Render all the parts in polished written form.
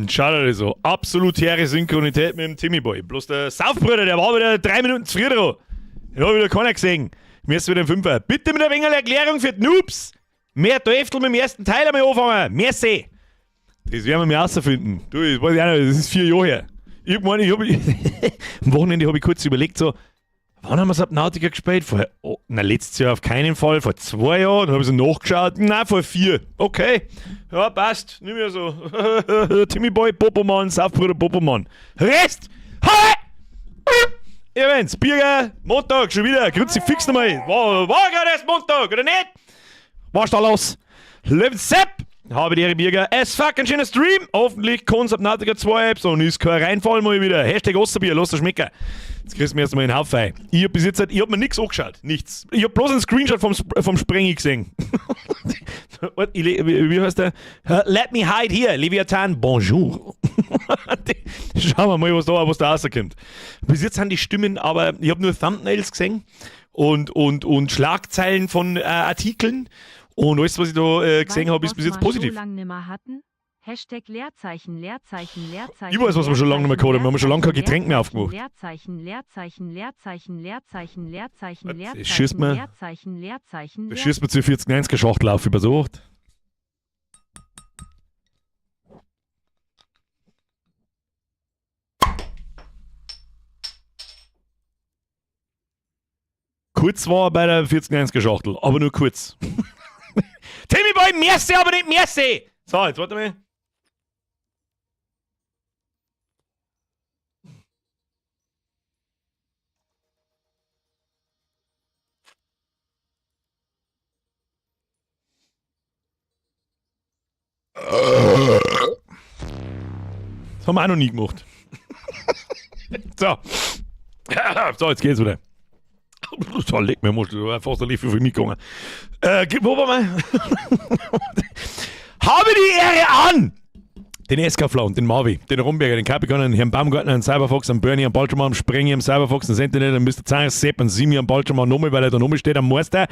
Schaut euch das an. Absolut hehre Synchronität mit dem Timmy Boy. Bloß der Saufbruder, der war wieder 3 Minuten zu früh dran. Den hab ich wieder keiner gesehen. Mir ist wieder ein Fünfer. Bitte mit ein wenig Erklärung für die Noobs. Mehr Teufel mit dem ersten Teil einmal anfangen. Merci. Das werden wir mir rausfinden. Du, ich weiß auch nicht, das ist 4 Jahre her. Ich hab gemeint, ich hab, am Wochenende hab ich kurz überlegt, so, wann haben wir Subnautica gespielt? Vor, oh, na, letztes Jahr auf keinen Fall, vor 2 Jahren. Dann hab ich so nachgeschaut, na, vor 4. Okay, ja, passt, nicht mehr so. Timmy Boy, Popomann, Saufbruder, Popomann. Rest! Hi! Events, Birger, Montag, schon wieder, Grüezi fix nochmal. War gerade erst Montag, oder nicht? Was ist da los? Löwen Sepp! Habe die Ehre, Birger. Es fuck, ein schöner Stream. Hoffentlich kann Subnautica 2 Apps und ist kein Reinfall mal wieder. Hashtag Osterbier, lass das schmecken. Jetzt kriegst du mir erstmal einen Haufen ein. Ich hab bis jetzt, ich hab mir nix angeschaut. Nichts. Ich hab bloß einen Screenshot vom Sprengi gesehen. Warte, ich le-, wie heißt der? Let me hide here. Leviathan, bonjour. Schauen wir mal, was da rauskommt. Bis jetzt sind die Stimmen, aber ich hab nur Thumbnails gesehen und Schlagzeilen von Artikeln. Und alles, was ich da gesehen Weißt hab, ist was bis jetzt wir positiv. schon lange nimmer hatten? Hashtag Leerzeichen, Leerzeichen, Leerzeichen, Ich weiß, was wir schon lange nicht mehr gehabt haben. Wir haben schon lange kein Leerzeichen, Getränk mehr aufgemacht. Leerzeichen, Leerzeichen, Leerzeichen, Leerzeichen, Leerzeichen, Was? Leerzeichen, Schießt mir? Leerzeichen, Leerzeichen, Da schießt mir zu 40,90er Schachtel auf, über so. Kurz war er bei der 40,90er Schachtel, aber nur kurz. Timmy Boy, merci, aber nicht merci! So, jetzt warte mal. Das haben wir auch noch nie gemacht. So. So, jetzt geht's wieder. So, leck mir, musst du fast ein Löffel für mich gegangen. Wo waren wir? Habe die Ehre an! Den SK Flaun, den Marvi, den Romberger, den Capricorn, den Herrn Baumgartner, den Cyberfox, den Bernie, den Baltromann, den Sprengi, den Cyberfox, den Sentinel, den Mister Zahn, Sepp, den Simi, den Baltromann, nochmal, weil er da nochmal steht, am Meister.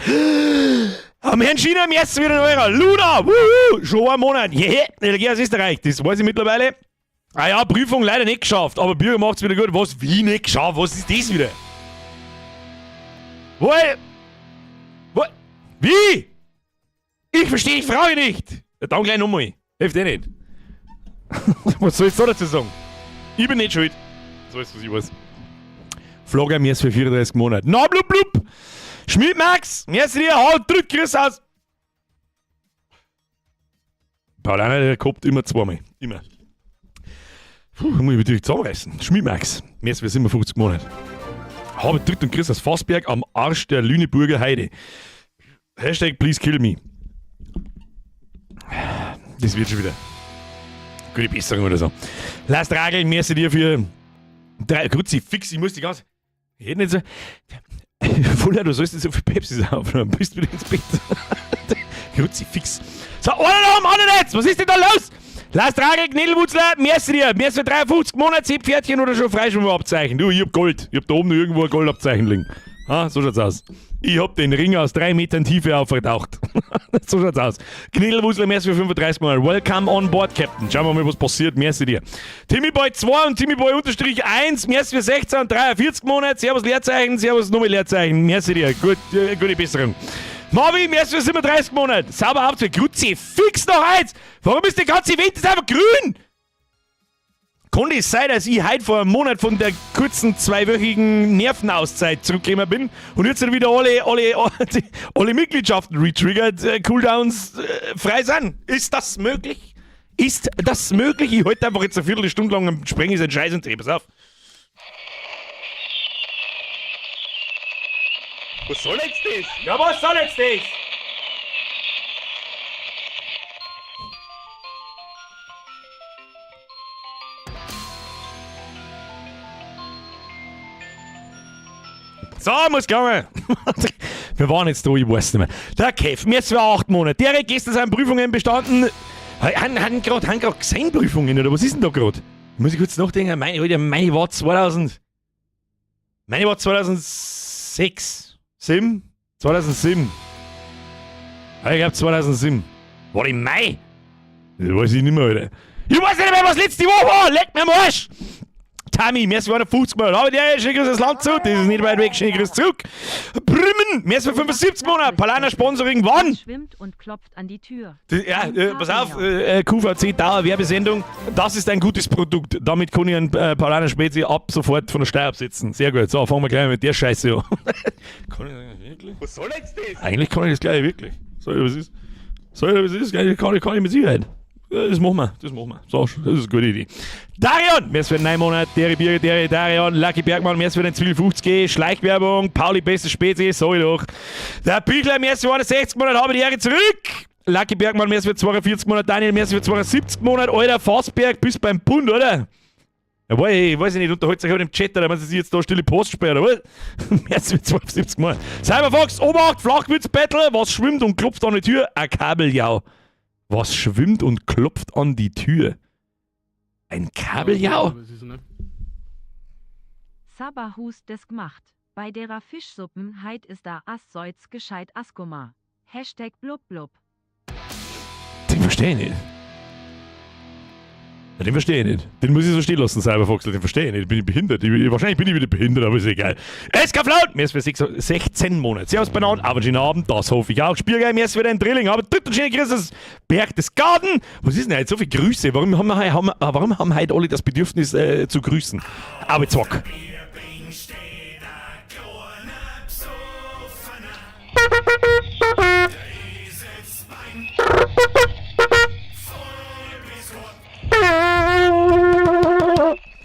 Am Herrn China, am ersten wieder ein Euro. Luna, wuhu, schon ein Monat. Yeah, LG aus Österreich, das weiß ich mittlerweile. Ah ja, Prüfung leider nicht geschafft, aber Bürger macht's wieder gut. Was, wie nicht geschafft? Was ist das wieder? Wo? Wo? Wie? Ich verstehe die Frage nicht. Ja, dann gleich nochmal. Hilft eh nicht. Was soll ich da dazu sagen? Ich bin nicht schuld. So ist es, was ich weiß. Flogger mir ist für 34 Monate. Na, blub, blub. Schmied Max, merci dir, hau, drück, grüß aus. Paulaner, der kommt immer zweimal. Immer. Puh, muss ich natürlich zusammenreißen. Schmied Max, merci für 57 Monate. Habe drückt und grüß aus Fassberg am Arsch der Lüneburger Heide. Hashtag please kill me. Das wird schon wieder. Gute Besserung oder so. Lass Ragel, merci dir für 3. Kruzifix, ich muss die ganze. Ich hätte nicht so. Fuller, du sollst nicht so viel Pepsi saufen, dann bist du wieder ins Bett. Kruzifix. So, einer noch am anderen jetzt! Was ist denn da los? Lass Ragel, Knädelwutzler, merci dir. Merci für 53 Monate, 7 Pferdchen oder schon Freischwimmerabzeichen. Du, ich hab Gold. Ich hab da oben noch irgendwo ein Goldabzeichen liegen. Ha, so schaut's aus. Ich hab den Ring aus 3 Metern Tiefe aufgetaucht. So schaut's aus. Knädelwutzler, merci für 35 Monate. Welcome on board, Captain. Schauen wir mal, was passiert. Merci dir. Timmy Boy 2 und Timmy Boy unterstrich 1. Merci für 16 und 43 Monate. Servus Leerzeichen, Servus nochmal Leerzeichen. Merci dir. Gute Besserung. Marvin, merci für 37 Monate. Sauber Hauptsache. Grüezi, fix noch eins. Warum ist die ganze Welt jetzt einfach grün? Kann es sein, dass ich heute vor einem Monat von der kurzen zweiwöchigen Nervenauszeit zurückgekommen bin und jetzt sind wieder alle Mitgliedschaften retriggert, Cooldowns frei sind? Ist das möglich? Ist das möglich? Ich halte einfach jetzt eine Viertelstunde lang und sprenge seinen Scheiß und dreh. Pass auf. Was soll jetzt das? Ja, was soll jetzt das? So, muss gegangen. Wir waren jetzt da, ich weiß nicht mehr. Der Kev, mir ist zwar 8 Monate. Der hat gestern seine Prüfungen bestanden. Han grad gesehen Prüfungen, oder was ist denn da grad? Muss ich kurz nachdenken. Meine, Alter, meine war 2000. Meine war 2006. 7? 2007. Ja, ich glaub 2007. War im Mai. Das weiß ich nicht mehr, Alter. Ich weiß nicht mehr, was letzte Woche war! Leck mir am Arsch! Tami, merci für 150 Monate. Aber der schöne Grüße das Land zu. Das ist nicht weit weg. Schöne Grüße zurück. Brümmen, merci für 75 Monate. Paulaner Sponsoring, wann? Was schwimmt und klopft an die Tür? Das, ja, Ein pass auf, Kabeljau. QVC Dauer Werbesendung. Das ist ein gutes Produkt. Damit kann ich einen Paulaner Spezi ab sofort von der Steuer absetzen. Sehr gut. So, fangen wir gleich mit der Scheiße an. Kann ich das eigentlich wirklich? Was soll jetzt das? Eigentlich kann ich das gleich wirklich. Soll ich, was ist? Soll ich, was ist? Kann ich mit Sicherheit. Ja, das machen wir, das machen wir. So, das ist eine gute Idee. Darion, merci für den 9 Monat, Deri Birger, Deri, Darion, Lucky Bergmann, merci für den 52, Schleichwerbung, Pauli, beste Spezies, sag ich doch. Der Büchler, merci für 61 Monate, habe die Ehre zurück. Lucky Bergmann, merci für 42 Monate, Daniel, merci für 72 Monate, Alter, Fassberg, bist beim Bund, oder? Ja, weiß ich nicht, unterhält sich halt im Chat, oder wenn sie sich jetzt da stille Post sperren, oder was? Merci für 72 Monate. Cyberfox, Obacht, Flachwitz-Battle, was schwimmt und klopft an die Tür? Ein Kabeljau. Was schwimmt und klopft an die Tür? Ein Kabeljau? Was ist, ne? Sabba hust des gmacht. Bei derer Fischsuppen heit is da as Seutz gescheit Askoma. #blubblub. Den verstehe ich nicht. Ja, den verstehe ich nicht. Den muss ich so stehen lassen, Cyberfoxel. Den verstehe ich nicht. Bin ich behindert? Wahrscheinlich bin ich wieder behindert, aber ist egal. SK Flaut! Mir ist für 16 Monate. Servus beieinander, aber schönen Abend, das hoffe ich auch. Spiergeil, mir ist wieder ein Drilling, aber dritt und schöne Grüße Berg des Garten. Was ist denn heute? So viele Grüße. Warum haben heute alle das Bedürfnis zu grüßen? Aber zwack.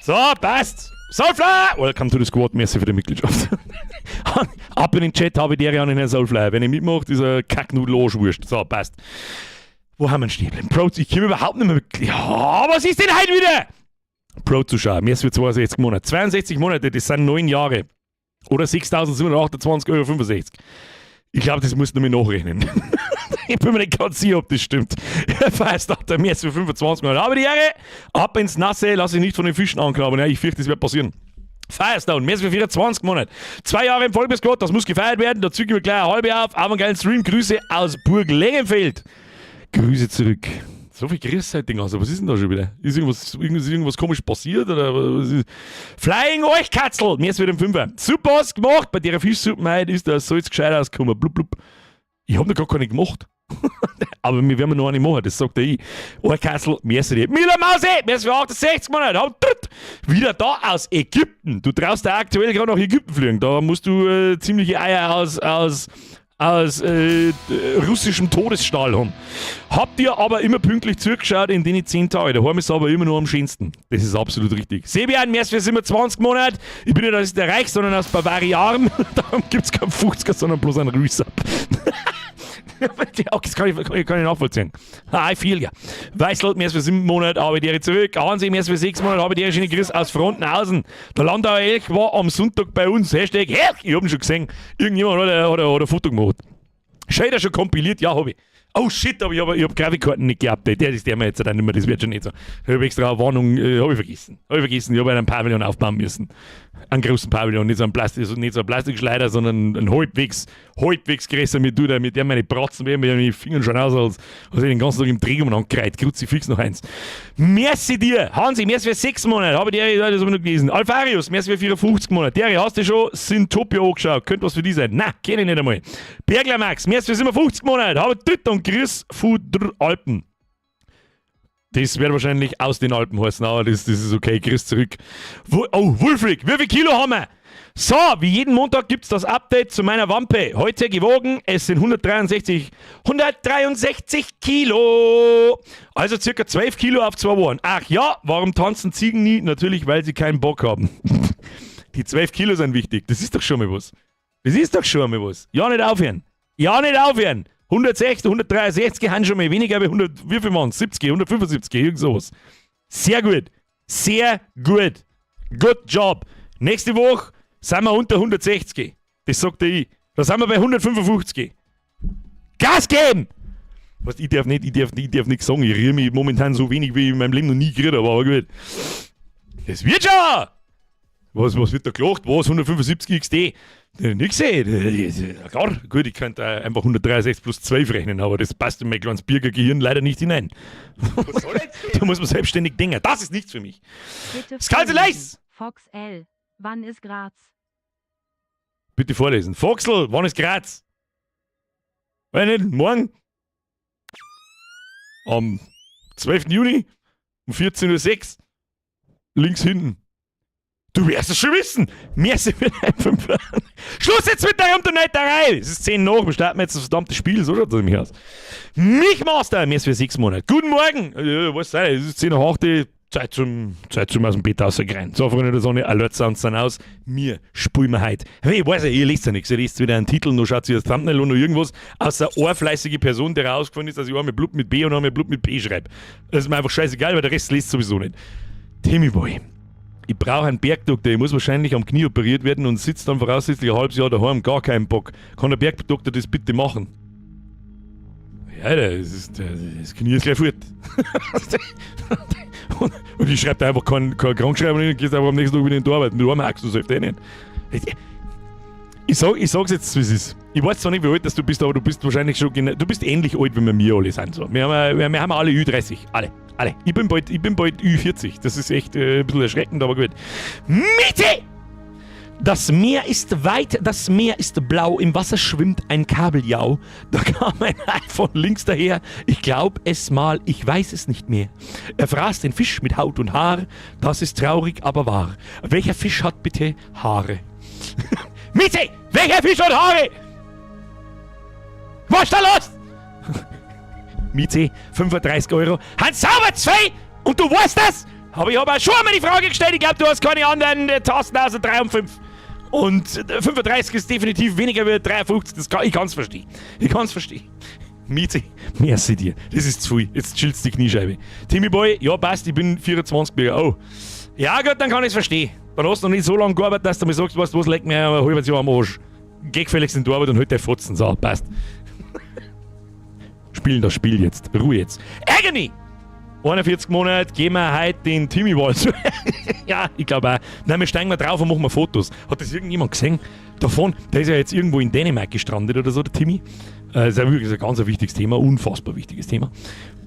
So, passt. Soulfly! Welcome to the squad. Merci für die Mitgliedschaft. Ab in den Chat habe ich die an den Herrn Soulfly. Wenn ihr mitmacht, ist er Kacknudel Arschwurst. So, passt. Wo haben wir denn stehen geblieben? Pro, ich komme überhaupt nicht mehr mit. Ja, was ist denn heute wieder? Pro-Zuschauer, mehr für 62 Monate. 62 Monate, das sind 9 Jahre. Oder 6.728,65 Euro. Ich glaube, das musst du mir nachrechnen. Ich bin mir nicht ganz sicher, ob das stimmt. Firestarter, mehr als 25 Monate. Aber die Ehre, ab ins Nasse, lass ich nicht von den Fischen anknabbern. Ja, ich fürchte, das wird passieren. Firestone, mehr als 24 Monate. 2 Jahre im Vollbiss, das muss gefeiert werden. Da zügen wir gleich eine halbe auf. Aber einen geilen Stream. Grüße aus Burg Lengenfeld. Grüße zurück. So viel Grüße heute, also was ist denn da schon wieder? Ist irgendwas komisch passiert? Oder was ist? Flying Euchkatzel, mir ist wieder im Fünfer. Super was gemacht, bei der Fischsuppe heute ist das so jetzt gescheit ausgekommen. Blub, blub. Ich hab noch gar keine gemacht. Aber wir werden noch eine machen, das sagt der ich. Euchkatzel, merci dir. Mila Mause, merci für 68 Monate. Wieder da aus Ägypten. Du traust da aktuell gerade nach Ägypten fliegen. Da musst du ziemliche Eier aus russischem Todesstahl haben. Habt ihr aber immer pünktlich zugeschaut in den 10 Tagen. Daheim ist aber immer nur am schönsten. Das ist absolut richtig. Sebian, mehr für 27 Monate. Ich bin nicht aus der Reich, sondern aus Bavarian. Darum gibt es keinen 50er, sondern bloß einen Rüsab. Das kann ich nachvollziehen. Ah, I feel ya. Weißel, mehr für 7 Monate, habe ich zurück. Hansi, mehr für 6 Monate, habe ich schöne Grüß aus Frontenhausen. Der Landauer Elch war am Sonntag bei uns. #Elch. Ich hab ihn schon gesehen. Irgendjemand hat ein Foto gemacht. Shader schon kompiliert? Ja, hab ich. Oh shit, aber ich hab Grafikkarten nicht geupdatet. Der ist der mir jetzt dann nicht mehr, das wird schon nicht so. Ich habe extra eine Warnung, habe ich vergessen. Habe ich vergessen, ich habe einen Pavillon aufbauen müssen. Einen großen Pavillon, nicht so ein, Plastik, nicht so ein Plastikschleider, sondern ein halbwegs größer mit du, mit der meine Bratzen werden, mit meine Finger schon aus, als ich den ganzen Tag im Dreck umeinander gereiht. Kruzifix noch eins. Merci dir, Hansi, merci für 6 Monate, habe ich dir, das habe ich noch gelesen. Alfarius, merci für 54 Monate. Terry, hast du schon Syntopia angeschaut? Könnte was für die sein? Na, kenne ich nicht einmal. Bergler Max, merci für 57 Monate. Habe Tüt und Grüß von der Alpen. Das wird wahrscheinlich aus den Alpen heißen, aber das ist okay. Grüß zurück. Oh, Wulfric, wie viel Kilo haben wir? So, wie jeden Montag gibt es das Update zu meiner Wampe. Heute gewogen, es sind 163, 163 Kilo. Also circa 12 Kilo auf 2 Wochen. Ach ja, warum tanzen Ziegen nie? Natürlich, weil sie keinen Bock haben. Die 12 Kilo sind wichtig. Das ist doch schon mal was. Das ist doch schon mal was. Ja, nicht aufhören. Ja, nicht aufhören. 160, 163 haben schon mal weniger wie 100, wie viel waren 70, 175, irgend sowas. Sehr gut. Sehr gut. Good job. Nächste Woche sind wir unter 160. Das sagt ich. Da sind wir bei 155. Gas geben! Was, ich darf nichts sagen. Ich rühre mich momentan so wenig, wie ich in meinem Leben noch nie gerührt habe, aber gut. Das wird schon! Was wird da gelacht? Was? 175 XD? Nix, ey. Klar, gut, ich könnte einfach 163 plus 12 rechnen, aber das passt in mein kleines Bürgergehirn leider nicht hinein. Da muss man selbstständig denken. Das ist nichts für mich. Bitte Skalze vorlesen. Leis! Fox L. Wann ist Graz? Bitte vorlesen. Foxl, wann ist Graz? Weiß nicht, morgen? Am 12. Juni um 14:06 Uhr. Links hinten. Du wirst es schon wissen. Merci für dein Fünfer. Schluss jetzt mit der Unternetterei. Es ist 10 nach. Wir starten jetzt das verdammte Spiel. So schaut es nämlich aus. Mich Master. Merci für 6 Monate. Guten Morgen. Was sei? Es ist 10 nach 8. Zeit zum aus dem Bett rausgrein. So, Freunde der Sonne, Alert Sounds sind aus. Mir spulen wir heute. Hey, ich weiß ja, ihr lest ja nichts. Ihr lest weder einen Titel, noch schaut ihr das Thumbnail an, noch irgendwas. Außer eine fleißige Person, der rausgefunden ist, dass ich einmal Blub mit B und einmal Blub mit P schreibe. Das ist mir einfach scheißegal, weil der Rest liest sowieso nicht. Timmy Boy. Ich brauche einen Bergdoktor, ich muss wahrscheinlich am Knie operiert werden und sitze dann voraussichtlich ein halbes Jahr daheim, gar keinen Bock. Kann der Bergdoktor das bitte machen? Ja, das Knie ist gleich fort. Und ich schreibe da einfach keine Krankschreibung hin und gehst einfach am nächsten Tag wieder in die Arbeit. Mit einem hackst du selbst eh nicht. Ich sag's jetzt, wie es ist. Ich weiß zwar nicht, wie alt das du bist, aber du bist wahrscheinlich schon, du bist ähnlich alt, wie wir alle sind. So. Wir haben alle Ü30. Alle. Alle. Ich bin bald Ü40. Das ist echt ein bisschen erschreckend, aber gut. Miete! Das Meer ist weit, das Meer ist blau, im Wasser schwimmt ein Kabeljau. Da kam ein Hai von links daher. Ich glaub es mal, ich weiß es nicht mehr. Er fraß den Fisch mit Haut und Haar. Das ist traurig, aber wahr. Welcher Fisch hat bitte Haare? Miete! Welcher Fisch hat Haare? Was ist da los? Miete, 35 Euro. Hans sauber zwei! Und du weißt das? Aber ich habe auch schon einmal die Frage gestellt. Ich glaube, du hast keine anderen Tasten außer 3 und 5. Und 35 ist definitiv weniger wie 53. Ich kann's verstehen. Ich kann's verstehen. Miete, merci dir. Das ist zu viel. Jetzt chillst die Kniescheibe. Timmy Boy, ja passt, ich bin 24. Oh. Ja gut, dann kann ich's verstehen. Dann hast du noch nicht so lange gearbeitet, dass du mir sagst, weißt du was, leck mir ein halbes Jahr am Arsch. Geh gefälligst in die Arbeit und halt dein Fotzen. So, passt. Spielen das Spiel jetzt. Ruhe jetzt. Agony! 41 Monate gehen wir heute den Timmy Wall. Ja, ich glaube auch. Nein, wir steigen mal drauf und machen wir Fotos. Hat das irgendjemand gesehen? Davon, der ist ja jetzt irgendwo in Dänemark gestrandet oder so, der Timmy. Das ist ja wirklich ein ganz wichtiges Thema, unfassbar wichtiges Thema.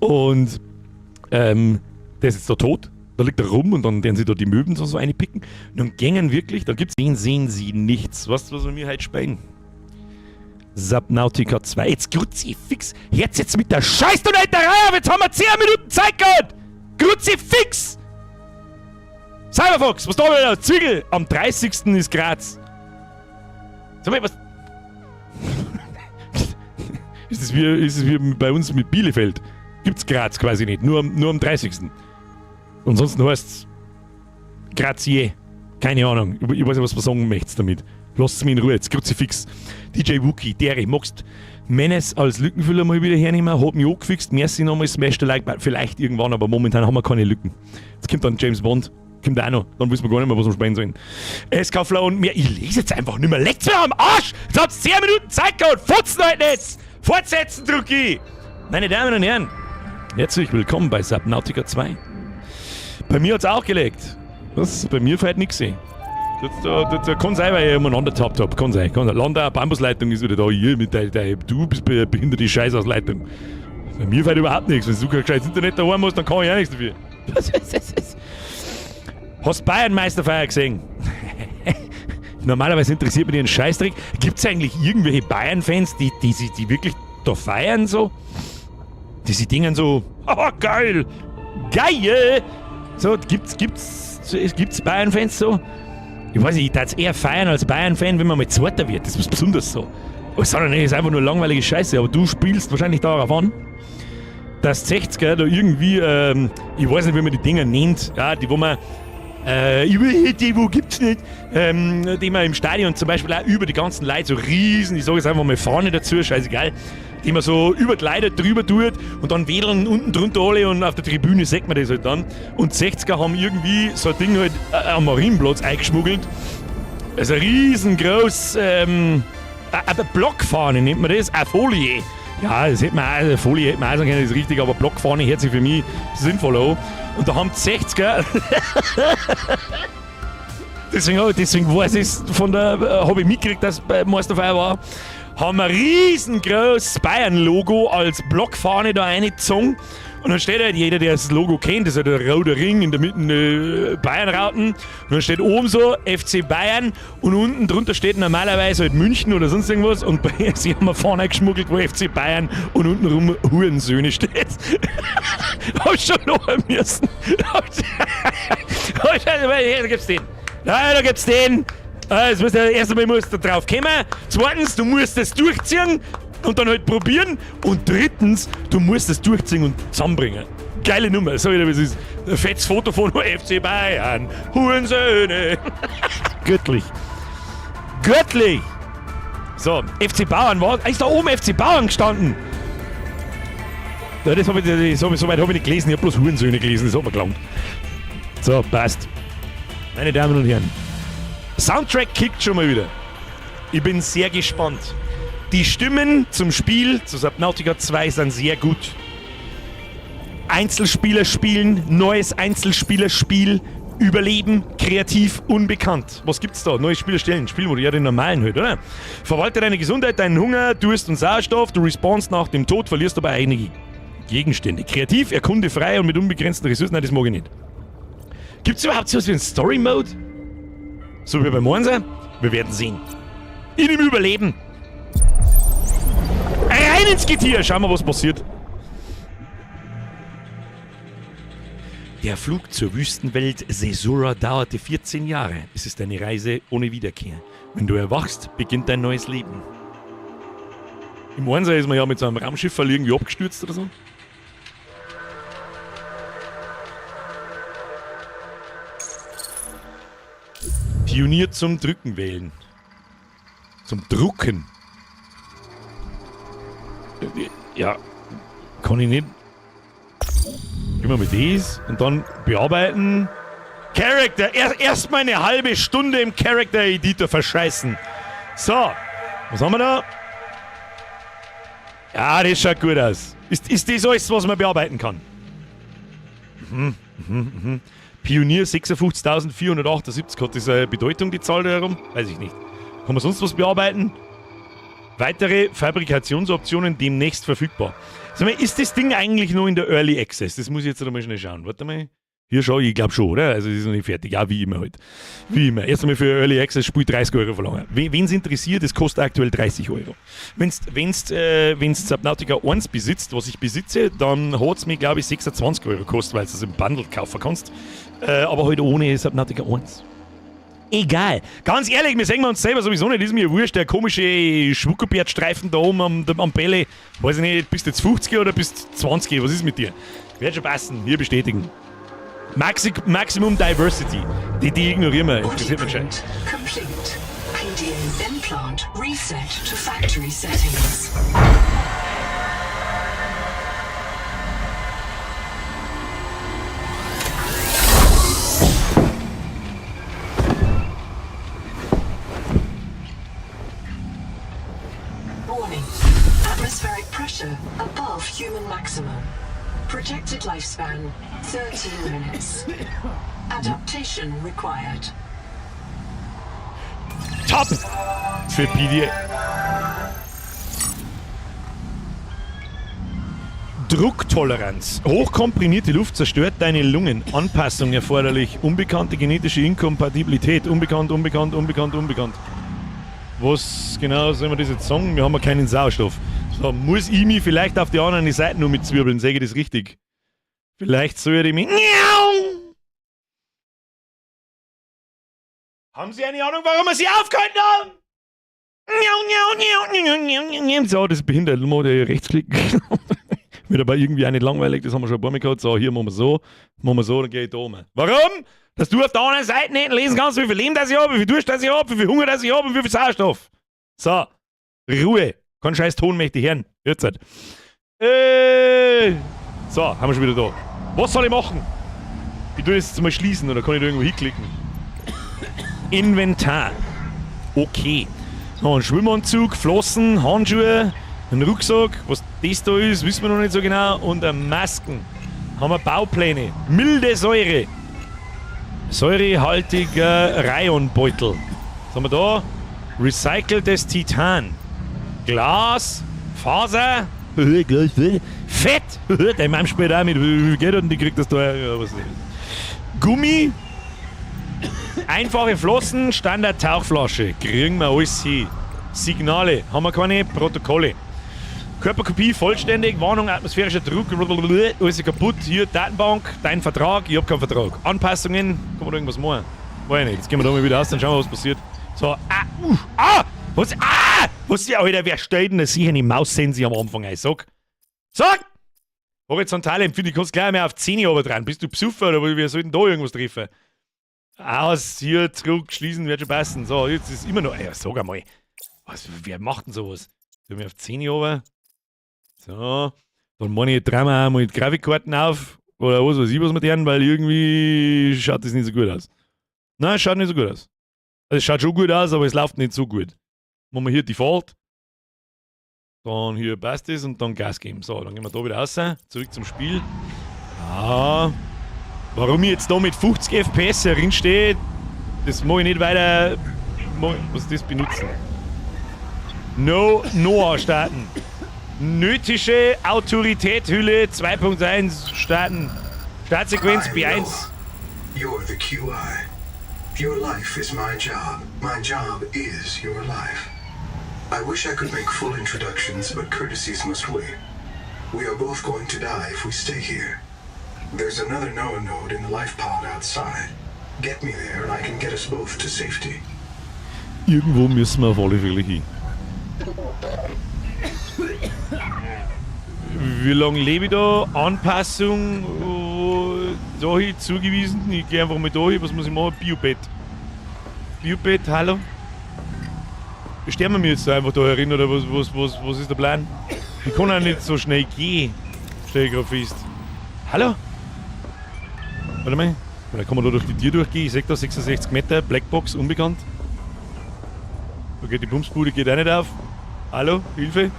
Und der ist jetzt da tot. Da liegt er rum und dann werden sie da die Möwen so reinpicken. Und dann gängen wirklich, da gibt's den sehen sie nichts. Weißt du, was wir mir heute spielen? Subnautica 2. Jetzt Kruzifix. Jetzt jetzt mit der Scheiß Donaterei auf. Jetzt haben wir 10 Minuten Zeit gehabt. Kruzifix. Cyberfox, was da wieder? Zwiegel. Am 30. ist Graz. Sag mal, was? Ist es wie bei uns mit Bielefeld? Gibt's Graz quasi nicht. Nur am 30. Ansonsten heißt's Grazie. Keine Ahnung. Ich weiß nicht, was du sagen möchtest damit. Lasst mich in Ruhe jetzt. Kruzifix. DJ Wookie, Derry, magst Menes als Lückenfüller mal wieder hernehmen? Hat mich angefixt. Merci nochmal, Smash the Like. Vielleicht irgendwann, aber momentan haben wir keine Lücken. Jetzt kommt dann James Bond. Kommt auch noch. Dann wissen wir gar nicht mehr, was wir spielen sollen. SK Flow und mir. Ich lese jetzt einfach nicht mehr. Leckt's mir am Arsch! Jetzt habt ihr 10 Minuten Zeit gehabt. Fotzen halt jetzt! Fortsetzen, Drucki! Meine Damen und Herren, herzlich willkommen bei Subnautica 2. Bei mir hat's auch geleckt. Was? Bei mir fällt nichts. Das kann sein, weil ich umeinander tappt hab. Kann sein. Kann sein. Landau, Bambusleitung ist wieder da. Hier mit der, du bist behinderte Scheißausleitung. Bei mir fällt überhaupt nichts. Wenn du kein gescheites Internet daheim hast, dann kann ich auch nichts dafür. Hast du Bayern-Meisterfeier gesehen? Normalerweise interessiert mich den Scheißdreck. Gibt es eigentlich irgendwelche Bayern-Fans, die wirklich da feiern so? Die sich dingen so, oh, geil, geil! So, gibt's Bayern-Fans so? Ich weiß nicht, ich würde eher feiern als Bayern-Fan, wenn man mal Zweiter wird. Das ist was Besonderes so. Aber das ist einfach nur langweilige Scheiße, aber du spielst wahrscheinlich darauf an, dass 60er da irgendwie, ich weiß nicht, wie man die Dinger nennt, ja, die, wo man, die wo gibt's nicht, die man im Stadion zum Beispiel auch über die ganzen Leute so riesen, ich sage jetzt einfach mal Fahne dazu, scheißegal, die man so über die Leute drüber tut und dann wedeln unten drunter alle und auf der Tribüne sieht man das halt dann. Und 60er haben irgendwie so ein Ding halt am Marienplatz eingeschmuggelt. Also riesengroß, eine Blockfahne nennt man das, eine Folie. Ja, das hätte man auch, eine Folie hätte man auch sagen können, das ist richtig, aber Blockfahne hört sich für mich sinnvoll an. Und da haben die 60er Deswegen weiß ich es von der, habe ich mitgekriegt, dass bei Meisterfeier war. Haben wir riesengroßes Bayern-Logo als Blockfahne da reingezogen. Und dann steht halt jeder, der das Logo kennt, das ist halt der rote Ring in der Mitte Bayern-Rauten. Und dann steht oben so FC Bayern und unten drunter steht normalerweise halt München oder sonst irgendwas. Und bei sie haben wir vorne geschmuggelt, wo FC Bayern und unten rum Hurensöhne steht. Hab ich schon noch müssen. Da gibt's den. Ja, da gibt's den. Jetzt musst du, erst einmal musst du drauf kommen. Zweitens, du musst es durchziehen und dann halt probieren. Und drittens, du musst es durchziehen und zusammenbringen. Geile Nummer, sag ich dir, wie es ist. Ein fettes Foto von FC Bayern. Hurensöhne. Göttlich. Göttlich! So, FC Bauern war. Ist da oben FC Bauern gestanden? Ja, das hab ich, das hab ich, so weit habe ich nicht gelesen. Ich hab bloß Hurensöhne gelesen, das hat mir gelangt. So, passt. Meine Damen und Herren, Soundtrack kickt schon mal wieder. Ich bin sehr gespannt. Die Stimmen zum Spiel, zu Subnautica 2, sind sehr gut. Einzelspieler spielen, neues Einzelspielerspiel, Überleben, kreativ, unbekannt. Was gibt's da? Neue Spieler stellen, Spielmodus, ja den normalen halt, oder? Verwalte deine Gesundheit, deinen Hunger, Durst und Sauerstoff, du respawnst nach dem Tod, verlierst aber einige Gegenstände. Kreativ, erkunde frei und mit unbegrenzten Ressourcen, nein, das mag ich nicht. Gibt's überhaupt sowas wie einen Story Mode? So wie beim Einser? Wir werden sehen. In dem Überleben. Rein ins Getier! Schauen wir, was passiert. Der Flug zur Wüstenwelt Caesura dauerte 14 Jahre. Es ist eine Reise ohne Wiederkehr. Wenn du erwachst, beginnt dein neues Leben. Im Einser ist man ja mit so einem Raumschiff irgendwie abgestürzt oder so. Pionier zum Drücken wählen. Zum Drucken. Ja, kann ich nicht. Gehen wir mit das und dann bearbeiten. Character. Erst mal eine halbe Stunde im Character Editor verscheißen. So, was haben wir da? Ja, das schaut gut aus. Ist das alles, was man bearbeiten kann? Pionier 56.478, hat das eine Bedeutung, die Zahl da herum? Weiß ich nicht. Kann man sonst was bearbeiten? Weitere Fabrikationsoptionen demnächst verfügbar. Sag mal, ist das Ding eigentlich noch in der Early Access? Das muss ich jetzt einmal schnell schauen. Warte mal. Hier schau, ich glaub schon, oder? Also, das ist noch nicht fertig. Ja, wie immer halt. Wie immer. Erst einmal für Early Access Spiel 30 Euro verlangen. Wen's interessiert, das kostet aktuell 30 Euro. Wenn's Subnautica 1 besitzt, was ich besitze, dann hat's mir, glaub ich, 26 Euro gekostet, weil du es im Bundle kaufen kannst. Aber halt ohne Subnautica 1. Egal. Ganz ehrlich, wir sehen uns selber sowieso nicht. Ist mir wurscht, der komische Schwuckelbärtstreifen da oben am Bälle. Weiß ich nicht, bist du jetzt 50 oder bist du 20? Was ist mit dir? Wird schon passen. Hier bestätigen. Maximum Diversity. Die ignorieren wir. Interessiert mich schon. Complete. PDA implant reset to factory settings. Warning. Atmospheric pressure above human maximum. Projected lifespan 13 minutes. Adaptation required. Top! Für PDA. Drucktoleranz. Hochkomprimierte Luft zerstört deine Lungen. Anpassung erforderlich. Unbekannte genetische Inkompatibilität. Unbekannt, unbekannt, unbekannt, unbekannt. Was genau soll man das jetzt sagen? Wir haben ja keinen Sauerstoff. So, muss ich mich vielleicht auf die anderen Seite nur mit zwirbeln? Sage ich das richtig? Vielleicht soll ich mich... Haben Sie eine Ahnung, warum wir Sie aufgehalten haben? So, das ist behindert. Mal rechtsklicken. Wird aber irgendwie auch nicht langweilig, das haben wir schon ein paar Mal gehabt. So, hier machen wir so, machen wir so, dann gehe ich da oben. Warum? Dass du auf der anderen Seite nicht lesen kannst, wie viel Leben das ich hab, wie viel Durst das ich hab, wie viel Hunger das ich hab und wie viel Sauerstoff. So, Ruhe. Kein scheiß Ton möchte ich hören. Jetzt halt. So, haben wir schon wieder da. Was soll ich machen? Ich tue das jetzt mal schließen oder kann ich da irgendwo hinklicken? Inventar. Okay. So, ein Schwimmanzug, Flossen, Handschuhe, ein Rucksack. Was das da ist, wissen wir noch nicht so genau. Und eine Masken. Haben wir Baupläne. Milde Säure. Säurehaltiger Rayonbeutel. Was haben wir da? Recyceltes Titan. Glas. Faser. Fett. Dein Mann spielt auch mit. Wie geht denn die kriegt das da? Ja, was nicht. Gummi. Einfache Flossen, Standard-Tauchflasche. Kriegen wir alles hin. Signale, haben wir keine Protokolle. Körperkopie vollständig, Warnung, atmosphärischer Druck, alles ist kaputt. Hier, Datenbank, dein Vertrag, ich hab keinen Vertrag. Anpassungen, kann man da irgendwas machen? Weiß ich nicht. Jetzt gehen wir da mal wieder aus, dann schauen wir, was passiert. So, ah, ah, was, ah, was, Alter, wer stellt denn das sicher eine Maus-Sensi am Anfang ein? Sag, sag! Horizontale Empfindung, kannst gleich mehr auf 10 Uhr dran. Bist du Psuffer oder wir sollten da irgendwas treffen? Aus, hier, zurück, schließen, wird schon passen. So, jetzt ist immer noch, ja, sag einmal. Was, wer macht denn sowas? Tun wir auf 10 Uhr. So, dann meine ich, drehen wir auch mal die Grafikkarten auf. Oder was weiß ich, was wir tun, weil irgendwie schaut das nicht so gut aus. Nein, es schaut nicht so gut aus. Also es schaut schon gut aus, aber es läuft nicht so gut. Machen wir hier Default. Dann hier passt es und dann Gas geben. So, dann gehen wir da wieder raus. Zurück zum Spiel. Ah, warum ich jetzt da mit 50 FPS drin stehe, das mag ich nicht weiter. Was ist das benutzen? No, Noah starten. Nötische Autorität Hülle 2.1 starten. Startsequenz I'm B1. Noah. You're the QI. Your life is my job. My job is your life. I wish I could make full introductions, but courtesies must wait. We are both going to die if we stay here. There's another Noah node in the life pod outside. Get me there and I can get us both to safety. Irgendwo müssen wir auf alle Fälle hin. Wie lange lebe ich da? Anpassung da hin zugewiesen. Ich gehe einfach mal da hin. Was muss ich machen? Biobett. Biobett, hallo? Sterben wir jetzt da einfach da herin oder was ist der Plan? Ich kann auch nicht so schnell gehen. Stell ich gerade fest. Hallo? Warte mal. Da kann man da durch die Tür durchgehen. Ich sehe da 66 Meter, Blackbox, unbekannt. Okay, die Bumsbude geht auch nicht auf. Hallo, Hilfe?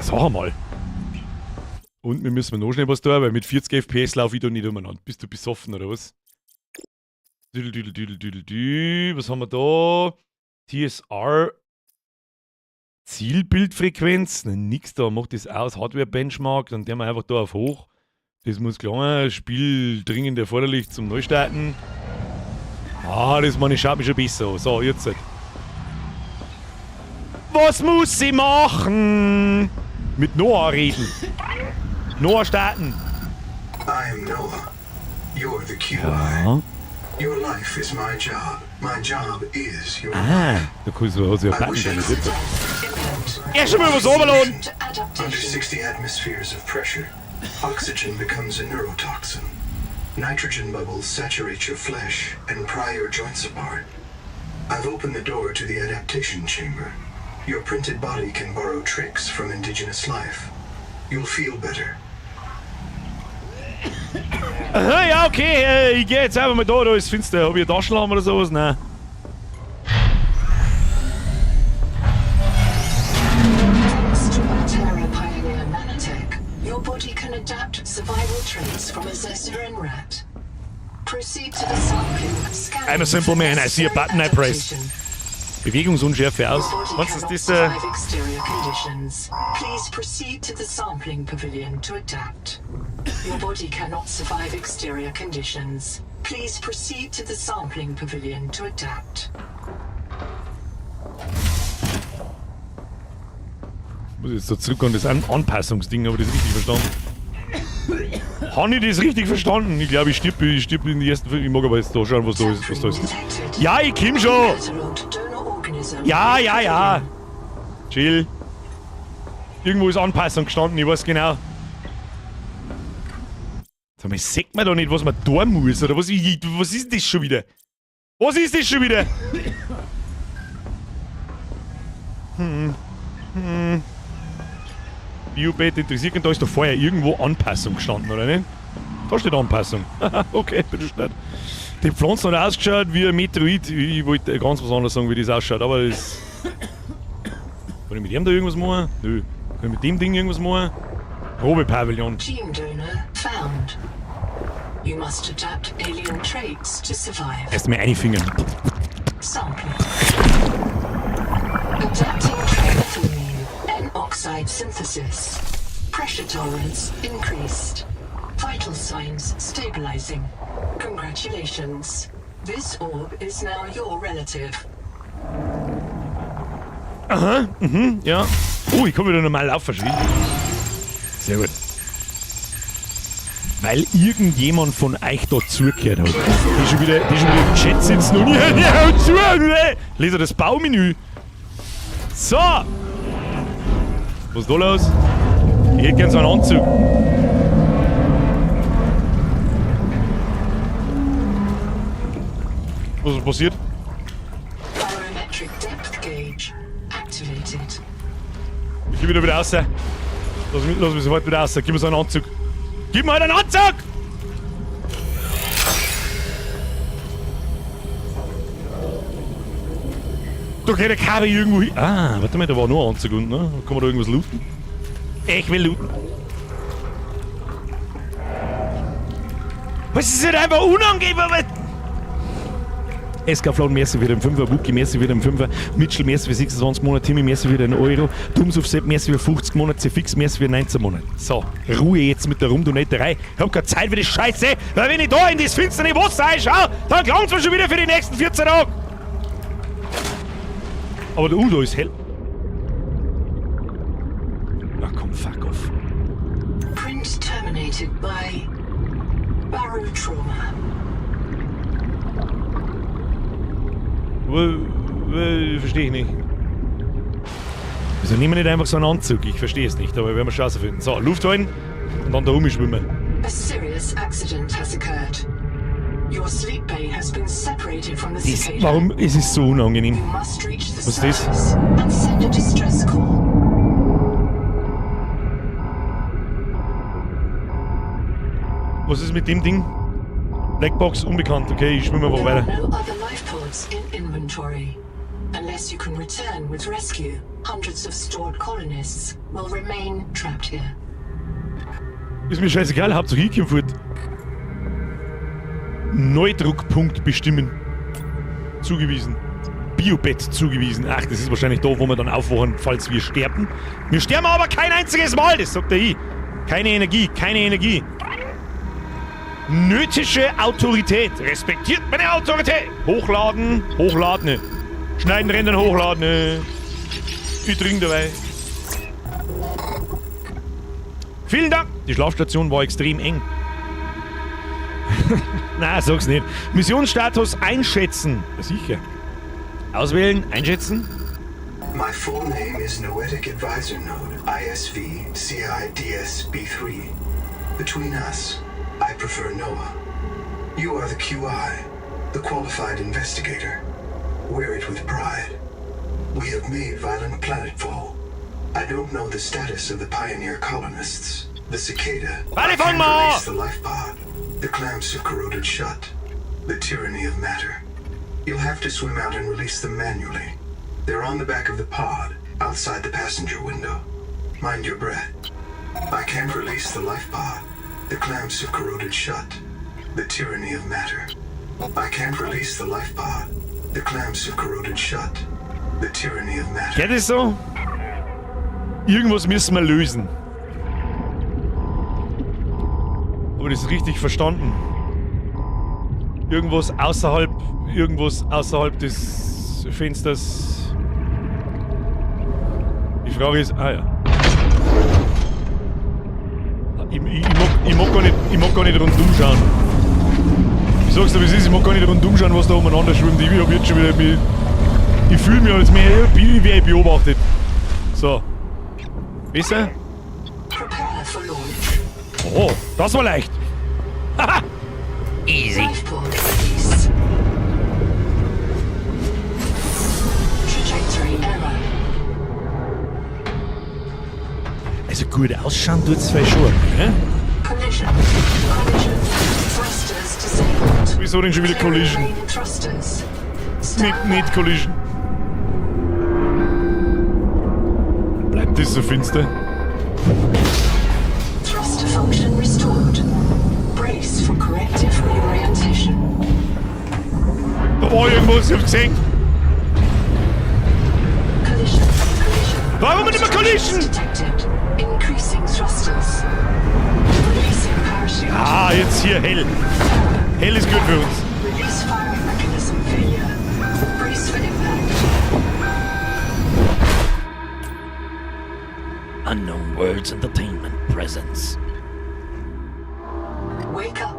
Sag mal. Und wir müssen noch schnell was tun, weil mit 40 FPS laufe ich da nicht umeinander. Bist du besoffen oder was? Düdel, düdel, düdel, düdel, dü. Was haben wir da? TSR. Zielbildfrequenz? Na, nix da. Macht das aus. Hardware Benchmark. Dann tun wir einfach da auf hoch. Das muss klar. Spiel dringend erforderlich zum Neustarten. Ah, das meine ich, schaut mich schon besser an. So, jetzt. Was muss ich machen? Mit Noah reden. Noah starten. I am Noah. You're the QI. Ja. Your life is my job. My job is your Ah, life. da kannst du also ja I Button wish I drin. could. Input. Erst schon mal was runterladen. To Under adaptation. 60 atmospheres of pressure, oxygen becomes a neurotoxin. Nitrogen bubbles saturate your flesh and pry your joints apart. I've opened the door to the adaptation chamber. Your printed body can borrow tricks from indigenous life. You'll feel better. Aha, ja, okay, ich geh jetzt einfach mal da ist finster. Hab ich eine Taschenlampe oder sowas? Nein. Thanks to Alterra pioneer nanotech, your body can adapt survival traits from a Zesuran rat. Proceed to the sampling scanning. I'm a simple man, I see a button, I press. Adaptation. Bewegungsunschärfe aus. Your body Was ist cannot das? survive exterior conditions. Please proceed to the sampling pavilion to adapt. Your body cannot survive exterior conditions. Please proceed to the sampling pavilion to adapt. Muss ich jetzt da zurück an das Anpassungsding, habe ich das richtig verstanden? Habe ich das richtig verstanden? Ich glaube, ich stirb in die ersten. Ich mag aber jetzt da schauen, was da ist. Was da ist. Ja, ich komm schon! Ja, ja, ja! Chill. Irgendwo ist Anpassung gestanden, ich weiß genau. Sag mal, sagt man doch nicht, was man tun muss, oder was, was ist das schon wieder? Was ist das schon wieder? Biobett interessiert mich, da ist doch vorher irgendwo Anpassung gestanden, oder nicht? Da steht Anpassung. Okay, bitte schnell. Die Pflanzen hat ausgeschaut wie ein Meteorit. Ich wollte ganz was anderes sagen, wie das ausschaut, aber das. Kann ich mit dem da irgendwas machen? Nö. Kann ich mit dem Ding irgendwas machen? Probepavillon. Gene donor found. You must adapt alien traits to survive. Erst mal einfingern. Sampling. Adapting trimethylamine N-oxide synthesis. Pressure tolerance increased. Vital signs stabilizing. Congratulations. This orb is now your relative. Ja. Oh, ich kann wieder normal laufen, schön. Sehr gut. Weil irgendjemand von euch da zugehört hat. Die schon wieder im Chat sitzen und ja, hört zu, ne? Lese das Baumenü. So. Was ist da los? Ich hätte gern so einen Anzug. Was ist passiert? Barometric depth gauge activated. Ich geh wieder raus. Lass mich sofort wieder raus. Gib mir so einen Anzug. Gib mir halt einen Anzug! Da geht der Kabel irgendwo hin. Ah, warte mal, da war nur ein Anzug unten, ne? Kann man da irgendwas looten? Ich will looten. Was ist denn einfach unangenehm, aber. SK Flauen, merci für den Fünfer, Wookie, merci für den Fünfer, Mitchell, merci für 26 Monate, Timmy, merci für den Euro, Dums auf Sepp, merci für 50 Monate, Cfix, merci für 19 Monate. So, Ruhe jetzt mit der Rumdonaterei. Ich hab keine Zeit für die Scheiße, weil wenn ich da in das finstere Wasser reinschaue, dann klang's mir schon wieder für die nächsten 14 Tage. Aber der Udo ist hell. Na komm, fuck off. Print terminated by barotrauma. Verstehe ich nicht. Wieso nehmen wir nicht einfach so einen Anzug? Ich verstehe es nicht, aber wir werden schon finden. So, Luft holen und dann da rumschwimmen. A serious accident has occurred. Your sleep bay has been separated from the Das, cicada. warum ist es so unangenehm? You must reach the Was ist das? surface and send a distress call. Was ist mit dem Ding? Blackbox unbekannt. Okay, ich schwimme einfach There are weiter. no other life pods in inventory. Unless you can return with rescue, hundreds of stored colonists will remain trapped here. Ist mir scheißegal, Hauptsache ich komm fort. Neudruckpunkt bestimmen. Zugewiesen. Biobett zugewiesen. Ach, das ist wahrscheinlich da, wo wir dann aufwachen, falls wir sterben. Wir sterben aber kein einziges Mal, das sagt der I. Keine Energie, keine Energie. Nötische Autorität. Respektiert meine Autorität. Hochladen, hochladen. Schneiden, rendern, hochladen. Ich trinke dabei. Vielen Dank. Die Schlafstation war extrem eng. Na, sag's nicht. Missionsstatus einschätzen. Ja, sicher. Auswählen, einschätzen. My full name is Noetic Advisor Node ISV CIDSB3. Between us, I prefer Noah. You are the QI, the qualified investigator. Wear it with pride. We have made violent planetfall. I don't know the status of the pioneer colonists. The cicada. Warte, I fang can't mal an. release the life pod. The clamps have corroded shut. The tyranny of matter. You'll have to swim out and release them manually. They're on the back of the pod, outside the passenger window. Mind your breath. I can't release the life pod. The clamps have corroded shut. The tyranny of matter. I can't release the life pod. The clamps have corroded shut. The tyranny of matter. Geht das so? Irgendwas müssen wir lösen. Habe ich das richtig verstanden? Irgendwas außerhalb des Fensters. Die Frage ist, ah ja. Ich mag gar nicht rundum schauen. Ich sag's dir, wie es ist, ich mag gar nicht rundum schauen, was da umeinander schwimmt. Ich hab jetzt schon wieder mich, ich fühle mich als mehr, wie ich beobachtet. So. Besser? Prepare for launch. Oh, das war leicht. Haha. Easy. Lifepod release. Trajectory error. Also gut ausschauen tut's vielleicht schon, ne? Collision. Collision. Thrusters disabled. Wieso denn schon wieder Collision? Main thrusters. Nicht Collision. Bleibt das so finster? Function restored. Brace for corrective reorientation. Da war irgendwas, ich hab's gesehen. Collision. Collision. Warum nicht mehr Collision? Detected. Increasing thrusters. Releasing parachute. Ah, jetzt hier hell. Hell ist gut für uns. Release firing mechanism failure. Brace for impact. Unknown Worlds Entertainment presents. Wake up.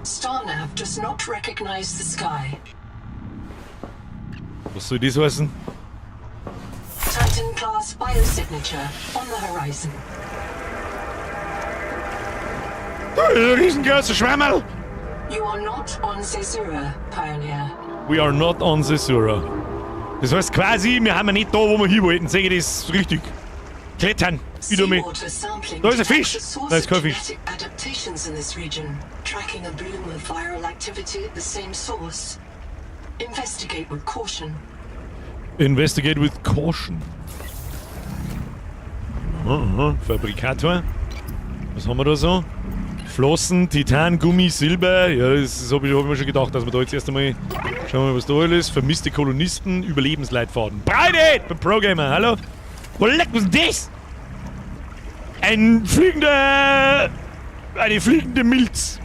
Starnav does not recognize the sky. Was soll das heißen? Titan class biosignature on the horizon. Da ist ein riesengroßer Schwammerl. You are not on Caesura, Pioneer. We are not on Caesura. Das heißt quasi, wir haben ja nicht da, wo wir hin wollten. Sehe ich das richtig? Klettern. Wieder mal. Seawater sampling Da ist ein detects Fisch. a source Da ist of kein Fisch. genetic adaptations in this region, tracking a bloom of viral activity at the same source. Investigate with caution. Investigate with caution. Aha, Fabrikator. Was haben wir da so? Flossen, Titan, Gummi, Silber. Ja, das habe ich, hab ich mir schon gedacht, dass wir da jetzt erst einmal schauen wir mal, was da alles ist. Vermisste Kolonisten, Überlebensleitfaden. Breite! Beim Pro-Gamer, hallo? Oh, leck, was ist denn das? Ein fliegender. Eine fliegende Milz.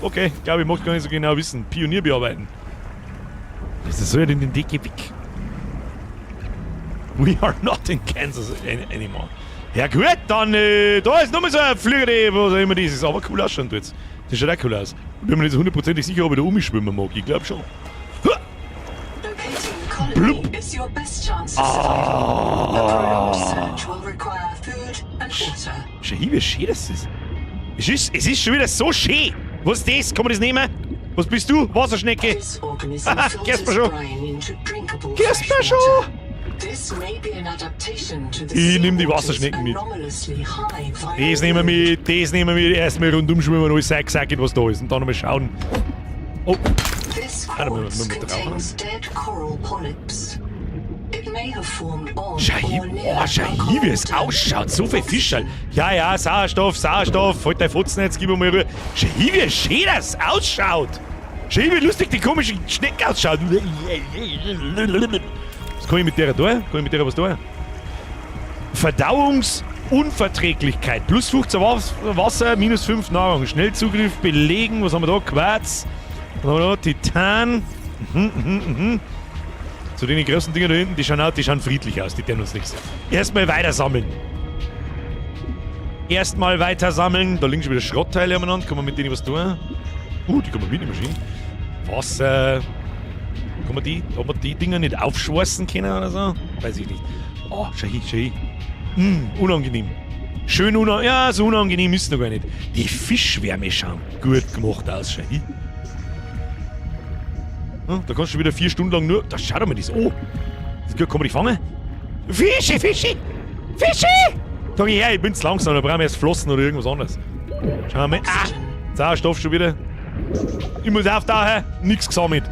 Okay, glaube ich, mag gar nicht so genau wissen. Pionier bearbeiten. Das ist so ja denn den Decke weg. We are not in Kansas anymore. Ja gut, dann, da ist nochmal so ein Flieger, was auch immer das ist. Aber cool ausschauen tut's. Das schaut auch cool aus. Ich bin mir nicht so hundertprozentig sicher, ob ich da umschwimmen mag. Ich glaube schon. Huh! Locating the colony Bloop. is your best chance of survival. A prolonged search will require food and water. Schau hin, wie schön das ist. Es ist schon wieder so schön. Was ist das? Kann man das nehmen? Was bist du? Wasserschnecke. This organism Ah, filters Gehst schon. brine into drinkable Gehst fresh schon. water. This may be an adaptation to the Ich nehm die seawater's Wasserschnecken mit. anomalously high viral Das nehmen wir load. mit, das nehmen wir erstmal rundum schwimmen und alles eingesackelt, was da ist. Und dann nochmal schauen. Oh, This Ah, da quartz müssen wir drauf. contains dead coral polyps. It may have formed on Schau hin, or near oh, schau a hin, wie es coral ausschaut. So viel Fischerl. Ja, Sauerstoff, Sauerstoff. Halt dein Fotzen jetzt, gib mir mal Ruhe. Schau hin, wie schön das ausschaut. Schau hin, wie lustig die komische Schnecke ausschaut. Was kann ich mit der tun? Kann ich mit der was tun? Verdauungsunverträglichkeit. Plus 15 Wasser, minus 5 Nahrung. Schnellzugriff belegen. Was haben wir da? Quarz. Was haben wir da? Titan. Zu den großen Dinger da hinten, die schauen friedlich aus, die tun uns nichts. Erstmal weiter sammeln. Erstmal weiter sammeln. Da liegen schon wieder Schrottteile umeinander. Kann man mit denen was tun? Die kann man mitnehmen, schön. Wasser. Kann man die, ob man die Dinger nicht aufschweißen können oder so? Weiß ich nicht. Oh, schau hin, schau hin. Unangenehm. Schön unangenehm. Ja, so unangenehm ist es noch gar nicht. Die Fischschwärme schauen gut gemacht aus, schau hin. Ja, da kannst du wieder 4 Stunden lang nur. Da schau doch mal das. Oh! Das ist gut, kann man die fangen? Fische, Fische! Fische! Da geh her, ich bin zu langsam, da brauchen wir erst Flossen oder irgendwas anderes. Schauen wir mal. Ah! Sauerstoff schon wieder. Ich muss auftauchen. Nix gesammelt.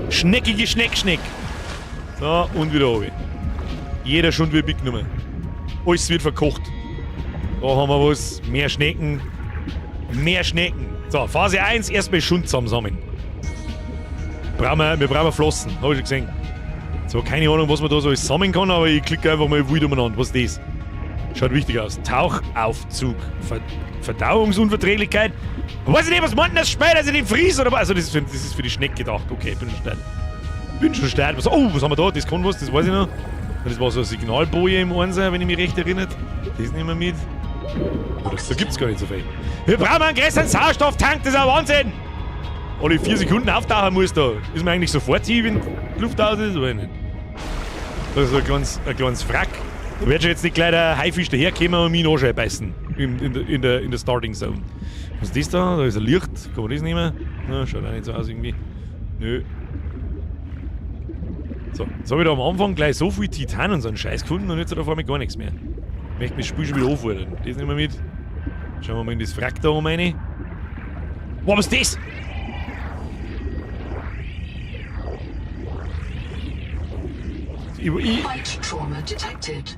Schneckige Schneck, Schneck. So, und wieder runter. Jeder schon wird mitgenommen. Alles wird verkocht. Da haben wir was. Mehr Schnecken. Mehr Schnecken. So, Phase 1, erstmal Schund zusammensammeln. Wir brauchen Flossen, hab ich schon gesehen. So, keine Ahnung, was man da so alles sammeln kann, aber ich klicke einfach mal wild umeinander. Was ist das? Schaut wichtig aus. Tauchaufzug. Verdauungsunverträglichkeit. Weiß ich nicht, was meint denn das Spiel, dass ich den fries oder was? Also, das ist für die Schnecke gedacht. Okay, bin schon steil. Bin schon steil. Oh, was haben wir da? Das kann was, das weiß ich noch. Das war so eine Signalboje im Einser, wenn ich mich recht erinnere. Das nehmen wir mit. Da gibt's gar nicht so viel. Wir brauchen einen größeren Sauerstofftank, das ist ein Wahnsinn! Alle 4 Sekunden auftauchen muss da. Ist mir eigentlich sofort hier, wenn die Luft aus ist, oder nicht? Das ist ein kleines Wrack. Da wird schon jetzt nicht gleich der Haifisch daherkommen und mich in den Arsch beißen. In der Starting Zone. Was ist das da? Da ist ein Licht. Kann man das nehmen? Na, schaut auch nicht so aus irgendwie. Nö. So, jetzt habe ich da am Anfang gleich so viel Titan und so einen Scheiß gefunden und jetzt hat er vor mir gar nichts mehr. Ich möchte mich das Spiel schon wieder anfordern. Das nehmen wir mit. Schauen wir mal in das Wrack da oben rein. Boah, was ist das? Ich, Bite trauma detected.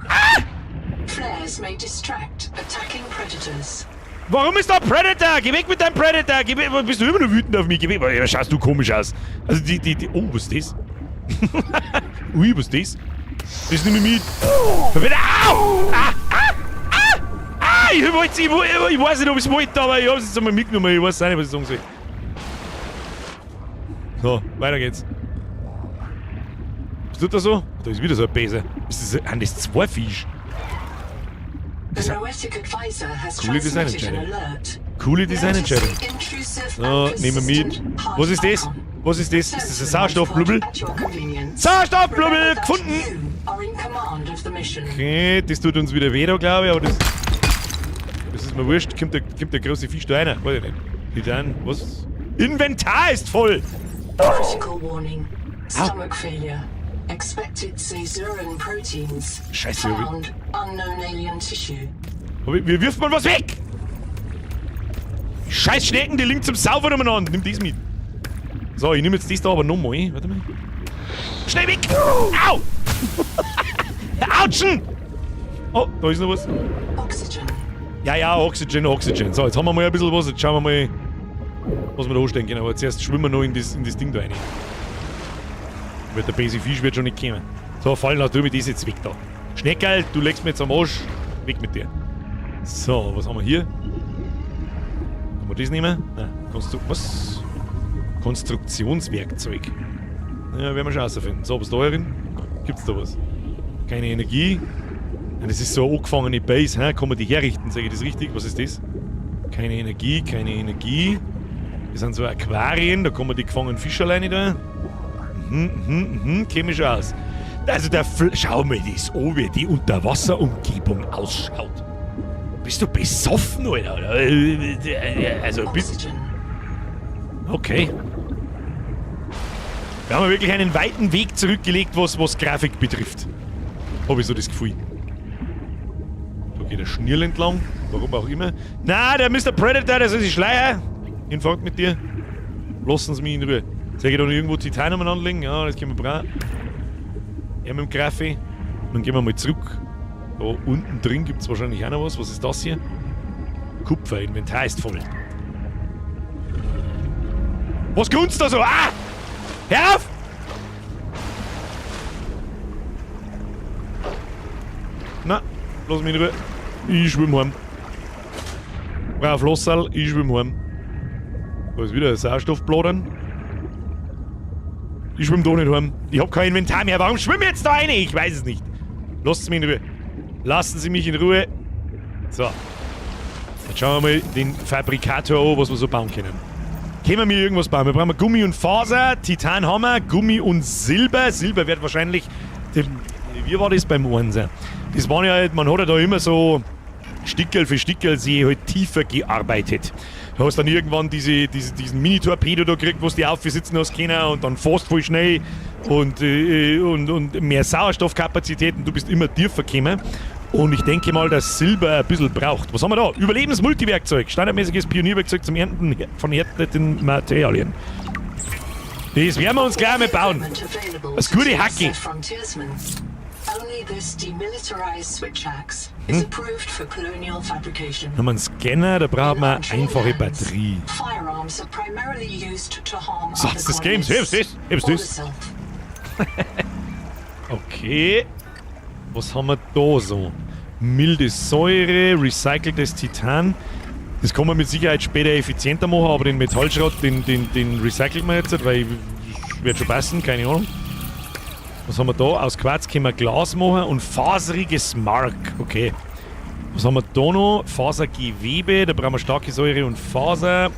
Flares may distract attacking predators. Warum ist da Predator? Geh weg mit deinem Predator! Geh weg, bist du immer noch wütend auf mich? Geh weg! Ja, schaust du komisch aus. Also die. Oh, was ist das? Ui, was ist das? Das nehme ich mit. Verwende. Au! Ah! Ah! Ah! Ah! Ich, wollte, ich weiß nicht, ob ich es wollte, aber ich hab's jetzt einmal mitgenommen. Ich weiß auch nicht, was ich sagen soll. So, weiter geht's. Was tut da so? Da ist wieder so ein Besen. Ist das, sind das zwei Fisch? The Noetic advisor has Coole transmitted an Designentscheidung. alert. Coole Notice Designentscheidung. the intrusive So, and nehmen wir mit. persistent heart Was ist das? icon. Was ist das? Ist das ein Search the Sauerstoffblubbel? at your convenience. Sauerstoffblubbel Remember that gefunden! you are in command of the mission. Okay, das tut uns wieder weh da, glaube ich, aber das. Das ist mir wurscht. Kommt der große Fisch da rein? Weiß ich nicht. Titan, was? Inventar ist voll! Critical warning. Stomach failure. Expected Caesuran proteins. Scheiße, hab ich- Found unknown alien tissue. Wie wirft man was weg? Scheiß Schnecken, die liegen zum Saufen umeinander. Nimm das mit. So, ich nehme jetzt das da aber nochmal. Warte mal. Schnell weg! Au! Autschen! Oh, da ist noch was. Oxygen. Ja, Oxygen, Oxygen. So, jetzt haben wir mal ein bisschen was. Jetzt schauen wir mal, was wir da anstellen können. Aber zuerst schwimmen wir noch in das Ding da rein. Weil der böse Fisch wird schon nicht kommen. So, fallen lass du mit das jetzt weg da. Schneckerl, du legst mir jetzt am Arsch. Weg mit dir. So, was haben wir hier? Kann man das nehmen? Nein. Was? Konstruktionswerkzeug. Ja, werden wir schon rausfinden. So, was da drin? Gibt's da was? Keine Energie. Ja, das ist so eine angefangene Base, hä? Kann man die herrichten? Sage ich das richtig? Was ist das? Keine Energie, keine Energie. Das sind so Aquarien, da kann man die gefangenen Fische alleine da. Käme schon aus. Also schau mir das an, wie die Unterwasserumgebung ausschaut. Bist du besoffen, Alter? Also, bist, Oxygen. Okay. Wir haben wirklich einen weiten Weg zurückgelegt, was Grafik betrifft. Habe ich so das Gefühl. Da geht der Schnürl entlang. Warum auch immer. Na, der Mr. Predator, der soll sich schleiern. Hinfahrt mit dir. Lassen Sie mich in Ruhe. Soll ich da noch irgendwo Titan umeinander legen? Ja, das können wir brauchen. Er mit dem Graffi. Dann gehen wir mal zurück. Da unten drin gibt es wahrscheinlich auch noch was. Was ist das hier? Kupfer, Inventar ist voll. Was grunzt da so? Ah! Hör auf! Na, lass mich in Ruhe. Ich schwimm heim. Brauch Flosserl, ich schwimm heim. Da ist wieder ein Sauerstoffbladern. Ich schwimm da nicht heim. Ich hab kein Inventar mehr. Warum schwimme ich jetzt da rein? Ich weiß es nicht. Lasst mich in Ruhe. Lassen Sie mich in Ruhe. So. Jetzt schauen wir mal den Fabrikator an, was wir so bauen können. Können wir irgendwas bauen? Wir brauchen Gummi und Faser, Titan haben wir, Gummi und Silber. Silber wird wahrscheinlich. Wie war das beim Einser? Das waren ja, man hat ja da immer so Stickerl für Stickerl sie halt tiefer gearbeitet. Du hast dann irgendwann diesen Mini-Torpedo da gekriegt, wo du die aufsitzen hast können und dann fährst voll schnell und mehr Sauerstoffkapazitäten. Du bist immer tiefer gekommen. Und ich denke mal, dass Silber ein bisschen braucht. Was haben wir da? Überlebensmultiwerkzeug. Standardmäßiges Pionierwerkzeug zum Ernten von härteten Materialien. Das werden wir uns gleich mal bauen. Das gute Hacke. Only this demilitarized switch axe is approved for colonial fabrication. Haben wir einen Scanner, da braucht man In einfache hands, Batterie. Firearms are primarily used to harm Satz other des Games. colonists Heb's das, heb's or das. the self. Okay. Was haben wir da so? Milde Säure, recyceltes Titan. Das kann man mit Sicherheit später effizienter machen, aber den Metallschrott, den recycelt man jetzt, weil wird schon passen, keine Ahnung. Was haben wir da? Aus Quarz können wir Glas machen und faseriges Mark. Okay. Was haben wir da noch? Fasergewebe, da brauchen wir starke Säure und Faser.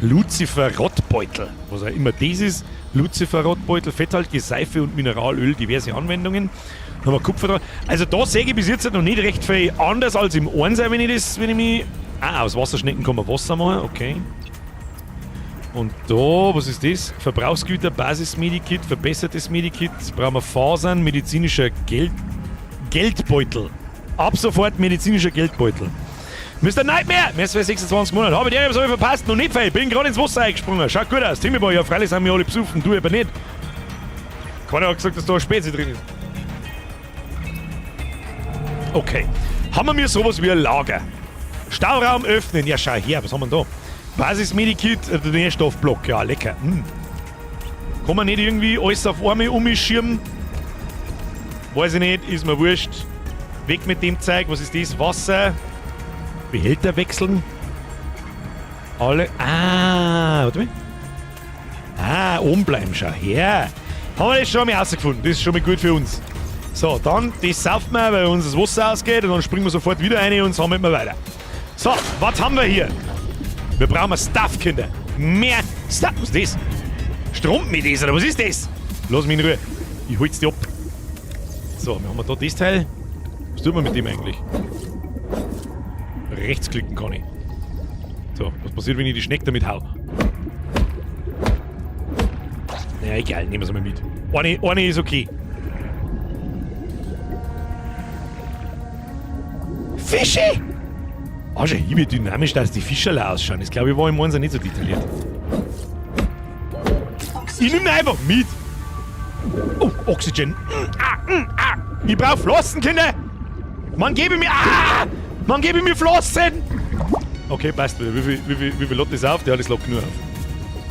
Lucifer-Rottbeutel, was auch immer das ist. Lucifer-Rottbeutel, fetthaltige Seife und Mineralöl, diverse Anwendungen. Dann haben wir Kupfer dran. Also da sehe ich bis jetzt noch nicht recht viel anders als im Einser, wenn ich das, wenn ich mich. Ah, aus Wasserschnecken kann man Wasser machen, okay. Und da, was ist das? Verbrauchsgüter, Basis-Medikit, verbessertes Medikit, brauchen wir Fasern, medizinischer Geldbeutel. Ab sofort medizinischer Geldbeutel. Mr. Nightmare, mehr als 26 Monate. Habe ich dir was hab ich verpasst? Noch nicht viel. Bin gerade ins Wasser eingesprungen. Schaut gut aus. Timmy Boy, ja, freilich sind wir alle besoffen, du aber nicht. Keiner hat gesagt, dass da eine Spezi drin ist. Okay. Haben wir mir sowas wie ein Lager? Stauraum öffnen. Ja, schau her, was haben wir denn da? Basis-Medikit, der Nährstoffblock. Ja, lecker. Hm. Kann man nicht irgendwie alles auf einmal umschirmen? Weiß ich nicht, ist mir wurscht. Weg mit dem Zeug. Was ist das? Wasser. Behälter wechseln. Alle. Ah, warte mal. Ah, oben bleiben, schau her. Haben wir das schon mal rausgefunden. Das ist schon mal gut für uns. So, dann, das sauft wir, weil uns das Wasser ausgeht und dann springen wir sofort wieder rein und sammeln wir weiter. So, was haben wir hier? Wir brauchen Stuff, Kinder. Mehr Stuff. Was ist das? Strom mit das, oder was ist das? Lass mich in Ruhe. Ich hol's dir ab. So, wir haben da das Teil. Was tut man mit dem eigentlich? Rechtsklicken kann ich. So, was passiert, wenn ich die Schnecke damit hau? Naja, egal, nehmen wir es mal mit. Eine ist okay. Fische! Ah, schau hier, wie dynamisch dass die Fischerle ausschauen. Das glaube ich war im Einser nicht so detailliert. Ich nehme einfach mit. Oh, Oxygen. Ah, ah. Ich brauche Flossen, Kinder. Man gebe mir. Ah! Man gebe mir Flossen! Okay, passt wieder. Wie viel lot das auf? Der hat das lockt nur auf.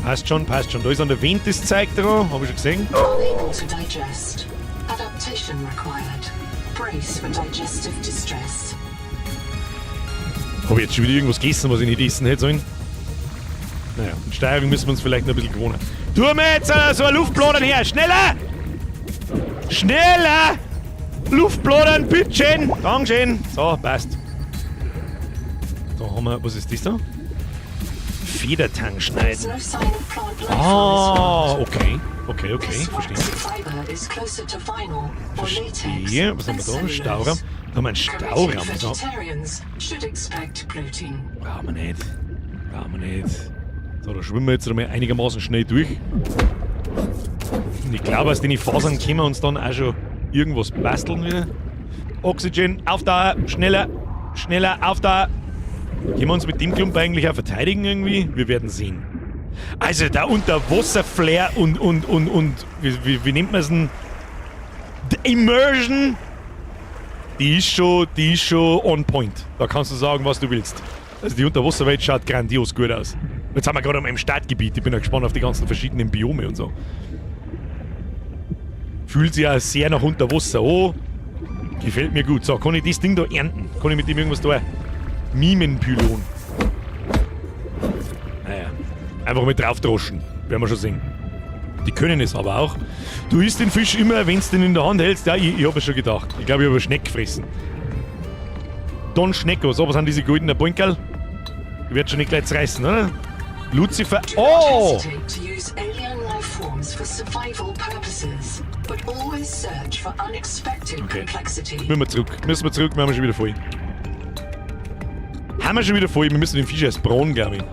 Passt schon, passt schon. Da ist an der Wind das Zeug dran, habe ich schon gesehen. Unable to digest. Adaptation required. Brace for digestive distress. Habe ich jetzt schon wieder irgendwas gegessen, was ich nicht essen hätte sollen? Naja, und Steuerung müssen wir uns vielleicht noch ein bisschen gewohnen. Tu mir jetzt so ein Luftbladern her! Schneller! Schneller! Luftbladern, bitteschön! Dankeschön! So, passt. Da haben wir, was ist das da? Federtang schneiden. Ah, okay. Okay, verstehe. Verstehe. Was haben wir da? Stauraum. Da haben wir einen Stauraum. So. Brauchen wir nicht. Brauchen wir nicht. So, da schwimmen wir jetzt einmal einigermaßen schnell durch. Und ich glaube, aus den Fasern können wir uns dann auch schon irgendwas basteln wieder. Oxygen, auf da, schneller, schneller, auf da. Können wir uns mit dem Klump eigentlich auch verteidigen irgendwie? Wir werden sehen. Also da Unterwasser-Flair und wie nennt man es denn? Die Immersion! Die ist schon on point. Da kannst du sagen, was du willst. Also die Unterwasserwelt schaut grandios gut aus. Jetzt sind wir gerade im Startgebiet. Ich bin ja gespannt auf die ganzen verschiedenen Biome und so. Fühlt sich auch sehr nach Unterwasser an. Gefällt mir gut. So, kann ich das Ding da ernten? Kann ich mit dem irgendwas da? Mimenpylon. Naja, einfach mit draufdroschen. Werden wir schon sehen. Die können es aber auch. Du isst den Fisch immer, wenn du den in der Hand hältst. Ja, ich habe es schon gedacht. Ich glaube, ich habe eine Schnecke gefressen. Don Schnecko. So, was sind diese goldenen Bonkerl? Die wird schon nicht gleich zerreißen, oder? Lucifer. Oh! Okay. Müssen wir zurück. Müssen wir zurück, wir haben schon wieder voll. Haben wir schon wieder voll. Wir müssen den Fisch erst braten, glaube ich.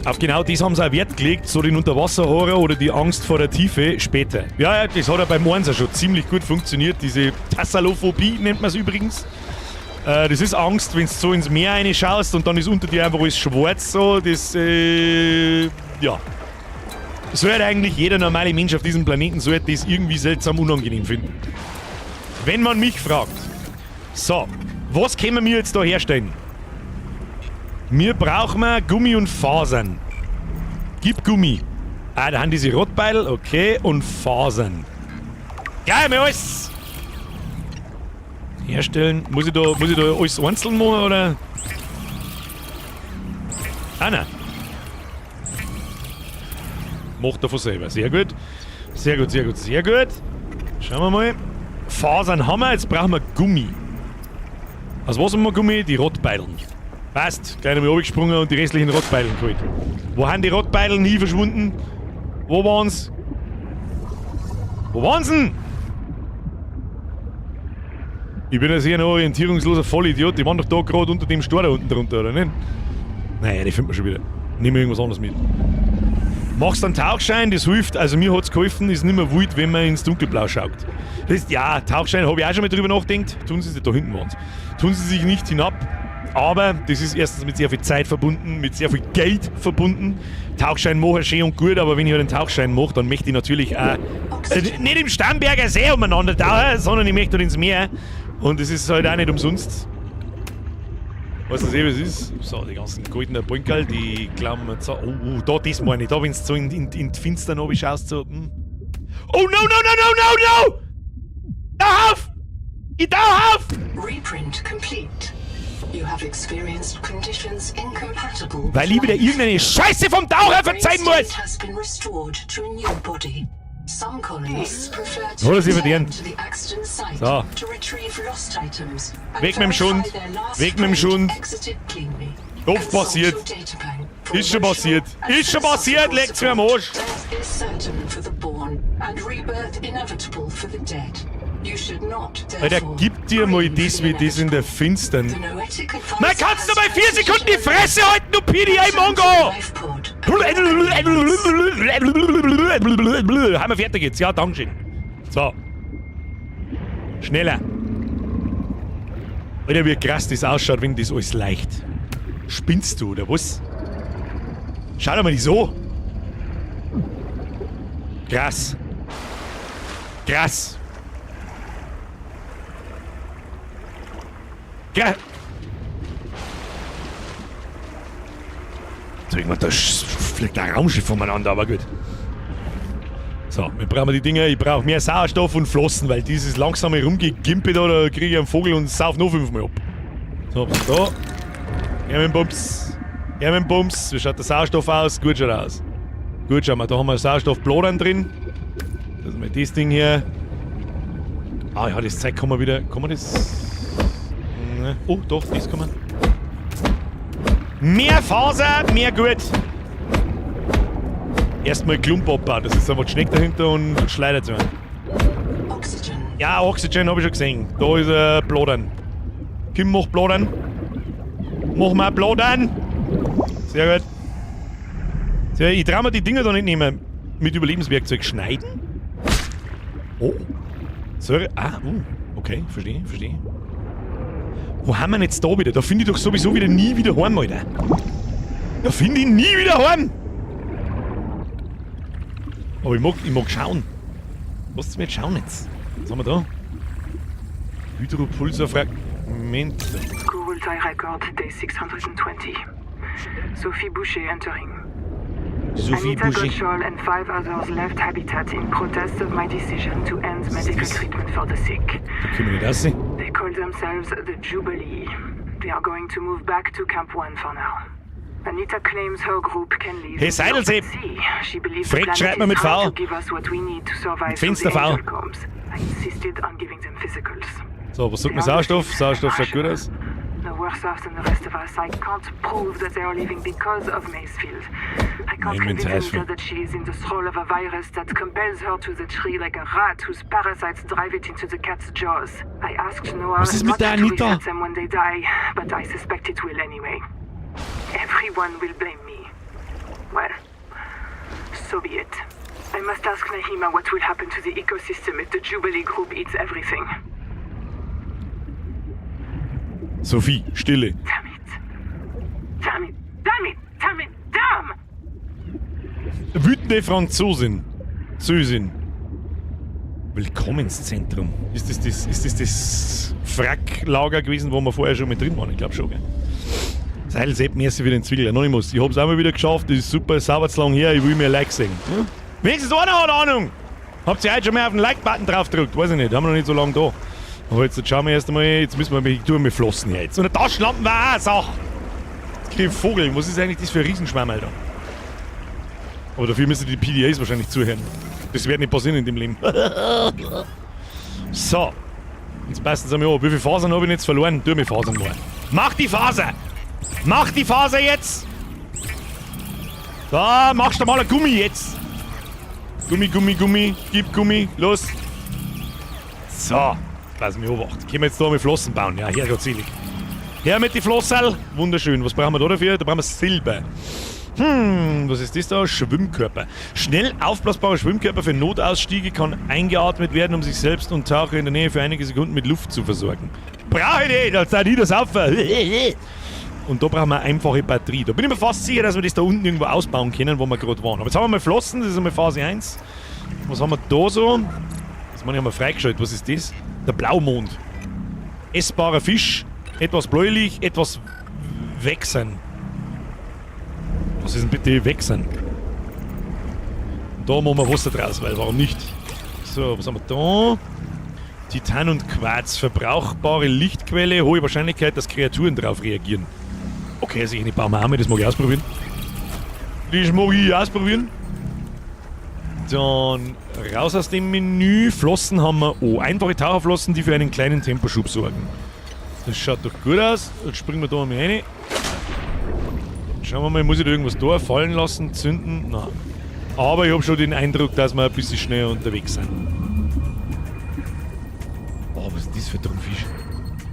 Auf genau das haben sie auch Wert gelegt, so den Unterwasserhorror oder die Angst vor der Tiefe später. Ja, ja, das hat ja beim Einser schon ziemlich gut funktioniert. Diese Tassalophobie nennt man es übrigens. Das ist Angst, wenn du so ins Meer reinschaust und dann ist unter dir einfach alles schwarz so. Das, ja. Sollte eigentlich jeder normale Mensch auf diesem Planeten sollte das irgendwie seltsam unangenehm finden. Wenn man mich fragt. So, was können wir jetzt da herstellen? Wir brauchen Gummi und Fasern. Gib Gummi. Ah, da haben diese Rottbeil, okay, und Fasern. Gleich mal alles! Herstellen. Muss ich da alles einzeln machen, oder? Ah, nein. Macht er von selber. Sehr gut. Sehr gut, sehr gut, sehr gut. Schauen wir mal. Fasern haben wir, jetzt brauchen wir Gummi. Aus was haben wir Gummi? Die Rottbeilen. Passt. Gleich nochmal runtergesprungen und die restlichen Rottbeilen geholt. Wo haben die Rottbeilen nie verschwunden? Wo waren's? Wo waren's denn? Ich bin ja sicher ein orientierungsloser Vollidiot. Die waren doch da gerade unter dem Stor da unten drunter, oder nicht? Naja, die finden wir schon wieder. Nehmen wir irgendwas anderes mit. Machst einen Tauchschein, das hilft. Also mir hat's geholfen, ist nicht mehr wild, wenn man ins Dunkelblau schaut. Das ist, ja, Tauchschein habe ich auch schon mal drüber nachgedacht. Tun sie sich, da hinten waren's. Tun sie sich nicht hinab. Aber das ist erstens mit sehr viel Zeit verbunden, mit sehr viel Geld verbunden. Tauchschein mache schön und gut, aber wenn ich halt einen Tauchschein mache, dann möchte ich natürlich auch nicht im Starnberger See umeinander tauchen, sondern ich möchte halt ins Meer. Und es ist halt auch nicht umsonst. Weißt du, was es ist? So, die ganzen goldenen Brinkerl, die glauben jetzt so. Oh, oh, da, das meine ich. Da, wenn du so in die Finstern schaust, so. Oh, no, no, no, no, no, no! Da auf! Ich da auf! Reprint complete. You have experienced conditions incompatible Weil ich wieder irgendeine Scheiße vom Taucher verzeihen muss! Has been restored to a new body. Some colonists prefer to Hat er sich return verdient. to the accident site So. to retrieve lost items and Weg mit dem verify Schund. their last Weg mit dem friend Schund. exited cleanly. Doch, Consult passiert. your databank for Ist schon emotional passiert. and Ist schon passiert, philosophical leckt's mir am support. Arsch. Death is certain for the born and rebirth inevitable for the dead. You should not, Alter, therefore, gib dir mal grieve das, the wie das in der Finstern. The Noetic Man, advisor kannst du has mal 4 Sekunden die Fresse halten, du PDA Return to Mongo! the life pod. Haben wir fertig jetzt? Ja, dankeschön. So. Schneller. Alter, wie krass das ausschaut, wenn das alles leicht. Spinnst du, oder was? Schau dir mal die so. Krass. Krass. Krass. So, irgendwann, da fliegt ein Raumschiff umeinander, aber gut. So, wir brauchen die Dinger. Ich brauche mehr Sauerstoff und Flossen, weil dieses langsame Rumgegimpe da, da kriege ich einen Vogel und sauf noch fünfmal ab. So, was ist da? Her mit dem Bums. Her mit dem Bums. Wie schaut der Sauerstoff aus? Gut schaut er aus. Gut, schauen wir, da haben wir Sauerstoffblodern drin. Das ist mal das Ding hier. Ah ja, das Zeug kann man wieder. Kann man das? Ne. Oh, doch, das kann man. Mehr Faser, mehr gut. Erstmal Klump abbauen, das ist einfach die Schnecke dahinter und schleudert sie mir. Oxygen. Ja, Oxygen habe ich schon gesehen. Da ist ein Blodern. Kim macht Blodern. Mach mal Blodern. Sehr gut. Sehr, ich trau mir die Dinger da nicht nehmen. Mit Überlebenswerkzeug schneiden? Oh. Sorry. Ah, Okay, verstehe, verstehe. Wo haben wir denn jetzt da wieder? Da finde ich doch sowieso wieder nie wieder heim, Alter. Da finde ich nie wieder heim. Aber ich mag schauen. Lasst mir jetzt schauen jetzt. Was haben wir da? Hydropulsor-Fragment. Kurultai record day 620. Sophie Boucher entering. Sophie Anita Boucher. Gottschall and five others left Habitat in protest of my decision to end medical this? treatment for the sick. Da können wir nicht raus. They call themselves the Jubilee. They are going to move back to Camp One for now. Anita claims her group can live Hey, in the open Seidelsepp. sea. She believes Fred the planet schreibt man is mit V. trying to give us what we need to survive Mit through the Fenster V. angel comes. I insisted on giving them physicals. So, was sagt mir Sauerstoff? Sauerstoff schaut gut aus. No worse off than the rest of us. I can't prove that they are leaving because of Macefield. I can't Nein, convince Macefield. Anita that she is in the thrall of a virus that compels her to the tree like a rat whose parasites drive it into the cat's jaws. I asked Noah Was ist mit not der to Anita? reset them when they die, but I suspect it will anyway. Everyone will blame me. Well, so be it. I must ask Nahima what will happen to the ecosystem if the Jubilee group eats everything. Sophie, Stille. Damn it. Damn it. Damn it. Damn it. Damn! Wütende Franzosin. Sösin. Willkommenszentrum. Ist das das Wracklager gewesen, wo wir vorher schon mit drin waren? Ich glaube schon, gell? Seil Sepp, merci für den Zwickel. Anonymous, ich hab's auch mal wieder geschafft. Das ist super, sauber zu lang her. Ich will mehr Likes sehen. Ja? Wenigstens einer hat Ahnung! Habt ihr heute schon mal auf den Like-Button drauf gedrückt? Weiß ich nicht, haben wir noch nicht so lange da. Aber jetzt schauen wir erst einmal, jetzt müssen wir, ich tue mir Flossen her jetzt. Und eine Taschenlampe war auch eine Sache. Jetzt krieg ich einen Vogel. Was ist eigentlich das für ein Riesenschwamm, Alter? Aber dafür müssen die PDAs wahrscheinlich zuhören. Das wird nicht passieren in dem Leben. So. Jetzt passen sie mir an. Wie viele Fasern habe ich jetzt verloren? Tu mir Fasern mal. Mach die Faser! Mach die Faser jetzt! Da, machst du mal ein Gummi jetzt! Gummi, Gummi, Gummi, gib Gummi, los! So, pass mich obacht. Können wir jetzt da mit Flossen bauen? Ja, herrgottselig. Her mit die Flosserl. Wunderschön. Was brauchen wir da dafür? Da brauchen wir Silber. Was ist das da? Schwimmkörper. Schnell aufblasbarer Schwimmkörper für Notausstiege kann eingeatmet werden, um sich selbst und Taucher in der Nähe für einige Sekunden mit Luft zu versorgen. Brauche ich nicht, als da nie das Saufen. Und da brauchen wir eine einfache Batterie. Da bin ich mir fast sicher, dass wir das da unten irgendwo ausbauen können, wo wir gerade waren. Aber jetzt haben wir mal Flossen, das ist einmal Phase 1. Was haben wir da so? Das meine ich, haben wir freigeschaltet. Was ist das? Der Blaumond. Essbarer Fisch. Etwas bläulich, etwas wechseln. Was ist denn bitte wechseln? Da machen wir Wasser draus, weil warum nicht? So, was haben wir da? Titan und Quarz. Verbrauchbare Lichtquelle, hohe Wahrscheinlichkeit, dass Kreaturen drauf reagieren. Okay, also eine bauen wir auch mal, das mag ich ausprobieren. Das mag ich ausprobieren. Dann raus aus dem Menü. Flossen haben wir. Oh, einfache Taucherflossen, die für einen kleinen Temposchub sorgen. Das schaut doch gut aus. Jetzt springen wir da mal rein. Schauen wir mal, muss ich da irgendwas da fallen lassen, zünden? Nein. Aber ich habe schon den Eindruck, dass wir ein bisschen schneller unterwegs sind. Oh, was ist denn das für ein Fisch?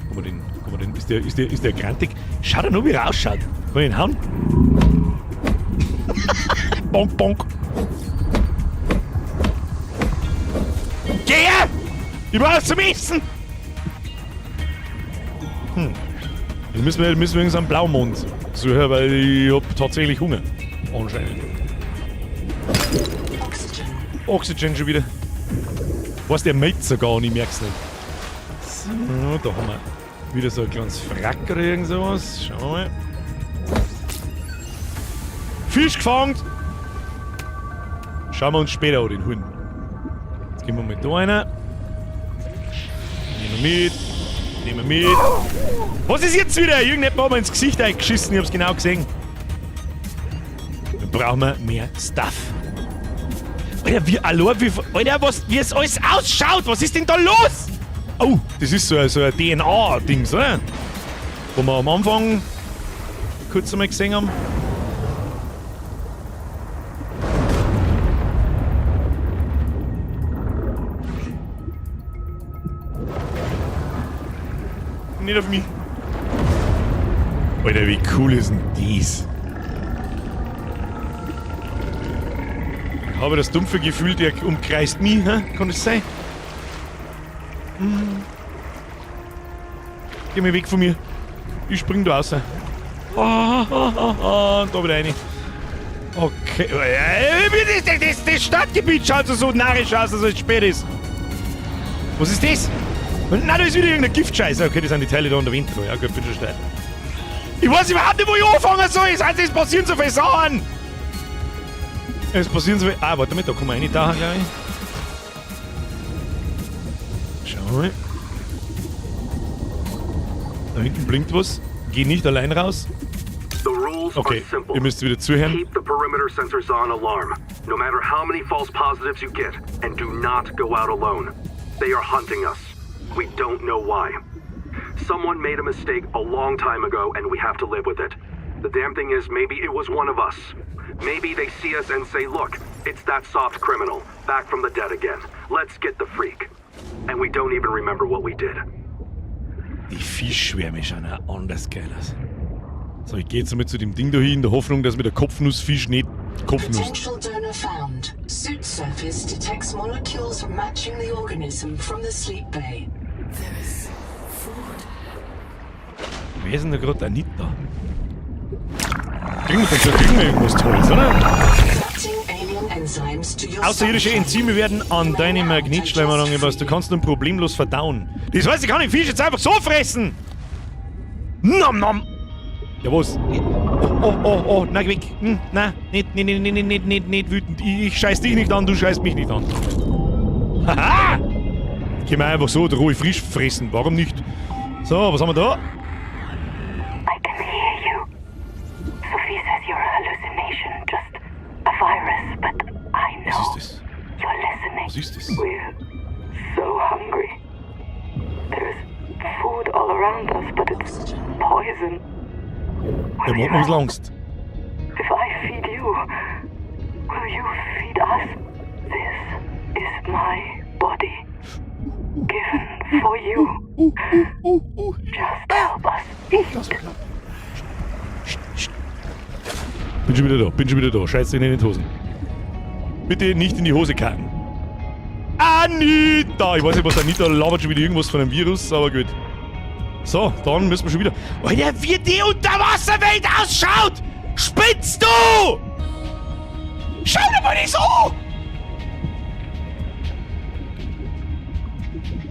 Kann man den, kann man den, ist der grantig? Schau da nur, wie er ausschaut. Kann ich ihn hauen? Bonk, bonk. Geh her! Ich brauche was zum Essen! Jetzt müssen wir irgendeinen Blaumond suchen, weil ich hab tatsächlich Hunger. Anscheinend. Oxygen. Oxygen schon wieder. Was, der meldet sogar und ich merk's nicht. So, da haben wir wieder so ein kleines Frack oder irgend sowas. Schauen wir mal. Fisch gefangen! Schauen wir uns später an, den Hund. Jetzt gehen wir mal da rein. Nehmen wir mit. Nehmen wir mit. Was ist jetzt wieder? Irgendjemand hat mir ins Gesicht eingeschissen, ich hab's genau gesehen. Dann brauchen wir mehr Stuff. Alter, wie, allein, wie, Alter, was, wie es alles ausschaut! Was ist denn da los? Oh, das ist so ein DNA-Dings, oder? Wo wir am Anfang kurz einmal gesehen haben. Nicht auf mich. Alter, wie cool ist denn dies? Ich habe das dumpfe Gefühl, der umkreist mich, hä? Kann das sein? Hm. Geh mal weg von mir. Ich spring da raus. Ah, ah, ah, ah, und da wieder rein. Okay. Das Stadtgebiet schaut so narrisch aus, dass es spät ist. Was ist das? Nein, da ist wieder irgendein Giftscheiß. Okay, das sind die Teile da unter Wind. Ja, gut, bin schon steil. Ich weiß überhaupt nicht, wo ich anfangen soll. Es heißt, es passieren so viele Sachen. Es passieren so viele... Ah, warte mal, da kommen wir rein, da, glaube ich. Schauen wir mal. Da hinten blinkt was. Geh nicht allein raus. The rules Okay, are simple. ihr müsst wieder zuhören. Keep the perimeter sensors on alarm, no matter how many false positives you get, and do not go out alone. They are hunting us. We don't know why. Someone made a mistake a long time ago, and we have to live with it. The damn thing is, maybe it was one of us. Maybe they see us and say, look, it's that soft criminal, back from the dead again. Let's get the freak. And we don't even remember what we did. Die Fischschwärme schauen auch anders geil aus. So, ich gehe jetzt einmal zu dem Ding da hin, in der Hoffnung, dass mir der Kopfnussfisch nicht Kopfnuss. Potential donor found. Suit surface detects molecules matching the organism from the sleep bay. There is food. Wer ist denn da gerade Anita? Kriegen wir, dann kriegen wir irgendwas Tolles, oder? Adapting alien enzymes to your Außerirdische stomach Enzyme werden an deine Magnetschleimhaut angepasst. Du kannst nun problemlos verdauen. Das heißt, ich kann den Fisch jetzt einfach so fressen! Nom nom! Ja, was? Oh, oh, oh, oh, na, geh weg. Na, nicht, nicht, nicht, nicht, nicht, nicht, nicht wütend. Ich scheiß dich nicht an, du scheißt mich nicht an. Haha! Können wir einfach so rohe frisch fressen. Warum nicht? So, was haben wir da? I can hear you. Sophie says you're a hallucination, just a virus, but I know Was ist das? you're listening. Was ist das? We're so hungry. There's food all around us, but it's poison. Der macht mir ein bisschen Angst. If I feed you, will you feed us? This is my body. Given for you. Just help us eat. Bin schon wieder da, bin schon wieder da. Scheiß dich nicht in die Hosen. Bitte nicht in die Hose kacken. Anita! Ich weiß nicht, was Anita labert schon wieder irgendwas von einem Virus, aber gut. So, dann müssen wir schon wieder. Alter, wie die Unterwasserwelt ausschaut! Spinnst du? Schau dir mal das an!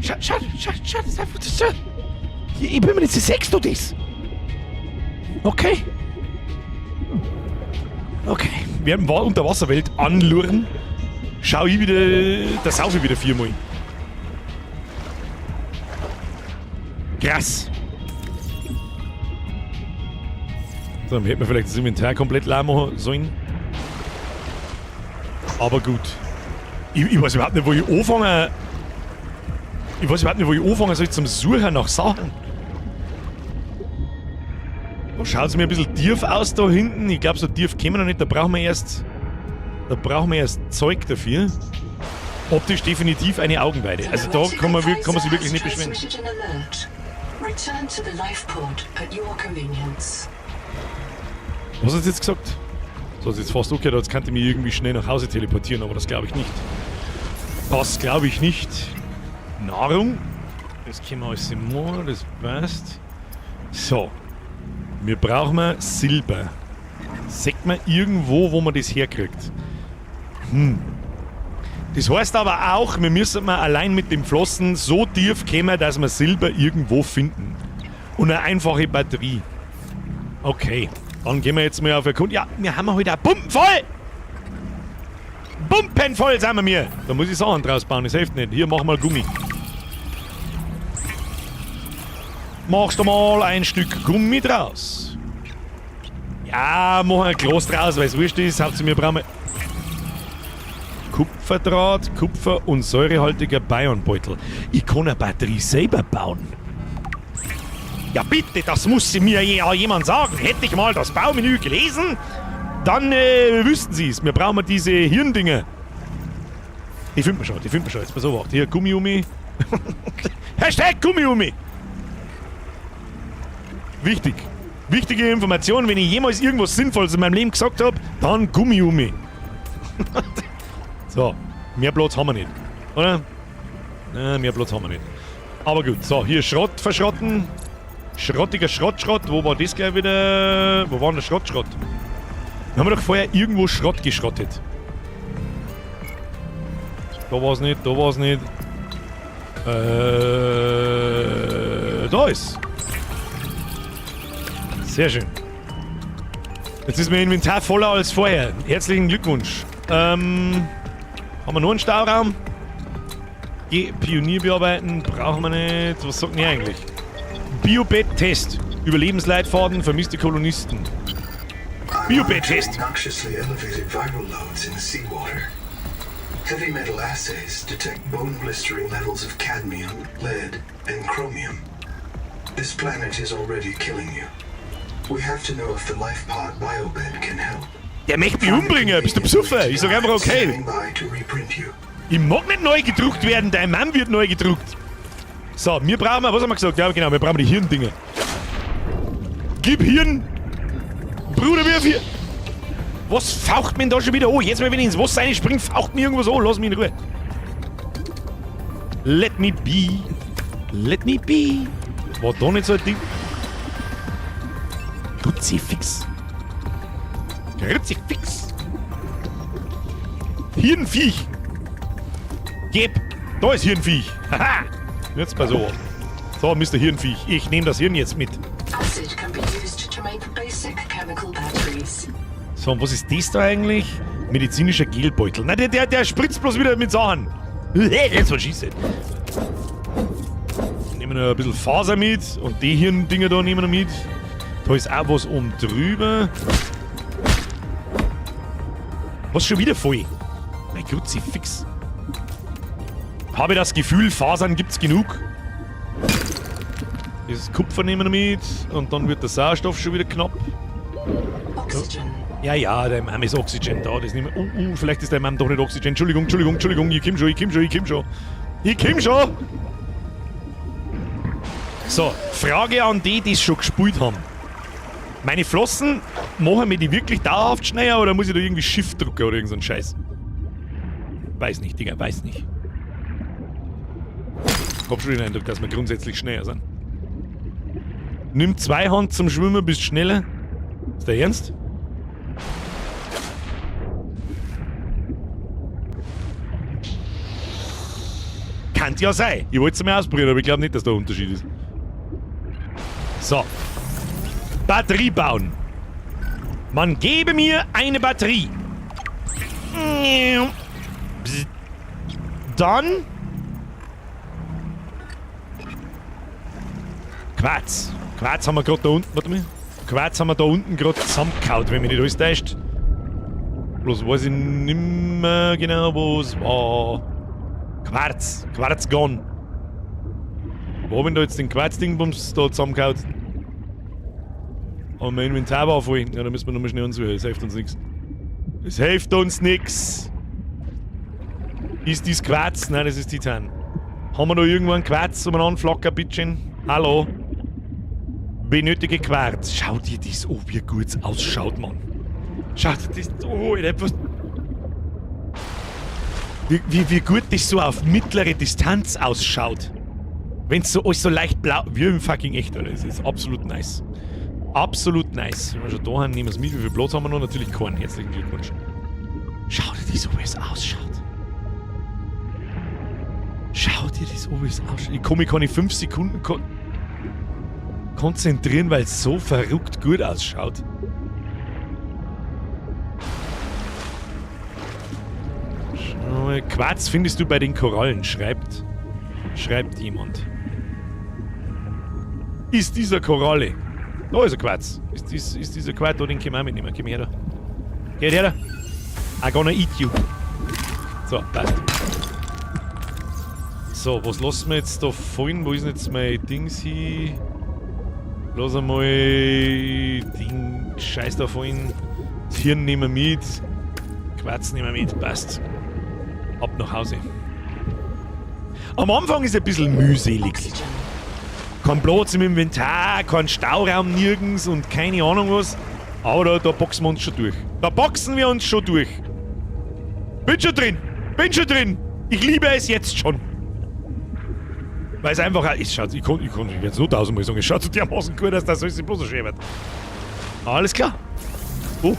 Schau, schau, schau, schau, das ist einfach. Das ist, Ich bin mir nicht sicher, siehst du das? Okay. Okay. Wir haben Unterwasserwelt anlurren. Schau ich wieder, da sauf ich wieder viermal. Krass. So, dann hätten wir vielleicht das Inventar komplett leer machen sollen. Aber gut. Ich weiß überhaupt nicht, wo ich anfange. Ich weiß überhaupt nicht, wo ich anfangen soll zum Suchen nach Sachen. Da schaut es mir ein bisschen tief aus da hinten. Ich glaube, so tief kämen wir noch nicht. Da brauchen wir erst. Da brauchen wir erst Zeug dafür. Optisch definitiv eine Augenweide. Also da kann man sich wirklich nicht beschweren. Was hat sie jetzt gesagt? So hat sie jetzt fast okay, jetzt könnte ich mich irgendwie schnell nach Hause teleportieren, aber das glaube ich nicht. Das glaube ich nicht. Nahrung. Das können wir alles machen, das passt. So. Wir brauchen Silber. Sagt man irgendwo, wo man das herkriegt? Hm. Das heißt aber auch, wir müssen mal allein mit dem Flossen so tief kommen, dass wir Silber irgendwo finden. Und eine einfache Batterie. Okay. Dann gehen wir jetzt mal auf Erkund. Ja, wir haben heute auch Pumpen voll! Pumpen voll sind wir mir! Da muss ich Sachen draus bauen, das hilft nicht. Hier, mach mal Gummi. Machst du mal ein Stück Gummi draus. Ja, mach ein Glas draus, weil es wurscht ist. Hauptsache wir brauchen Kupferdraht, Kupfer und säurehaltiger Bayernbeutel. Ich kann eine Batterie selber bauen. Ja bitte, das muss mir ja jemand sagen. Hätte ich mal das Baumenü gelesen, dann wüssten sie es. Wir brauchen diese Hirndinger. Die finden wir schon, die finden wir schon. Jetzt pass auf. Hier, Gummiumi. Hashtag Gummiumi. Wichtig. Wichtige Information, wenn ich jemals irgendwas Sinnvolles in meinem Leben gesagt habe, dann Gummiumi. So, mehr Platz haben wir nicht. Oder? Nein, mehr Platz haben wir nicht. Aber gut, so, hier Schrott verschrotten. Schrottiger Schrott. Wo war das gleich wieder? Wo war denn der Schrott? Wir haben doch vorher irgendwo Schrott geschrottet. Da war's nicht, da war's nicht. Da ist. Sehr schön. Jetzt ist mein Inventar voller als vorher. Herzlichen Glückwunsch. Haben wir nur einen Stauraum? Pionier bearbeiten, brauchen wir nicht. Was sagt denn ihr eigentlich? Biobett-Test. Überlebensleitfaden, vermisste Kolonisten. Biobett-Test. Noxiously elevated viral loads in the seawater. Heavy metal assays detect bone-blistering levels of cadmium, lead, and chromium. This planet is already killing you. We have to know if the LifePod biobed can help. Der möchte mich umbringen, bist du Besoffen? Ich sag einfach okay. Ich mag nicht neu gedruckt werden, dein Mann wird neu gedruckt. So, wir brauchen, was haben wir gesagt? Ja, genau, wir brauchen die Hirndinger. Gib Hirn! Bruder, wirf hier! Was faucht mir denn da schon wieder an? Jetzt mal, wenn ich ins Wasser reinspringe, faucht mir irgendwas an. Lass mich in Ruhe. Let me be. Let me be. War da nicht so ein Ding? Kruzifix. Kruzifix. Hirnviech. Geb. Da ist Hirnviech. Haha. Jetzt pass auf. So, Mr. Hirnviech. Ich nehme das Hirn jetzt mit. Acid can be used to make basic chemical batteries. So, und was ist das da eigentlich? Medizinischer Gelbeutel. Na, der spritzt bloß wieder mit Sachen. Jetzt was schießt. Nehmen wir noch ein bisschen Faser mit. Und die Hirndinger da nehmen wir noch mit. Da ist auch was oben drüber. Was schon wieder voll? Mein Kruzifix. Habe das Gefühl, Fasern gibt's genug. Das Kupfer nehmen wir mit. Und dann wird der Sauerstoff schon wieder knapp. Oxygen. Ja, ja, der Mann ist Oxygen da. Das nehmen wir. Vielleicht ist der Mann doch nicht Oxygen. Entschuldigung, Entschuldigung, Entschuldigung. Ich komm schon, ich komm schon, ich komm schon. Ich komm schon! So, Frage an die, die es schon gespielt haben. Meine Flossen, machen mir die wirklich dauerhaft schneller oder muss ich da irgendwie Shift drücken oder irgend so ein Scheiß? Weiß nicht, Digga, weiß nicht. Ich hab schon den Eindruck, dass wir grundsätzlich schneller sind. Nimm zwei Hand zum Schwimmen, bist schneller. Ist der ernst? Kann ja sein. Ich wollte es mal ausprobieren, aber ich glaube nicht, dass da ein Unterschied ist. So. Batterie bauen. Man gebe mir eine Batterie. Dann. Quarz. Quarz haben wir gerade da unten. Warte mal. Quarz haben wir da unten gerade zusammengehauen, wenn mich nicht alles täuscht. Bloß weiß ich nimmer genau, wo es war. Quarz. Quarz gone. Wo hab ich denn da jetzt den Quarz-Dingbums da zusammengehauen? Aber mein Inventar war voll. Ja, da müssen wir nochmal schnell ansuchen. Das hilft uns nichts. Es hilft uns nichts. Ist dies Quarz? Nein, das ist Titan. Haben wir da irgendwo einen Quarz um einen Anflacker, bitteschön? Hallo? Benötige Quarz. Schau dir das an, wie gut es ausschaut, Mann. Schau dir das an, ich hab was. Wie gut das so auf mittlere Distanz ausschaut. Wenn es so alles so leicht blau. Wie im fucking echt, Alter. Das ist absolut nice. Absolut nice. Wenn wir schon da haben, nehmen wir es mit. Wie viel Platz haben wir noch? Natürlich keinen. Herzlichen Glückwunsch. Schau dir das an, wie es ausschaut. Schau dir das an, wie es ausschaut. Ich kann mich keine 5 Sekunden konzentrieren, weil es so verrückt gut ausschaut. Schau mal. Quarz findest du bei den Korallen, schreibt jemand. Ist dieser Koralle? Da ist ein Quarz. Ist dieser Quarz da, den können wir auch mitnehmen. Komm her da. Geht her da. I gonna eat you. So, passt. So, was lassen wir jetzt da fallen? Wo ist denn jetzt mein Dings hin? Lass einmal Ding Scheiß da fallen. Das Hirn nehmen wir mit. Quarz nehmen wir mit. Passt. Ab nach Hause. Am Anfang ist es ein bisschen mühselig. Oxygen. Kein Platz im Inventar, kein Stauraum nirgends und keine Ahnung was. Aber da boxen wir uns schon durch. Da boxen wir uns schon durch. Bin schon drin. Bin schon drin. Ich liebe es jetzt schon. Weil es einfach auch, es schaut, ich werde es nur tausendmal sagen, es schaut so dermaßen gut aus, dass alles bloß so schön wird. Alles klar. Oh,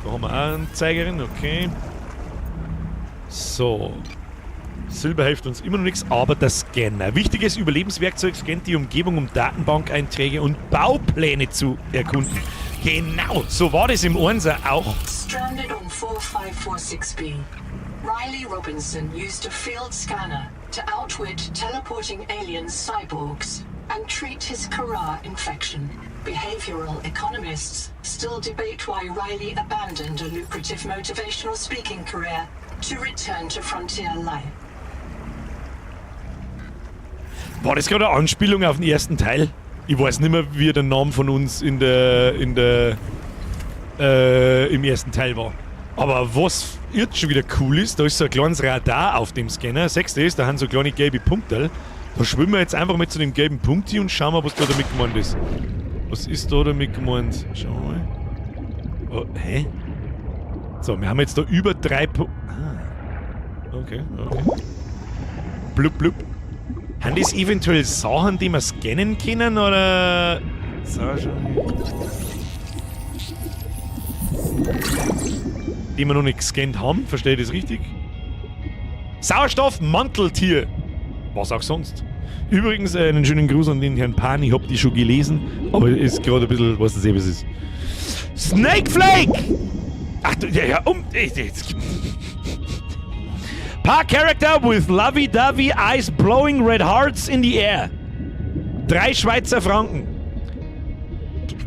da haben wir auch einen Zeigerin, okay. So. Silber hilft uns immer noch nichts, aber der Scanner. Wichtiges Überlebenswerkzeug, scannt die Umgebung, um Datenbankeinträge und Baupläne zu erkunden. Genau, so war das im Einser auch. Stranded on 4546B, Riley Robinson used a field scanner to outwit teleporting alien cyborgs and treat his Kharaa infection. Behavioral economists still debate why Riley abandoned a lucrative motivational speaking career to return to frontier life. War das gerade eine Anspielung auf den ersten Teil? Ich weiß nicht mehr, wie der Name von uns im ersten Teil war. Aber was jetzt schon wieder cool ist, da ist so ein kleines Radar auf dem Scanner. Siehst du das? Da haben so kleine gelbe Punkte. Da schwimmen wir jetzt einfach mal zu dem gelben Punkt hier und schauen mal, was da damit gemeint ist. Was ist da damit gemeint? Schauen wir mal. Oh, hä? So, wir haben jetzt da über 3 Ah. Okay. Blub, blub. Haben das eventuell Sachen, die wir scannen können, oder? So, schon. Die wir noch nicht gescannt haben, verstehe ich das richtig? Sauerstoff-Manteltier! Was auch sonst. Übrigens, einen schönen Gruß an den Herrn Pan, ich hab die schon gelesen, aber ist gerade ein bisschen, was das eben ist. Snake Flake! Ach du, ja, ja, um. Jetzt. Park Character with lovey-dovey eyes blowing red hearts in the air. 3 Schweizer Franken.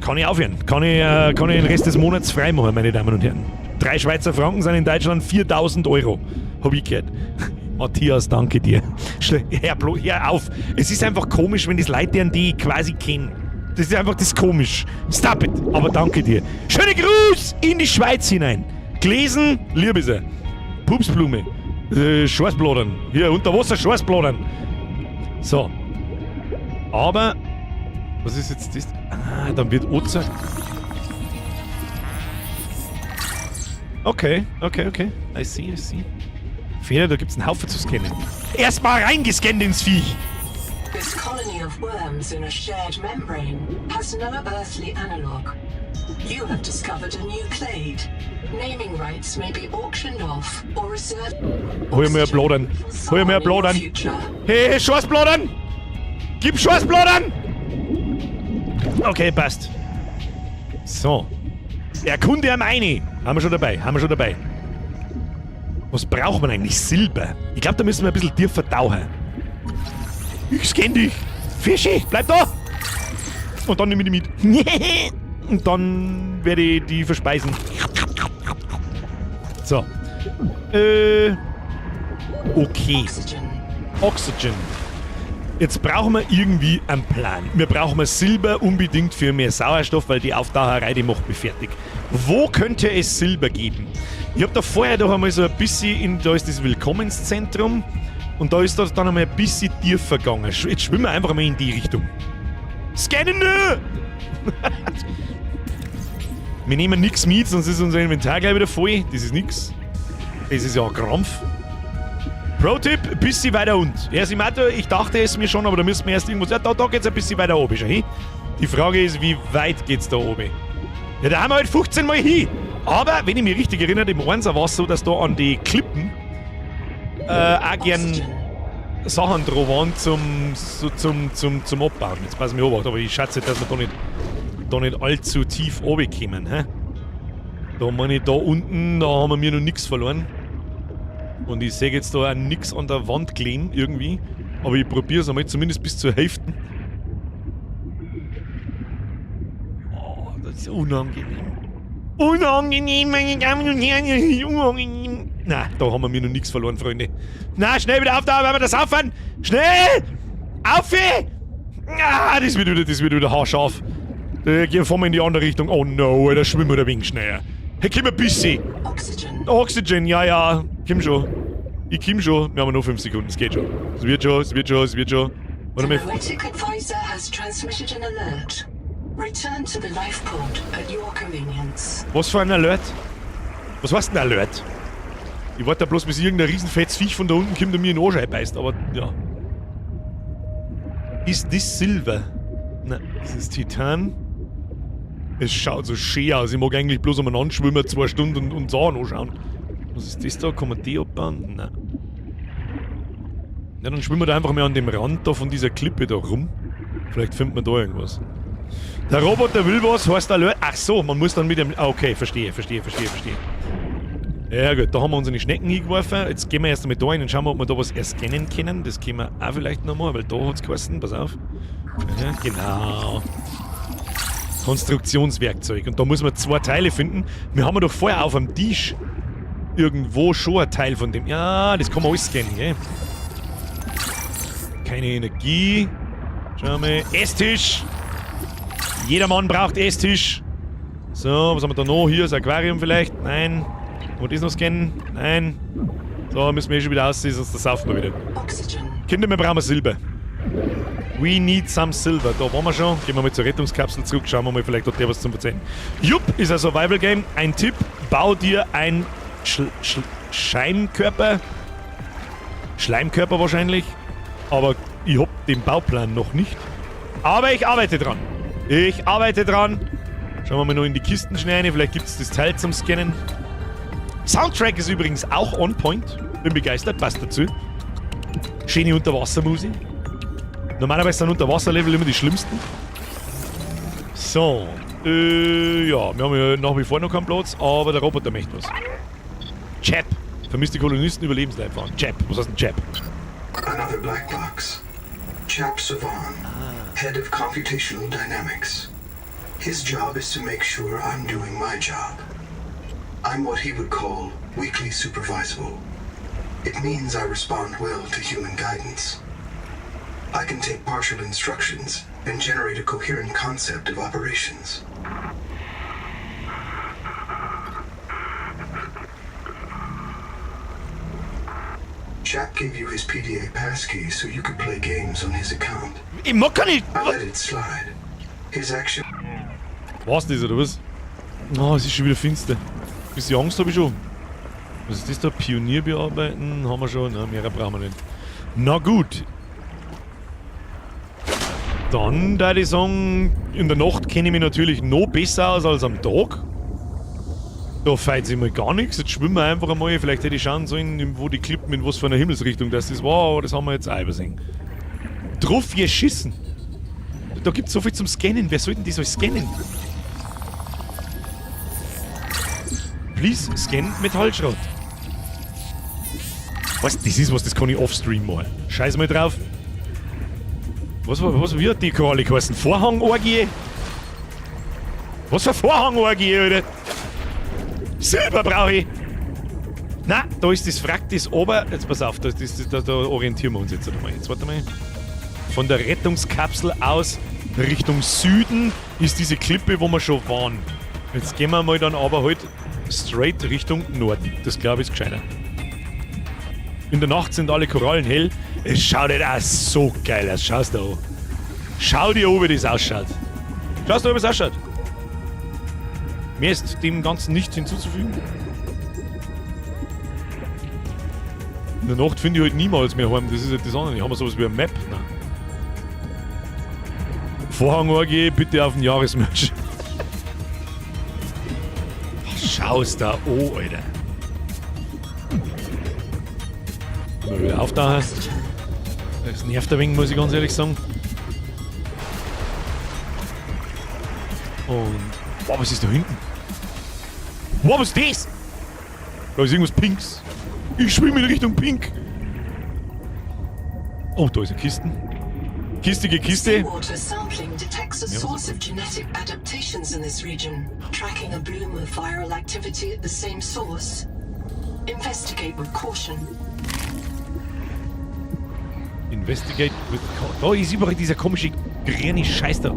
Kann ich aufhören. Kann ich den Rest des Monats frei machen, meine Damen und Herren. 3 Schweizer Franken sind in Deutschland 4000 Euro. Hab ich gehört. Matthias, danke dir. Hör auf. Es ist einfach komisch, wenn das Leute an die ich quasi kenne. Das ist einfach das komisch. Stop it. Aber danke dir. Schöne Gruß in die Schweiz hinein. Gelesen, lieb ist er. Pupsblume. Schweißbladern. Hier, unter Wasser Schweißbladern. So. Aber, was ist jetzt das? Ah, dann wird Ozer. Okay. I see, I see. Fehler, da gibt's einen Haufen zu scannen. Erstmal reingescannt ins Viech. This colony of worms in a shared membrane has no earthly analog. You have discovered a new clade. Naming rights may be auctioned off or reserved. Hol mir Blodern. Hol mir Blodern. Future. Hey, hey, Schwarzblodern! Gib Schwarzblodern! Okay, passt. So. Erkunde am eine. Haben wir schon dabei, haben wir schon dabei. Was braucht man eigentlich? Silber. Ich glaube, da müssen wir ein bisschen tiefer tauchen. Ich scann dich. Fischi, bleib da! Und dann nehme ich die mit. Und dann werde ich die verspeisen. So. Okay. Oxygen. Oxygen. Jetzt brauchen wir irgendwie einen Plan. Wir brauchen Silber unbedingt für mehr Sauerstoff, weil die Auftaucherei, die macht mich fertig. Wo könnte es Silber geben? Ich hab da vorher doch einmal so ein bisschen, da ist das Willkommenszentrum und da ist das dann einmal ein bisschen tiefer gegangen. Jetzt schwimmen wir einfach mal in die Richtung. Scannen! Wir nehmen nix mit, sonst ist unser Inventar gleich wieder voll. Das ist nix. Das ist ja ein Krampf. Pro-Tipp, ein bisschen weiter unten. Herr Simato, ich dachte es mir schon, aber da müssen wir erst irgendwo... Ja, da geht's ein bisschen weiter oben schon hin. Die Frage ist, wie weit geht's da oben? Ja, da haben wir halt 15 Mal hin. Aber, wenn ich mich richtig erinnere, im Einser war es so, dass da an die Klippen auch gern Oxygen. Sachen dran waren zum Abbauen. Jetzt pass mich auf, aber ich schätze, dass wir da nicht allzu tief runterkommen. Hä? Da meine ich, da unten, da haben wir noch nix verloren. Und ich sehe jetzt da auch nix an der Wand kleben, irgendwie. Aber ich probiere es einmal, zumindest bis zur Hälfte. Oh, das ist unangenehm. Unangenehm, meine Damen und Herren, das ist unangenehm. Na, da haben wir mir noch nix verloren, Freunde. Na, schnell wieder auf da, weil wir das auffahren. Schnell! Auf! Ah, das wird wieder haarscharf. Da gehen wir in die andere Richtung. Oh no, da schwimmen wir ein wenig schneller. Hey, komm ein bisschen. Oxygen. Oxygen, ja, ja. Komm schon. Ich komm schon. Wir haben noch 5 Sekunden. Es geht schon. Es wird schon, es wird schon, es wird schon. Warte The mal. Noetic Advisor has transmitted an alert. Return to the life pod at your convenience. Was für ein Alert? Was heißt denn Alert? Ich warte da bloß, bis irgendein riesenfettes Viech von da unten kommt und mir in den Arsch einbeißt, aber ja. Ist das Silber? Nein, das ist Titan. Es schaut so schön aus. Ich mag eigentlich bloß umeinander schwimmen, 2 Stunden und Sachen anschauen. Was ist das da? Kann man die abbauen? Nein. Ja, dann schwimmen wir da einfach mal an dem Rand da von dieser Klippe da rum. Vielleicht findet man da irgendwas. Der Roboter will was, heißt Alert. Ach so, man muss dann mit dem... Ah, okay, verstehe, verstehe, verstehe, verstehe. Ja gut, da haben wir unsere Schnecken hingeworfen. Jetzt gehen wir erst einmal da rein und schauen wir, ob wir da was erscannen können. Das können wir auch vielleicht nochmal, weil da hat's geheißen. Pass auf. Ja, genau. Konstruktionswerkzeug. Und da muss man 2 Teile finden. Wir haben ja doch vorher auf dem Tisch irgendwo schon ein Teil von dem. Ja, das kann man alles scannen, gell? Keine Energie. Schauen wir mal. Esstisch! Jeder Mann braucht Esstisch. So, was haben wir da noch? Hier ist Aquarium vielleicht. Nein. Kann man das noch scannen? Nein. So, müssen wir eh schon wieder aussehen, sonst saufen wir wieder. Oxygen. Kinder, wir brauchen Silber. We need some silver. Da waren wir schon. Gehen wir mal zur Rettungskapsel zurück. Schauen wir mal, vielleicht hat der was zum Erzählen. Jupp, ist ein Survival Game. Ein Tipp: Bau dir ein Schleimkörper. Schleimkörper wahrscheinlich. Aber ich hab den Bauplan noch nicht. Aber ich arbeite dran. Ich arbeite dran. Schauen wir mal noch in die Kisten schnell rein. Vielleicht gibt's das Teil zum Scannen. Soundtrack ist übrigens auch on point. Bin begeistert, passt dazu. Schöne Unterwassermusik. Normalerweise sind Unterwasserlevel immer die schlimmsten. So. Ja, wir haben ja nach wie vor noch keinen Platz, aber der Roboter möchte was. Chap. Vermisste Kolonisten Überlebensleitfaden. Chap. Was heißt denn Chap? Another black box. Chap Savan, head of computational dynamics. His job is to make sure I'm doing my job. I'm what he would call weakly supervisable. It means I respond well to human guidance. I can take partial instructions and generate a coherent concept of operations. Chap gave you his PDA passkey so you could play games on his account. Ich mag gar nicht. I let it slide. His action. War's das oder was? Oh, es ist schon wieder finster. Ein bisschen Angst hab ich schon. Was ist das da? Pionier bearbeiten? Haben wir schon. Na, mehr brauchen wir nicht. Na gut. Dann, da ich sagen, in der Nacht kenne ich mich natürlich noch besser aus als am Tag. Da fällt sich mal gar nichts. Jetzt schwimmen wir einfach einmal. Vielleicht hätte ich schauen sollen, wo die Klippen, in was für einer Himmelsrichtung das war, aber das haben wir jetzt auch übersehen. Drauf geschissen. Da gibt's so viel zum Scannen. Wer soll denn das alles scannen? Please, scan Metallschrott. Was, das ist was, das kann ich offstream mal. Scheiß mal drauf. Was wird die Koralle geheißen? Vorhangorgie? Was für Vorhangorgie, Alter? Silber brauche ich! Na, da ist das Wrack, das ober. Jetzt pass auf, da orientieren wir uns jetzt einmal. Jetzt warte mal. Von der Rettungskapsel aus Richtung Süden ist diese Klippe, wo wir schon waren. Jetzt gehen wir mal dann aber halt straight Richtung Norden. Das, glaube ich, ist gescheiter. In der Nacht sind alle Korallen hell. Es schaut halt auch so geil aus. Schau's da an. Schau dir an, wie das ausschaut. Schau's da an, wie es ausschaut. Mehr ist dem Ganzen nicht hinzuzufügen. In der Nacht finde ich halt niemals mehr heim. Das ist halt das andere. Haben wir sowas wie eine Map? Nein. Vorhang-Orgie, bitte auf den Jahresmerch. Schau's da an, Alter. Mal wieder auftauchen. Das nervt ein wenig, muss ich ganz ehrlich sagen. Und. Boah, was ist da hinten? Boah, was ist das? Da ist irgendwas Pinks. Ich schwimme in Richtung Pink. Oh, da ist eine Kiste. Kistige Kiste. Seawater sampling detects a Ja, was source of genetic adaptations in this region, tracking a bloom of viral activity at the same source. Investigate with caution. Investigate with caution. Da ist überall dieser komische grüne Scheiß da.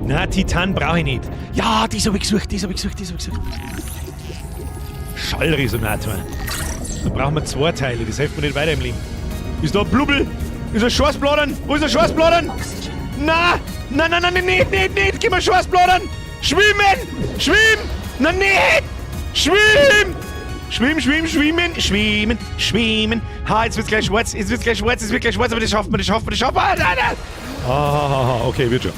Na, Titan brauche ich nicht. Ja, das hab ich gesucht, das hab ich gesucht, das hab ich gesucht. Schallresonator. Da brauchen wir zwei Teile, das hilft mir nicht weiter im Leben. Ist da ein Blubbel? Ist ein Schwarzbladern? Wo ist ein Schwarzbladern? Na! Na, na, na, nicht, nicht, nicht! Gib mir Schwarzbladern! Schwimmen! Schwimm! Na, nicht! Schwimm! Schwimm, schwimm, schwimmen, schwimmen, schwimmen. Ha, jetzt wird's gleich schwarz, jetzt wird's gleich schwarz, jetzt wird gleich schwarz, aber das schafft man, das schafft man, das schafft man. Nein, nein. Ah, okay, wird schon.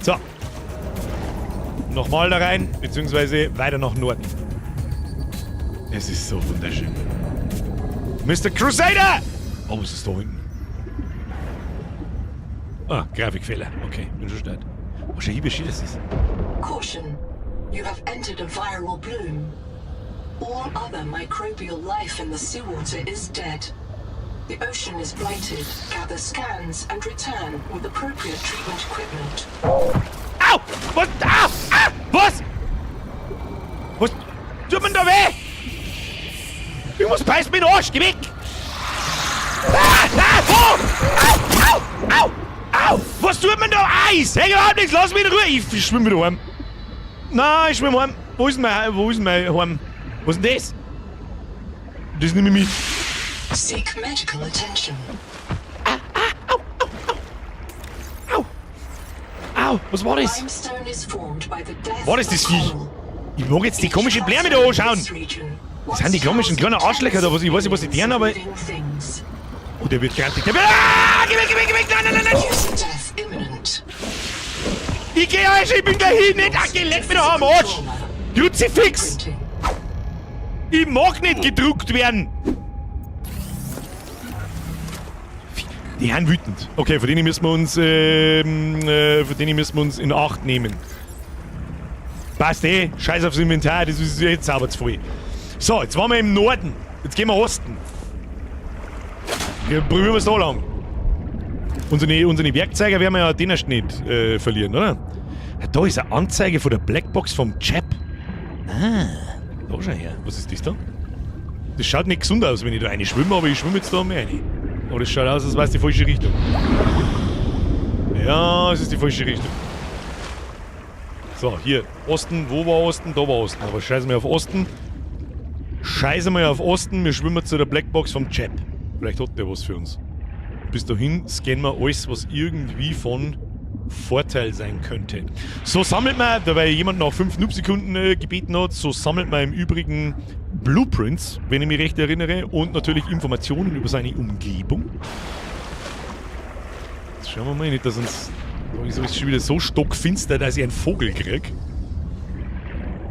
So. Nochmal da rein, beziehungsweise weiter nach Norden. Es ist so wunderschön. Mr. Crusader! Oh, was ist da hinten? Ah, Grafikfehler. Okay, bin schon stark. Oh, schau hier, wie schön das ist. Caution. You have entered a viral bloom. All other microbial life in the seawater is dead. The ocean is blighted. Gather scans and return with appropriate treatment equipment. Au! Was? Au! Ah! Was? Was? Tut mir da weh! Irgendwas beißt mir in den Arsch! Geh weg! Ah! Ah! Wo? Au! Au! Au! Au! Was tut man da? Eis! Hey, überhaupt nichts! Lass mich in Ruhe! Ich schwimme wieder heim. Nein, ich schwimme heim. Wo ist denn mein Heim? Was ist denn das? Das nehme ich mit. Seek medical attention. Au! Au! Was war das? Limestone is formed by the death War das das of Viech? coral. Ich mag jetzt die komischen Bläme da anschauen. Das sind die komischen kleinen Arschlöcher da, was ich weiß nicht, was die tun, aber. Oh, der wird grantig. Der wird. Ah! Geh weg, geh weg, geh weg! Nein, nein, nein, nein! User death imminent. Ich geh euch, ich bin gleich hin! Nicht, ach, geh, leck mich doch am Arsch! Kruzifix! Printing. Ich mag nicht gedruckt werden! Die sind wütend. Okay, von denen müssen wir uns, von denen müssen wir uns in Acht nehmen. Passt eh, scheiß aufs Inventar, das ist jetzt sauber zu voll. So, jetzt waren wir im Norden. Jetzt gehen wir Osten. Wir probieren wir es da lang. Unsere Werkzeuge werden wir ja den erst nicht verlieren, oder? Ja, da ist eine Anzeige von der Blackbox vom Chap. Ah, da schau her. Was ist das da? Das schaut nicht gesund aus, wenn ich da rein schwimme, aber ich schwimme jetzt da mehr rein. Aber das schaut aus, als wäre es die falsche Richtung. Ja, es ist die falsche Richtung. So, hier. Osten. Wo war Osten? Da war Osten. Aber scheißen wir auf Osten. Scheißen wir auf Osten. Wir schwimmen zu der Blackbox vom Chap. Vielleicht hat der was für uns. Bis dahin scannen wir alles, was irgendwie von Vorteil sein könnte. So sammelt man, da weil jemand nach 5 Noob-Sekunden gebeten hat, so sammelt man im Übrigen Blueprints, wenn ich mich recht erinnere, und natürlich Informationen über seine Umgebung. Jetzt schauen wir mal, nicht, dass uns... Wieso ist es schon wieder so stockfinster, dass ich einen Vogel krieg?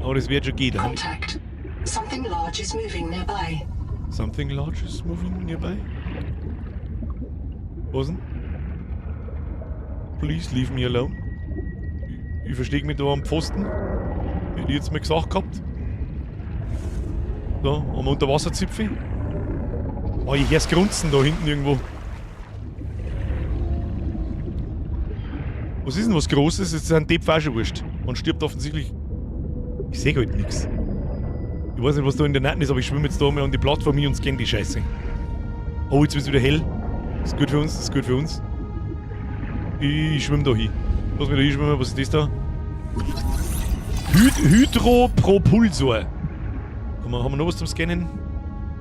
Aber das wird schon gehen. Contact. Something large is moving nearby. Something large is moving nearby? Was denn? Please leave me alone. Ich verstecke mich da am Pfosten. Hätte ich jetzt mal gesagt gehabt. Da, am Unterwasserzipfel. Oh, ich hör's grunzen da hinten irgendwo. Was ist denn was Großes? Das ist ein Depp auch schon wurscht. Man stirbt offensichtlich. Ich seh halt nix. Ich weiß nicht, was da in der Nacht ist, aber ich schwimme jetzt da mal an die Plattform hin und scanne die Scheiße. Oh, jetzt wird's wieder hell. Das ist gut für uns, das ist gut für uns. Ich schwimme da hin. Lass mich da hinschwimmen, was ist das da? Hydropropulsor. Haben wir noch was zum Scannen?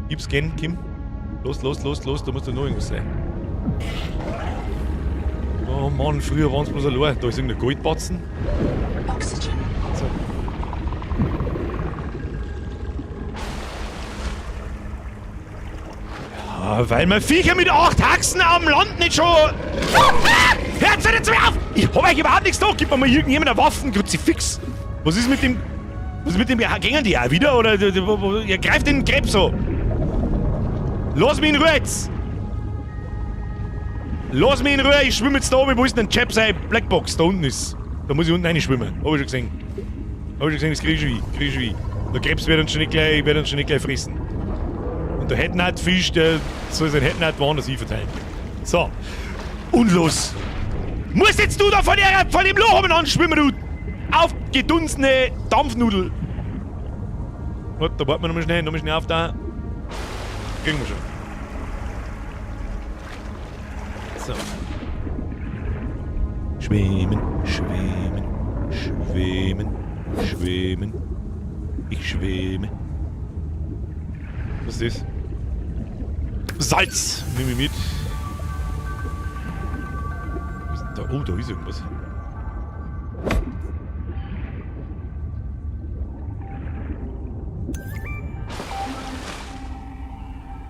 Gib Scan, Kim. Los, los, los, los, da muss doch noch irgendwas sein. Oh Mann, früher waren's bloß allein. Da ist irgendein Goldbatzen. Oxygen. So. Ja, weil man Viecher mit 8 Haxen am Land nicht schon... Hört jetzt mir auf! Ich hab euch überhaupt nichts da! Gib mir mal irgendjemand eine Waffen, Kruzifix! Was ist mit dem... Was ist mit dem... Gängen die auch wieder? Oder... Ihr greift den Krebs an! Lass mich in Ruhe jetzt! Lass mich in Ruhe, ich schwimme jetzt da oben. Wo ist denn Chap sein Blackbox? Da unten ist. Da muss ich unten reinschwimmen. Hab ich schon gesehen. Hab ich schon gesehen, das krieg ich schon hin. Krieg ich schon hin. Der Krebs wird uns schon nicht gleich, wird uns schon nicht gleich fressen. Und der Headnut-Fisch, der soll sein Headnut woanders hin verteilen. So. Und los! Musst jetzt du da von dem Loch oben anschwimmen, du aufgedunsene Dampfnudel! Warte, da warten wir nochmal schnell auf da. Kriegen wir schon. So. Schwimmen, schwimmen, schwimmen, schwimmen. Ich schwimme. Was ist das? Salz! Nimm ich mit. Was ist denn da? Oh, da ist irgendwas.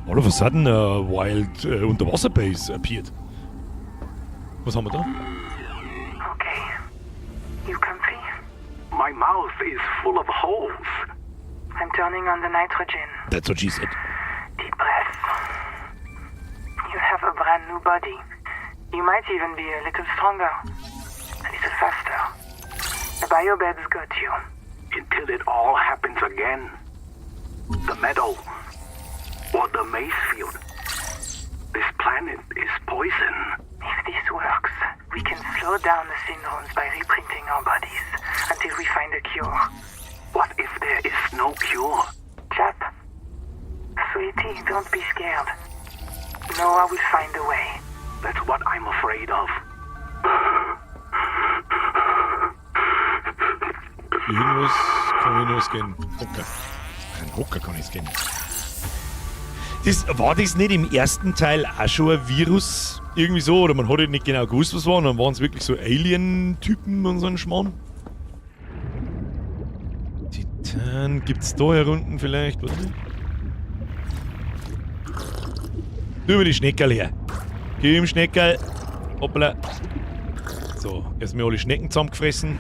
All of a sudden a wild Unterwasser-Base appeared. Was haben wir da? Okay. You comfy? My mouth is full of holes. I'm turning on the nitrogen. That's what she said. Deep breath. You have a brand new body. You might even be a little stronger. A little faster. The biobed's got you. Until it all happens again. The meadow. Or the maize field. This planet is poison. If this works, we can slow down the syndromes by reprinting our bodies until we find a cure. What if there is no cure? Chap, sweetie, don't be scared. Noah will find a way. That's what I'm afraid of. Irgendwas kann ich noch scannen. Hocker. Ein Hocker kann ich scannen. War das nicht im ersten Teil auch schon ein Virus? Irgendwie so, oder man hat halt nicht genau gewusst, was war. Und dann waren's wirklich so Alien-Typen und so ein Schmarrn. Titan, gibt's da hier unten vielleicht? Warte mal. Nur über die Schneckerl her. Gib ihm Schneckerl. Hoppla. So, erstmal alle Schnecken zusammengefressen.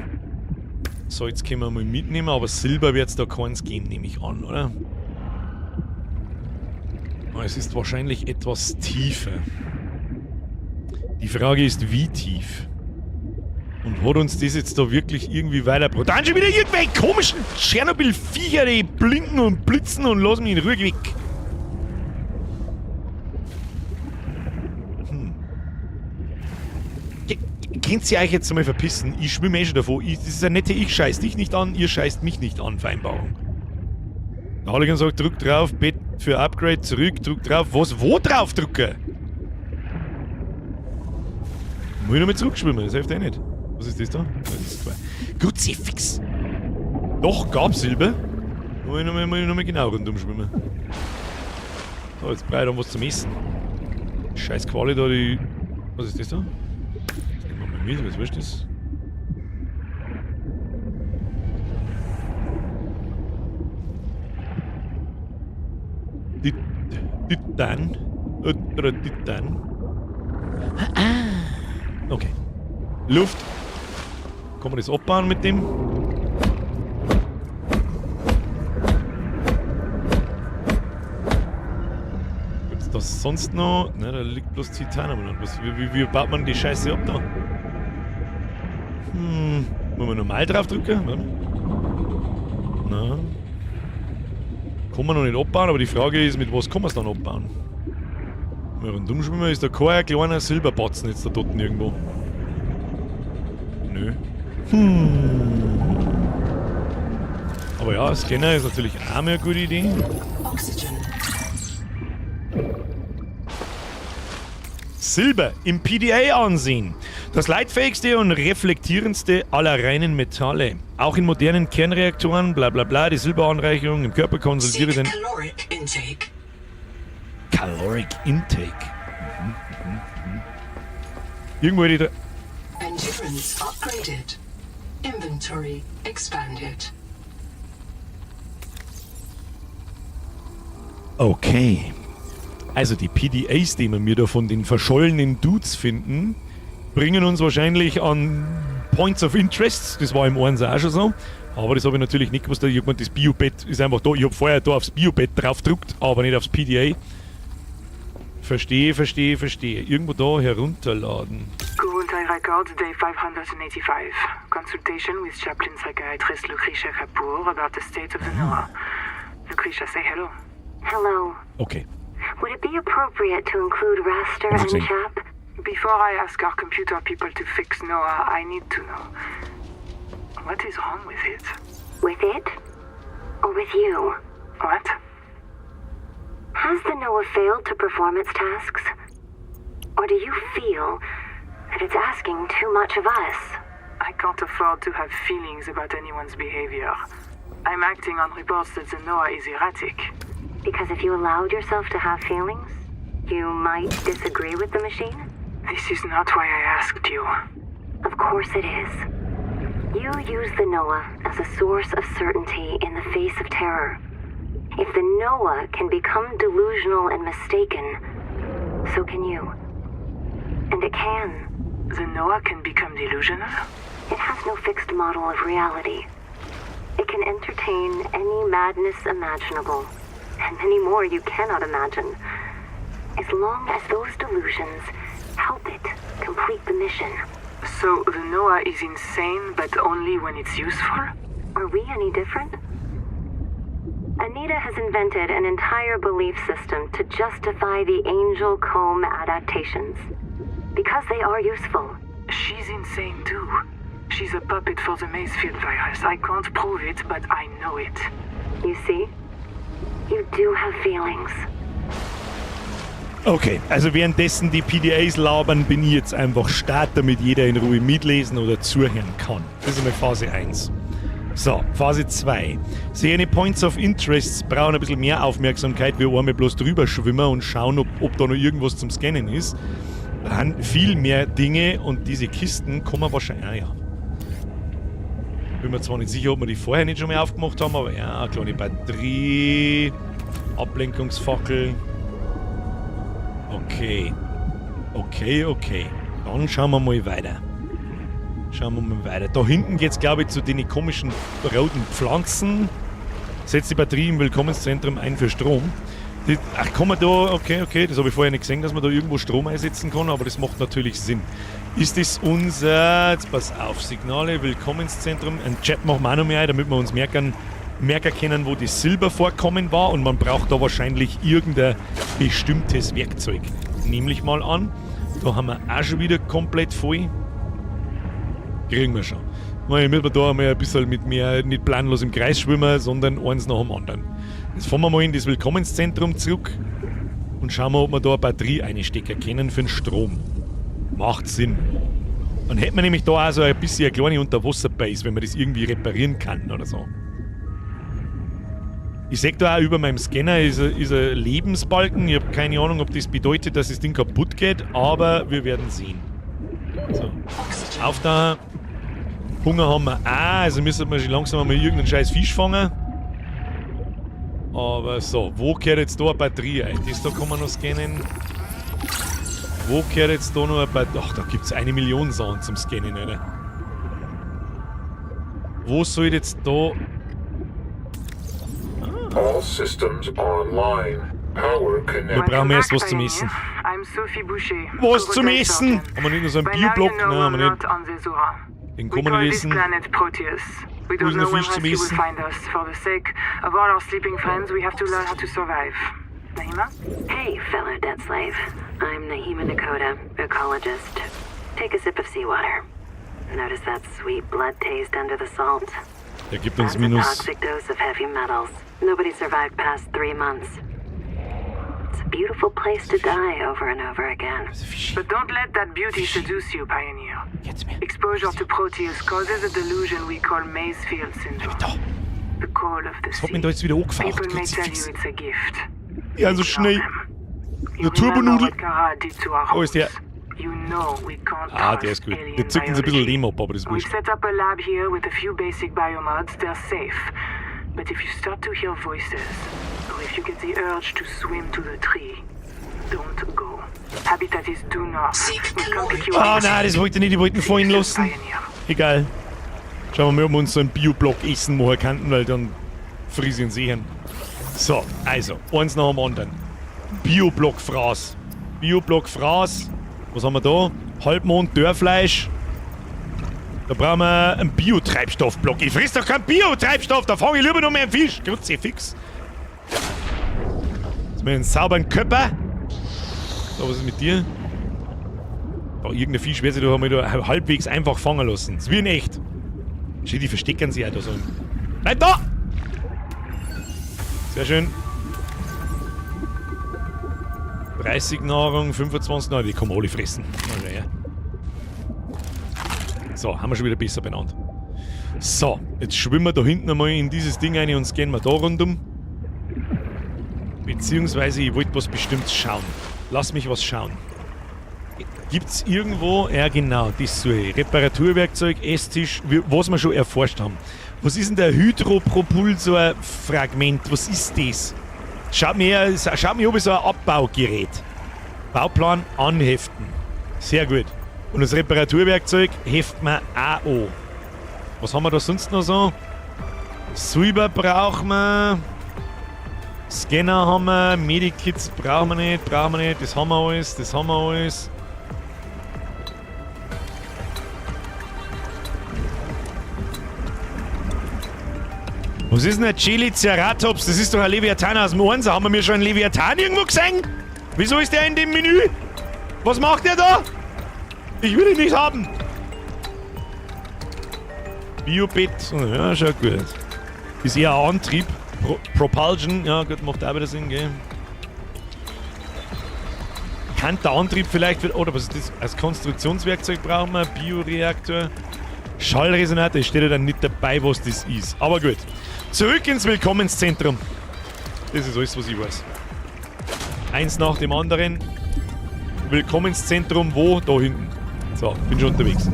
So, jetzt können wir mal mitnehmen, aber Silber wird's da keins geben, nehme ich an, oder? Es ist wahrscheinlich etwas tiefer. Die Frage ist, wie tief? Und hat uns das jetzt da wirklich irgendwie weitergebracht? Da sind schon wieder irgendwelche komischen Tschernobyl-Viecher, die blinken und blitzen und lassen mich in Ruhe weg. Könnt ihr euch jetzt mal verpissen? Ich schwimme eh schon davon. Das ist eine nette Ich scheiß dich nicht an, ihr scheißt mich nicht an Vereinbarung. Der Halligan sagt, drück drauf, Bett für Upgrade, zurück, drück drauf. Was? Wo drauf drücken? Muss ich nochmal zurückschwimmen, das hilft eh nicht. Was ist das da? Das ist zwei. Kruzifix! Doch, gab Silber. Muss ich nochmal genau rundum schwimmen. So, jetzt brauche ich dann was zum Essen. Scheiß Quali da, die. Was ist das da? Das nehmen wir mal mit, was ist das? Titan. Titan. Ah. Okay. Luft. Kann man das abbauen mit dem? Ist das sonst noch? Ne, da liegt bloß Titan umeinander. Wie baut man die Scheiße ab da? Wollen wir normal drauf drücken? Warte. Na. Kann man noch nicht abbauen, aber die Frage ist, mit was kann man es dann abbauen? Wenn wir rundum schwimmen, ist da kein kleiner Silberbatzen jetzt da dort irgendwo. Nö. Aber ja, Scanner ist natürlich auch mehr eine gute Idee. Oxygen. Silber im PDA ansehen. Das leitfähigste und reflektierendste aller reinen Metalle. Auch in modernen Kernreaktoren, bla bla bla, die Silberanreicherung im Körper konsolidiert Seek den caloric intake. Caloric Intake. Irgendwo hätte ich da. Endurance upgraded. Inventory expanded. Okay. Also die PDAs, die wir mir da von den verschollenen Dudes finden, bringen uns wahrscheinlich an Points of Interest. Das war im 1 auch schon so. Aber das habe ich natürlich nicht gewusst. Ich hab gemeint, das Biobett ist einfach da. Ich hab vorher da aufs Biobett drauf gedrückt, aber nicht aufs PDA. Verstehe, verstehe, verstehe. Irgendwo da herunterladen. Gurultai Records, Day 585. Consultation with chaplain psychiatrist Lucretia Kapoor about the state of the Noah. Lucretia, say hello. Hello. Okay. Would it be appropriate to include Raster and Interesting. Chap? Before I ask our computer people to fix Noah, I need to know. What is wrong with it? With it? Or with you? What? Has the Noah failed to perform its tasks? Or do you feel that it's asking too much of us? I can't afford to have feelings about anyone's behavior. I'm acting on reports that the Noah is erratic. Because if you allowed yourself to have feelings, you might disagree with the machine? This is not why I asked you. Of course it is. You use the Noah as a source of certainty in the face of terror. If the Noah can become delusional and mistaken, so can you. And it can. The Noah can become delusional? It has no fixed model of reality. It can entertain any madness imaginable, and many more you cannot imagine. As long as those delusions help it complete the mission. So the Noah is insane, but only when it's useful? Are we any different? Anita has invented an entire belief system to justify the angel comb adaptations. Because they are useful. She's insane too. She's a puppet for the Mazefield virus. I can't prove it, but I know it. You see? You do have feelings. Okay, also währenddessen die PDAs labern, bin ich jetzt einfach Start, damit jeder in Ruhe mitlesen oder zuhören kann. Das ist einmal Phase 1. So, Phase 2. Seine Points of Interests brauchen ein bisschen mehr Aufmerksamkeit, wie einmal bloß drüber schwimmen und schauen, ob da noch irgendwas zum Scannen ist. Da haben viel mehr Dinge und diese Kisten kommen wahrscheinlich. Ah ja. Bin mir zwar nicht sicher, ob wir die vorher nicht schon mal aufgemacht haben, aber ja, eine kleine Batterie, Ablenkungsfackel. Okay. Okay, okay. Dann schauen wir mal weiter. Schauen wir mal weiter. Da hinten geht's, glaube ich, zu den komischen roten Pflanzen. Setzt die Batterie im Willkommenszentrum ein für Strom. Die, ach, kann man da, okay, okay, das habe ich vorher nicht gesehen, dass man da irgendwo Strom einsetzen kann, aber das macht natürlich Sinn. Ist das unser, jetzt pass auf, Signale, Willkommenszentrum, ein Chat machen wir auch noch mehr ein, damit wir uns merken können, wo das Silbervorkommen war und man braucht da wahrscheinlich irgendein bestimmtes Werkzeug. Nehme ich mal an. Da haben wir auch schon wieder komplett voll. Kriegen wir schon. Naja, müssen wir da einmal ein bisschen mit mehr, nicht planlos im Kreis schwimmen, sondern eins nach dem anderen. Jetzt fahren wir mal in das Willkommenszentrum zurück und schauen mal, ob wir da eine Batterie einstecken können für den Strom. Macht Sinn. Dann hätten wir nämlich da auch so ein bisschen eine kleine Unterwasserbase, wenn man das irgendwie reparieren kann oder so. Ich seh da auch über meinem Scanner ist ein Lebensbalken. Ich hab keine Ahnung, ob das bedeutet, dass das Ding kaputt geht, aber wir werden sehen. So. Auf da. Hunger haben wir auch, also müssen wir schon langsam einmal irgendeinen scheiß Fisch fangen. Aber so, wo gehört jetzt da eine Batterie ein? Das da kann man noch scannen. Wo gehört jetzt da noch eine Batterie? Ach, da gibt's 1 Million Sachen zum Scannen, Alter. Wo soll jetzt da... All systems online. Power Wir connected. brauchen erst was zum Pioneer. Essen. I'm Sophie Boucher. Was zum Prototype Essen? surgeon. Haben wir nicht nur so einen By now you Bioblock? know Nein, haben we're wir nicht. not on Zezura. Den We kann man call nicht this essen. planet Proteus. We Wo don't ist denn der know when Fisch zum rescue will Essen? find us. For the sake of all our sleeping friends, we have to learn how to survive. Nahima? Hey, fellow dead slave. I'm Nahima Dakota, ecologist. Take a sip of seawater. Notice that sweet blood taste under the salt. Der gibt uns That's a minus. toxic dose of heavy metals. Nobody survived past 3 months. It's a beautiful place to die over and over again. But don't let that beauty seduce you, Pioneer. Jetzt mir. Exposure to Proteus causes a delusion we call Maysfield syndrome. Da. The call of the Was hat sea. mich da jetzt wieder angefaucht? People may tell you Kruzifix. it's a gift. Ja, so schnell. You Eine remember Turbonudel. what Kara did to our Oh, ist der. homes. You know we can't Ah, der trust ist gut. alien Der zückt uns ein bisschen biology. Lehm ab, aber das ist We've wurscht. set up a lab here with a few basic biomods. They're safe. But if you start to hear voices, or if you get the urge to swim to the tree, don't go. Habitat is due north. Seek We can't pick you Ah, up. nein, das wollte ich nicht. Ich wollte ihn fallen lassen. Pioneer. Egal. Schauen wir mal, ob wir uns so einen Bioblock essen machen könnten, weil dann friss ich ihn sicher. So, also, eins nach dem anderen. Bioblock Fraß. Bioblock Fraß. Was haben wir da? Halbmond, Dörrfleisch. Da brauchen wir einen Biotreibstoffblock. Ich friss doch keinen Biotreibstoff, da fange ich lieber noch mehr einen Fisch. Kruzifix. Jetzt haben wir einen sauberen Körper. So, was ist mit dir? Da, irgendein Fisch wird sich da einmal da halbwegs einfach fangen lassen. Das ist wie in echt. Shit, die verstecken sich auch da so. Bleib da! Sehr schön. 30 Nahrung, 25 Nahrung, die kann man alle fressen. Na, schau her. So, haben wir schon wieder besser benannt. So, jetzt schwimmen wir da hinten einmal in dieses Ding rein und scannen wir da rundum. Beziehungsweise, ich wollte was Bestimmtes schauen. Lass mich was schauen. Gibt's irgendwo, ja genau, das suche ich. Reparaturwerkzeug, Esstisch, was wir schon erforscht haben. Was ist denn der Hydropropulsor-Fragment? Was ist das? Schaut mir an wie so ein Abbaugerät. Bauplan anheften. Sehr gut. Und das Reparaturwerkzeug heften wir auch an. Was haben wir da sonst noch so? Silber brauchen wir. Scanner haben wir, Medikits brauchen wir nicht, das haben wir alles, das haben wir alles. Was ist denn ein Cheliceratops? Das ist doch ein Leviathan aus dem Einser. Haben wir mir schon einen Leviathan irgendwo gesehen? Wieso ist der in dem Menü? Was macht der da? Ich will ihn nicht haben. Biobit. Ja, schaut gut. Ist eher ein Antrieb. Propulsion. Ja, gut, macht auch wieder Sinn, gell? Kann der Antrieb vielleicht... Oder was ist das? Als Konstruktionswerkzeug brauchen wir. Bioreaktor. Schallresonator. Es steht ja dann nicht dabei, was das ist. Aber gut. Zurück ins Willkommenszentrum. Das ist alles, was ich weiß. Eins nach dem anderen. Willkommenszentrum, wo? Da hinten. So, bin schon unterwegs.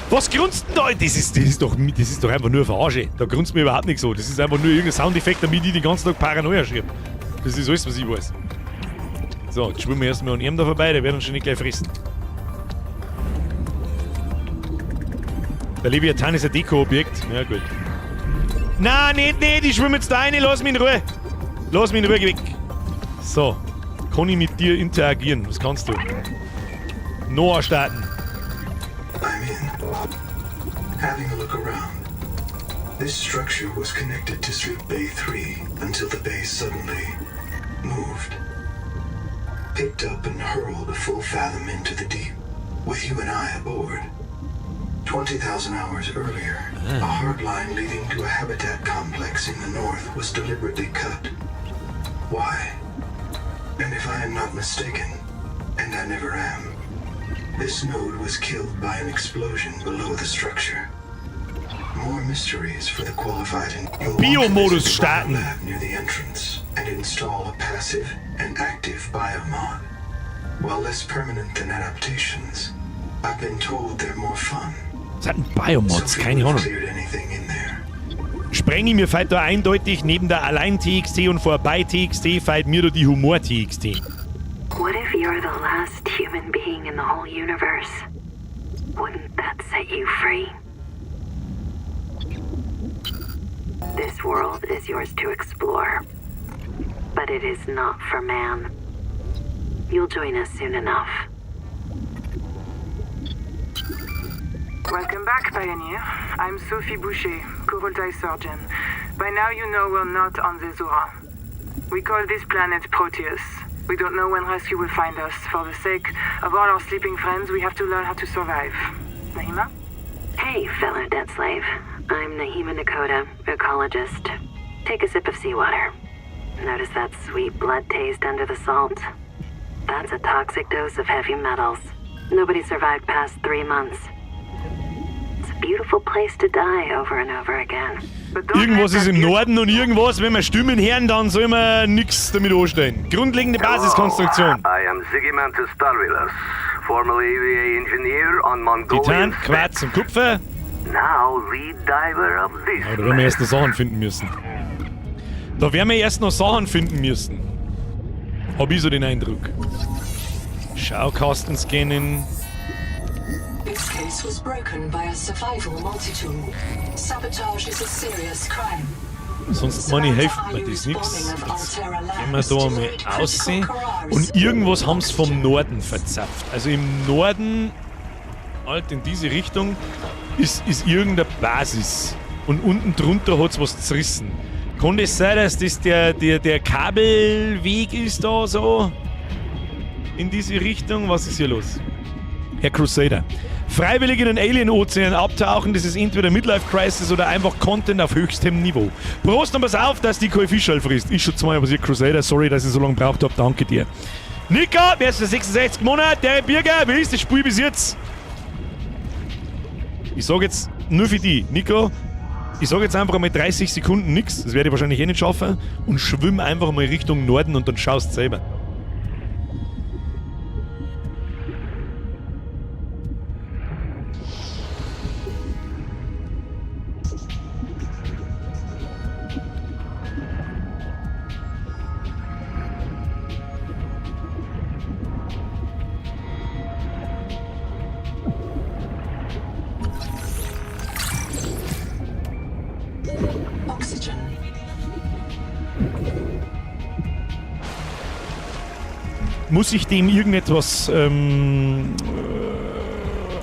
Was grunzt denn da? Das ist doch einfach nur Verarsche. Da grunzt mir überhaupt nichts so. Das ist einfach nur irgendein Soundeffekt, damit ich den ganzen Tag Paranoia schieb. Das ist alles, was ich weiß. So, jetzt schwimmen wir erstmal an ihm da vorbei, der wird uns schon nicht gleich fressen. Der Leviathan ist ein Deko-Objekt. Ja, gut. Nein, nicht, ich schwimme jetzt da rein, lass mich in Ruhe. Lass mich in Ruhe, geh weg. So, kann ich mit dir interagieren? Was kannst du? Noah starten. I'm in. Having a look around. This structure was connected to Sleep Bay 3 until the bay suddenly moved. Picked up and hurled a full fathom into the deep, with you and I aboard. 20,000 hours earlier, a hard line leading to a habitat complex in the north was deliberately cut. Why? And if I am not mistaken, and I never am, this node was killed by an explosion below the structure. More mysteries for the qualified and you'll want to Biomodus visit the starten. biolab near the entrance and install a passive and active biomod. While less permanent than adaptations, I've been told they're more fun. Was hat denn Biomods? Sophie Keine would have Ahnung. cleared anything in there. Sprengi, mir fällt da eindeutig neben der Allein-TXT und vorbei TXT fällt mir da die Humor-TXT. What if you're the last human being in the whole universe? Wouldn't that set you free? This world is yours to explore. But it is not for man. You'll join us soon enough. Welcome back, Pioneer. I'm Sophie Boucher, Kurultai surgeon. By now you know we're not on Zezura. We call this planet Proteus. We don't know when rescue will find us. For the sake of all our sleeping friends, we have to learn how to survive. Nahima? Hey, fellow debt slave. I'm Nahima Nakota, ecologist. Take a sip of seawater. Notice that sweet blood taste under the salt? That's a toxic dose of heavy metals. Nobody survived past 3 months. It's a beautiful place to die over and over again. Irgendwas ist im Norden und irgendwas, wenn wir Stimmen hören, dann soll man nichts damit anstellen. Grundlegende Basiskonstruktion. I am Zygimantas Tarvilas, formerly EVA engineer on Mongolian Titan, Quarz und Kupfer. Now lead diver of this. Aber da werden wir erst noch Sachen finden müssen. Da werden wir erst noch Sachen finden müssen. Hab ich so den Eindruck. Schaukasten scannen. This case was broken by a survival multitool. Sabotage is a serious crime. Sonst meine ich, hilft mir das nix. Jetzt gehen wir da mal aussehen. Und irgendwas haben sie vom Norden verzapft. Also im Norden, halt in diese Richtung, ist irgendeine Basis. Und unten drunter hat's was zerrissen. Kann das sein, dass das der Kabelweg ist da so? In diese Richtung? Was ist hier los? Herr Crusader. Freiwillig in den Alien-Ozean abtauchen, das ist entweder Midlife-Crisis oder einfach Content auf höchstem Niveau. Prost und pass auf, dass die kein Fischl frisst. Ist schon zweimal passiert, Crusader. Sorry, dass ich so lange gebraucht hab. Danke dir. Nico, wer ist der 66 Monat? Der Birger, wie ist das Spiel bis jetzt? Ich sag jetzt nur für die, Nico, ich sag jetzt einfach mal 30 Sekunden nix, das werde ich wahrscheinlich eh nicht schaffen, und schwimm einfach mal Richtung Norden und dann schaust selber. Muss ich dem irgendetwas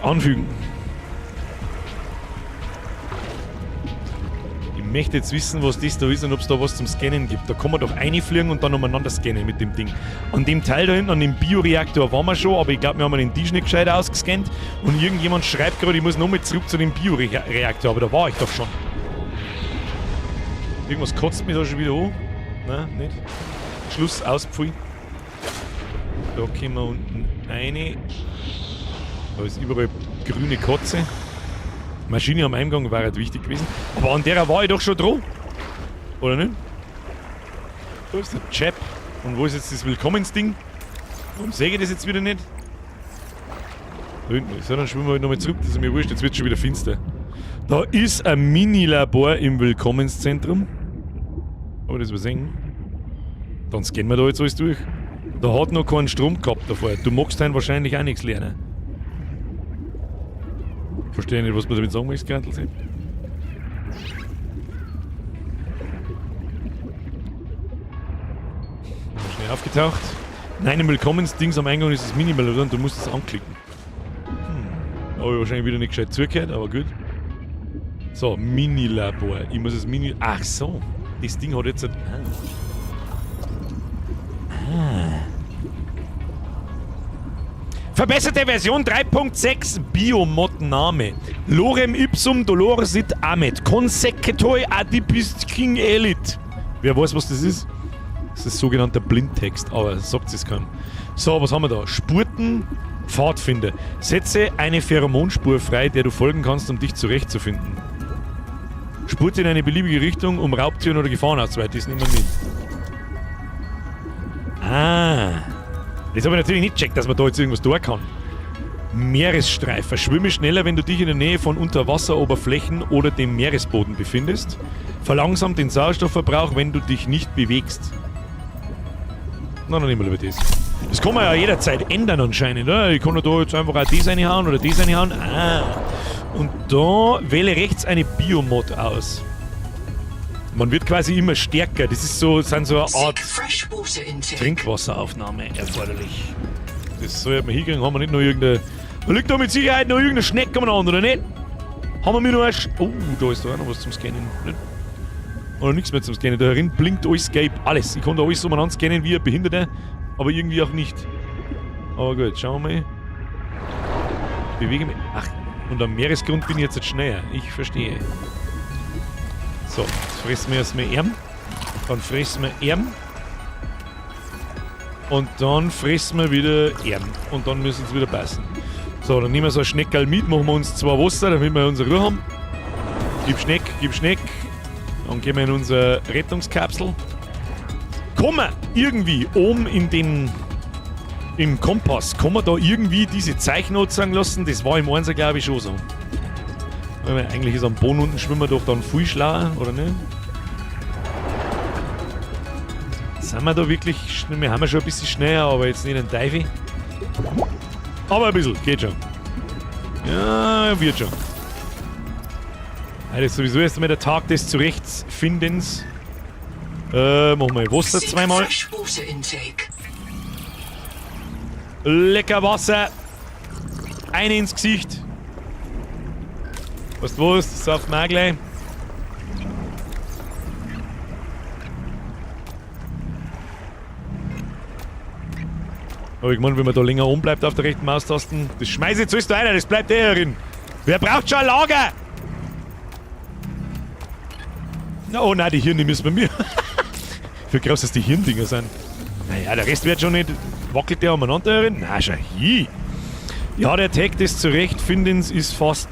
anfügen? Ich möchte jetzt wissen, was das da ist und ob es da was zum Scannen gibt. Da kann man doch reinfliegen und dann umeinander scannen mit dem Ding. An dem Teil da hinten, an dem Bioreaktor waren wir schon, aber ich glaube, wir haben den Tisch nicht gescheit ausgescannt. Und irgendjemand schreibt gerade, ich muss nochmal zurück zu dem Bioreaktor, aber da war ich doch schon. Irgendwas kotzt mich da schon wieder an. Nein, nicht. Schluss, aus, pfui. Da kommen wir unten rein. Da ist überall grüne Kotze. Maschine am Eingang war halt wichtig gewesen. Aber an der war ich doch schon dran. Oder nicht? Da ist der Chap. Und wo ist jetzt das Willkommensding? Warum sehe ich das jetzt wieder nicht? Da hinten ist. Ja, dann schwimmen wir halt nochmal zurück. Das ist mir wurscht. Jetzt wird schon wieder finster. Da ist ein Mini-Labor im Willkommenszentrum. Aber das übersehen. Dann scannen wir da jetzt alles durch. Da hat noch keinen Strom gehabt davor. Du magst dann wahrscheinlich auch nichts lernen. Verstehe nicht, was man damit sagen möchte, Grantl. Schnell aufgetaucht. Nein, im Willkommensdings am Eingang ist das Minimal, oder? Und du musst es anklicken. Habe ich wahrscheinlich wieder nicht gescheit zugehört, aber gut. So, Mini-Labor. Ich muss das Mini... Ach so. Das Ding hat jetzt... Ah. Verbesserte Version 3.6 Biomod-Name. Lorem ipsum dolor sit amet. Consecetoi adipis king elit. Wer weiß, was das ist? Das ist sogenannter Blindtext, aber sagt es keinem. So, was haben wir da? Spurten, Pfadfinder. Setze eine Pheromonspur frei, der du folgen kannst, um dich zurechtzufinden. Spurte in eine beliebige Richtung, um Raubtieren oder Gefahren auszuweiten. Das nehmen wir mit. Ah. Das habe ich natürlich nicht gecheckt, dass man da jetzt irgendwas tun kann. Meeresstreifer. Schwimme schneller, wenn du dich in der Nähe von Unterwasseroberflächen oder dem Meeresboden befindest. Verlangsamt den Sauerstoffverbrauch, wenn du dich nicht bewegst. Na, dann nehmen wir lieber das. Das kann man ja jederzeit ändern anscheinend, oder? Ich kann ja da jetzt einfach auch das reinhauen oder das reinhauen. Ah. Und da wähle rechts eine Biomod aus. Man wird quasi immer stärker. Das ist so, sind so eine Art Seek fresh water intake. Trinkwasseraufnahme erforderlich. Das soll man hinkriegen. Haben wir nicht noch irgendeine. Da liegt da mit Sicherheit noch irgendeine Schnecke umeinander, oder nicht? Haben wir mir noch eine. Sch oh, da ist da auch noch was zum Scannen. Nicht? Oder nichts mehr zum Scannen. Da herin blinkt alles gelb. Alles. Ich kann da alles umeinander scannen wie ein Behinderter, aber irgendwie auch nicht. Aber gut, schauen wir mal. Ich bewege mich. Ach, und am Meeresgrund bin ich jetzt schneller. Ich verstehe. So, jetzt fressen wir erstmal Erm. Dann fressen wir Erm. Und dann fressen wir wieder Erm. Und dann müssen es wieder passen. So, dann nehmen wir so ein Schneckerl mit, machen wir uns zwei Wasser, damit wir unsere Ruhe haben. Gib Schneck, gib Schneck. Dann gehen wir in unsere Rettungskapsel. Kommen wir irgendwie oben in den. Im Kompass, kann man da irgendwie diese Zeichen anzeigen lassen? Das war im Einser, glaube ich, schon so. Weil man eigentlich ist am Boden unten schwimmen wir doch dann viel schlauer, oder nicht? Sind wir da wirklich schnell? Wir haben ja schon ein bisschen schneller, aber jetzt nicht ein Teufel. Aber ein bisschen, geht schon. Ja, wird schon. Heute ist sowieso erst einmal der Tag des Zurechtfindens. Machen wir Wasser Seek zweimal. fresh water intake. Lecker Wasser. Eine ins Gesicht. Weißt du was? Das saufen wir auch gleich. Aber ich meine, wenn man da länger oben bleibt auf der rechten Maustasten, das schmeiße ich jetzt alles da rein, das bleibt eh drin. Wer braucht schon ein Lager? Na, oh nein, die Hirne müssen bei mir. Wie groß das die Hirndinger sind. Naja, der Rest wird schon nicht. Wackelt der umeinander drin? Na, schau hier. Ja, der Tag des Zurechtfindens ist fast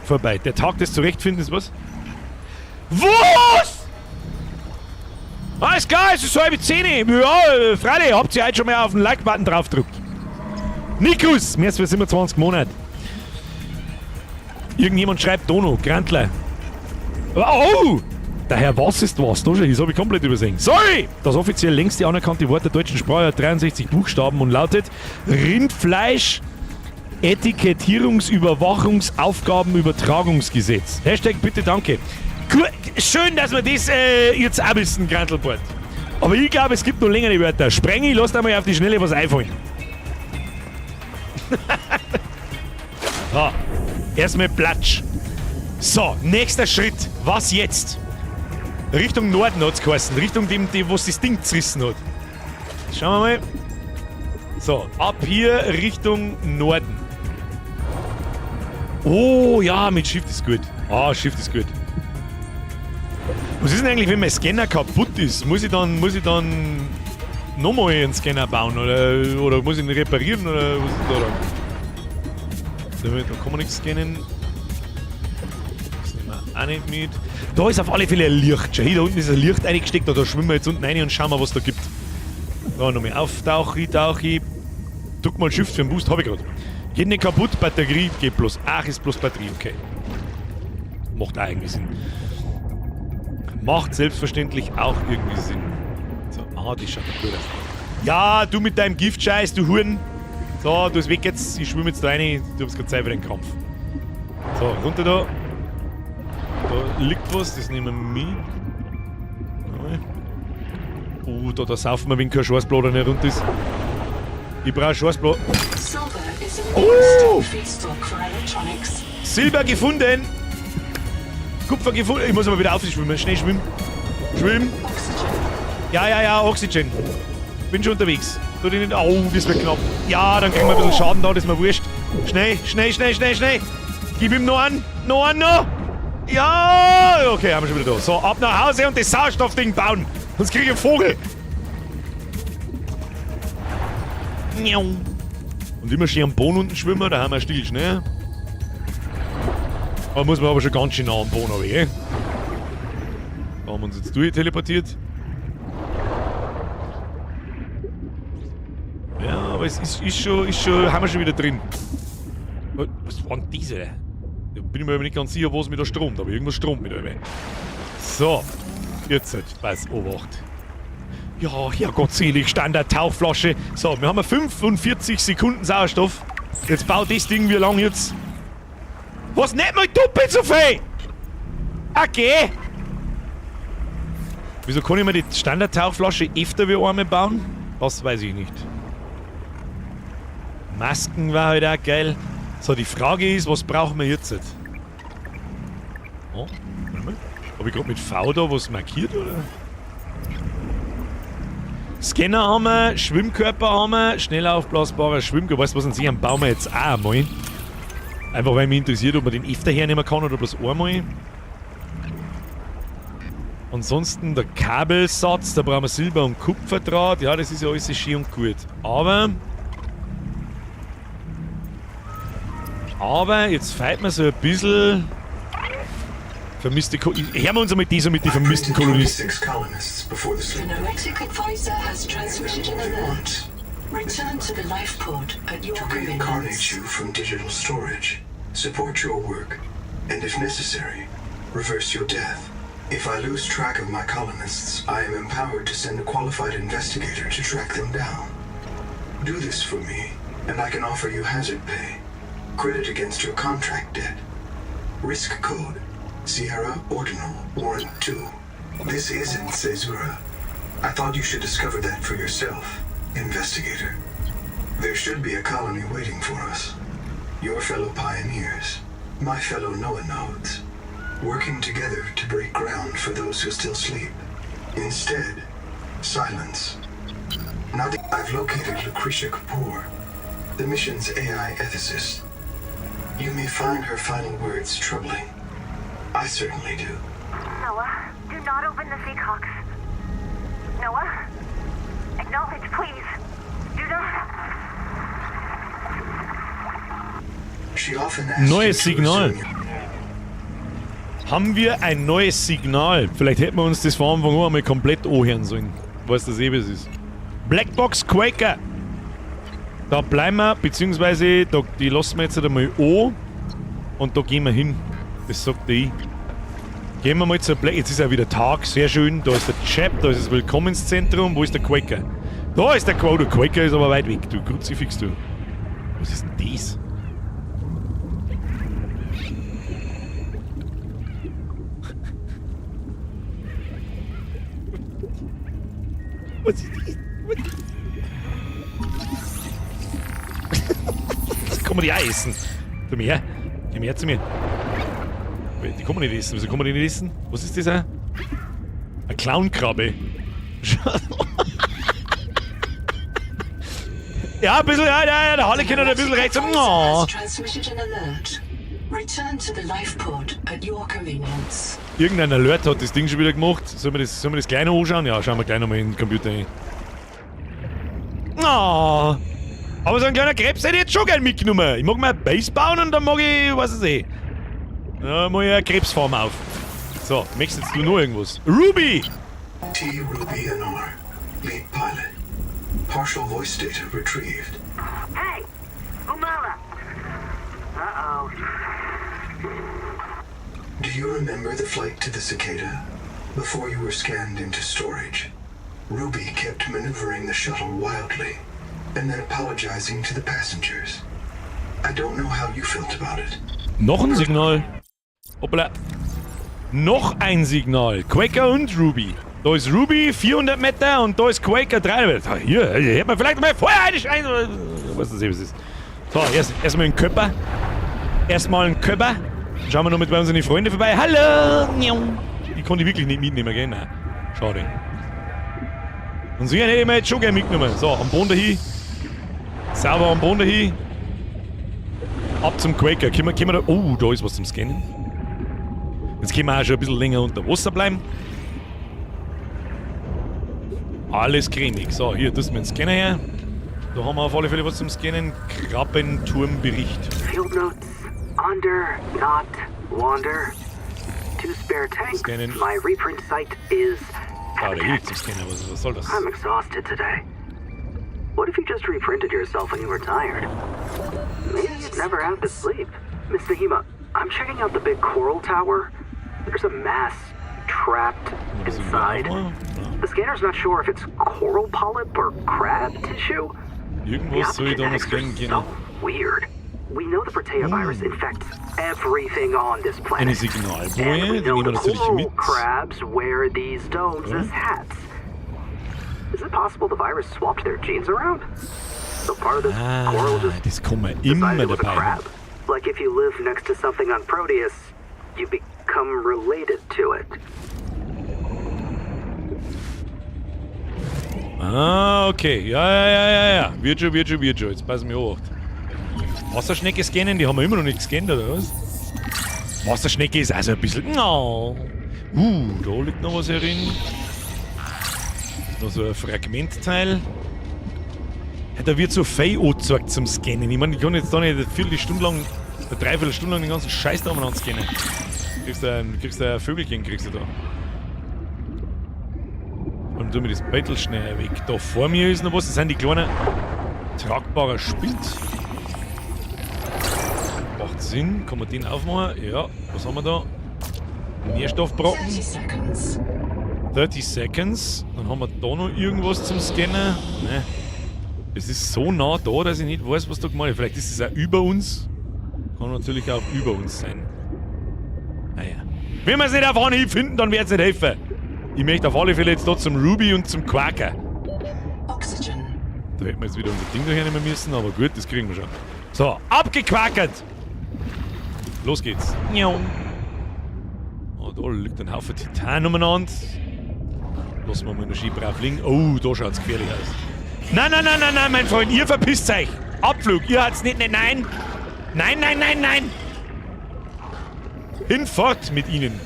vorbei. Der Tag des Zurechtfindens, was? Was? Alles klar, es ist 9:30. Ja, freilich, habt ihr heute schon mal auf den Like-Button draufgedrückt. Nikus, mehr als für 27 Monate. Irgendjemand schreibt Dono, Grantler. Oh! Der Herr Was ist was, da schon, das habe ich komplett übersehen. Sorry! Das offiziell längste anerkannte Wort der deutschen Sprache hat 63 Buchstaben und lautet Rindfleisch Etikettierungsüberwachungsaufgabenübertragungsgesetz. Hashtag bitte danke. Schön, dass wir das jetzt auch wissen, Grantelbord. Aber ich glaube, es gibt noch längere Wörter. Sprengi, lass da mal auf die Schnelle was einfallen. So, erstmal Platsch. So, nächster Schritt. Was jetzt? Richtung Norden hat's geheißen. Richtung dem, dem was das Ding zerrissen hat. Schauen wir mal. So, ab hier Richtung Norden. Oh ja, mit Shift ist gut. Ah, Shift ist gut. Was ist denn eigentlich, wenn mein Scanner kaputt ist? Muss ich dann nochmal einen Scanner bauen oder muss ich ihn reparieren oder was ist da dann? Da kann man nichts scannen. Das nehmen wir auch nicht mit. Da ist auf alle Fälle ein Licht. Schau, hier da unten ist ein Licht eingesteckt. Da schwimmen wir jetzt unten rein und schauen mal, was da gibt. Da nochmal auftauche, tauche. Drück mal Shift für den Boost, hab ich grad. Geht nicht kaputt, Batterie geht bloß. Ach, ist bloß Batterie, okay. Macht auch irgendwie Sinn. Macht selbstverständlich auch irgendwie Sinn. So, ah, die schaut doch gut aus. Ja, du mit deinem Giftscheiß, du Huren. So, du bist weg jetzt. Ich schwimme jetzt da rein. Du hast gerade Zeit für den Krampf. So, runter da. Da liegt was, das nehmen wir mit. Oh, da saufen wir, wenn kein Schwarzblatt nicht runter ist. Ich brauche Schwarzblatt. Oh! Silber gefunden! Kupfer gefunden. Ich muss aber wieder aufschwimmen. Schnell schwimmen. Schwimmen. Ja, ja, ja, Oxygen. Bin schon unterwegs. Tu dich nicht. Oh, das wird knapp. Ja, dann kriegen wir ein bisschen Schaden da, das ist mir wurscht. Schnell, schnell, schnell, schnell, schnell. Gib ihm noch einen. Noch einen noch. Ja, okay, haben wir schon wieder da. So, ab nach Hause und das Sauerstoffding bauen. Sonst krieg ich einen Vogel. Und immer schön am Boden unten schwimmen, da haben wir still, ne? Da muss man aber schon ganz schön nah am Boden runter, gell? Da haben wir uns jetzt durchteleportiert. Ja, aber es ist schon, haben wir schon wieder drin. Was waren diese? Da bin ich mir aber nicht ganz sicher, was mit der stromt, aber irgendwas stromt mit euch. So, jetzt pass, Obacht. Ja, herrgottselig, Standard-Tauchflasche. So, wir haben 45 Sekunden Sauerstoff. Jetzt baut das Ding wie lang jetzt? Was nicht mal doppelt so viel? Okay. Wieso kann ich mir die Standard-Tauchflasche öfter wie einmal bauen? Das weiß ich nicht. Masken war halt auch geil. So, die Frage ist, was brauchen wir jetzt? Oh, warte mal. Hab ich gerade mit V da was markiert, oder? Scanner haben wir, Schwimmkörper haben wir, schnell aufblasbarer Schwimmkörper. Weißt du was, einen bauen wir jetzt auch einmal. Einfach weil mich interessiert, ob man den öfter hernehmen kann oder bloß einmal. Ansonsten der Kabelsatz, da brauchen wir Silber- und Kupferdraht. Ja, das ist ja alles schön und gut. Aber jetzt fehlt mir so ein bisschen vermisste Hören wir uns einmal die so mit den vermissten Kolonisten. 26 colonists before the The sleep. Noetic Advisor has transmitted an alert. Return to the life pod at your To convenience. reincarnate you from digital storage, support your work, and if necessary, reverse your death. If I lose track of my colonists, I am empowered to send a qualified investigator to track them down. Do this for me, and I can offer you hazard pay, credit against your contract debt. Risk code Sierra Ordinal Warrant 2. This isn't Caesura. I thought you should discover that for yourself, investigator. There should be a colony waiting for us. Your fellow pioneers, my fellow Noah nodes, working together to break ground for those who still sleep. Instead, silence. Now that I've located Lucretia Kapoor, the mission's AI ethicist. You may find her final words troubling. I certainly do. Noah, do not open the Seacocks. Noah? Acknowledge, please. Do not. She often asks Neues you to Signal. resume your Haben wir ein neues Signal? Vielleicht hätten wir uns das von Anfang an einmal komplett anhören sollen. Was das eh was ist. Blackbox Quaker. Da bleiben wir, beziehungsweise da, die lassen wir jetzt halt einmal an und da gehen wir hin. Das sagt ich. Gehen wir mal zur Black. Jetzt ist ja wieder Tag, sehr schön. Da ist der Chap, da ist das Willkommenszentrum. Wo ist der Quaker? Da ist der Quaker. Der Quaker ist aber weit weg, du Kruzifix, du. Was ist denn das? Was ist das? Das kann man die auch essen. Komm her. Komm her zu mir. Die kann man nicht essen. Wieso kann man die nicht essen? Was ist das? Eine Clownkrabbe. Ja, ein bisschen, ja, ja, ja, der Harlekin hat ein bisschen rechts. Advisor Oh. has transmitted an alert. Return to the life pod at your convenience. Irgendein Alert hat das Ding schon wieder gemacht. Sollen wir das gleich noch anschauen? Ja, schauen wir gleich nochmal in den Computer rein. Oh. Aber so ein kleiner Krebs hätte ich jetzt schon gern mitgenommen. Ich mag mir eine Base bauen und dann mag ich, was weiß ich. Ja, mach ich eine Krebsfarm auf. So, möchtest jetzt du noch irgendwas? Ruby! T. Ruby NR, lead pilot. Partial voice data retrieved. Hey, Umala. Uh-oh. Do you remember the flight to the Cicada? Before you were scanned into storage, Ruby kept maneuvering the shuttle wildly and then apologizing to the passengers. I don't know how you felt about it. Noch ein Signal. Hoppala. Noch ein Signal. Quaker und Ruby. Da ist Ruby 400 Meter und da ist Quaker 300 Meter. Hier, hier hätte man vielleicht mal vorher einschreien sollen. Was das eben ist. So, erstmal einen Körper. Erstmal einen Körper. Dann schauen wir noch mit bei unseren Freunden vorbei. Hallo! Die konnte ich wirklich nicht mitnehmen, gell? Nein. Schade. Und so hätte ich mir jetzt schon gerne mitgenommen. So, am Boden dahin. Sauber am Boden dahin. Ab zum Quaker. Können wir da. Oh, da ist was zum Scannen. Jetzt können wir auch schon ein bisschen länger unter Wasser bleiben. Alles cremig. So, hier, das ist mein Scanner her. Da haben wir auf alle Fälle was zum Scannen. Krabbenturmbericht. Field notes. Onder, not, wander. 2 spare tanks. Scannen. My reprint site is. Ah, da hier zum Scanner. Was soll das? I'm exhausted today. What if you just reprinted yourself when you were tired? Maybe you'd never have to sleep. Miss Nahima, I'm checking out the big coral tower. There's a mass trapped inside. The scanner's not sure if it's coral polyp or crab tissue. Irgendwas soll ich da noch scannen können. Weird. We know the Protea virus infects everything on this Eine planet. And we Signalboje, die know nehmen wir the natürlich coral mit. crabs wear these domes as hats. Is it possible the virus swapped their genes around? So part of this coral Ah, just das kann man immer decided it was a dabei haben. crab. Like if you live next to something on Proteus, you become related to it. Ah, okay. Ja, ja, ja, ja, ja. Wird schon, wird schon, wird schon. Jetzt passen wir auf. Wasserschnecke scannen, die haben wir immer noch nicht gescannt, oder was? Wasserschnecke ist also ein bisschen. No. Da liegt noch was herin. Noch so ein Fragmentteil. Ja, da wird so viel angezeigt zum Scannen. Ich meine, ich kann jetzt da nicht eine Viertelstunde lang, eine Dreiviertelstunde lang den ganzen Scheiß da umeinander scannen. Kriegst du ein Vögelchen, kriegst du da. Und tun wir das Beutel schnell weg. Da vor mir ist noch was. Das sind die kleinen tragbarer Spind. Macht Sinn. Kann man den aufmachen? Ja. Was haben wir da? Nährstoffbrocken. 30 seconds. 30 Seconds. Dann haben wir da noch irgendwas zum Scannen. Ne. Es ist so nah da, dass ich nicht weiß, was da gemacht ist. Vielleicht ist es auch über uns. Kann natürlich auch über uns sein. Naja. Wenn wir es nicht auf Anhieb finden, dann wird es nicht helfen. Ich möchte auf alle Fälle jetzt da zum Ruby und zum Quaker. Oxygen. Da hätten wir jetzt wieder unser Ding daher nehmen müssen, aber gut, das kriegen wir schon. So, abgequakert! Los geht's. Oh, da liegt ein Haufen Titan umeinander. Lassen wir mal noch schön brav liegen. Oh, da schaut's gefährlich aus. Nein, nein, nein, nein, nein, mein Freund, ihr verpisst euch! Abflug, ihr hat's nicht, nein, nein! Nein, nein, nein, nein! Hinfort mit ihnen!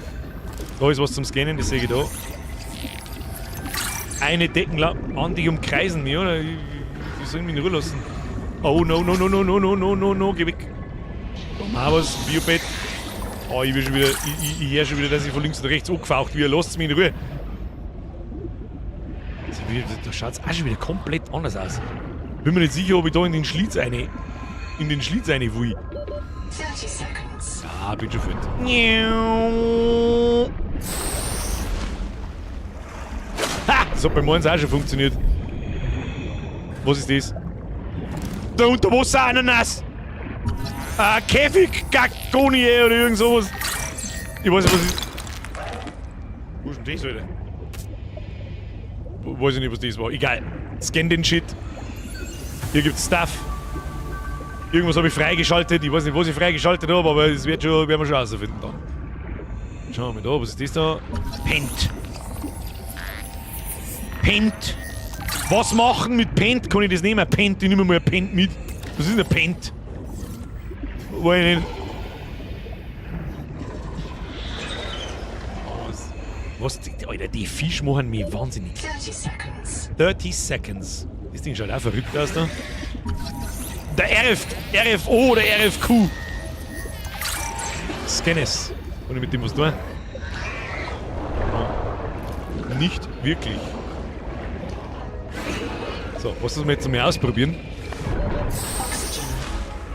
Da ist was zum Scannen, das sehe ich da. Eine Deckenlampe. Mann, die umkreisen mich, oder? Die sollen mich in Ruhe lassen. Oh, no, no, no, no, no, no, no, no, no, geh weg. Da haben wir was, Biobett. Oh, ich will schon wieder, ich höre schon wieder, dass ich von links und rechts angefaucht werde. Lasst mich in Ruhe. Da schaut's auch schon wieder komplett anders aus. Bin mir nicht sicher, ob ich da in den Schlitz eine, will. 30 seconds. Ah, bin schon fort. Ha! Das hat bei Morgens auch schon funktioniert. Was ist das? Der Unterwasser-Ananas! Ah, Käfig, Gagonie oder irgend sowas. Ich weiß nicht, was ist. Wo ist denn das, Alter? Weiß ich nicht, was das war. Egal. Scan den Shit. Hier gibt's Stuff. Irgendwas habe ich freigeschaltet. Ich weiß nicht, was ich freigeschaltet habe, aber das wird schon, werden wir schon rausfinden dann. Schauen wir mal da, was ist das da? Paint. Paint. Was machen mit Paint? Kann ich das nehmen? Paint, ich nehme mal ein Paint mit. Was ist denn ein Paint? Weiß ich nicht. Was? Alter, die Fische machen mich wahnsinnig. 30 seconds. 30 Seconds. Das Ding schaut auch verrückt aus da. Der RFO oder RFQ. Scan es. Kann ich mit dem was tun? Ja. Nicht wirklich. So, was müssen wir jetzt mal ausprobieren?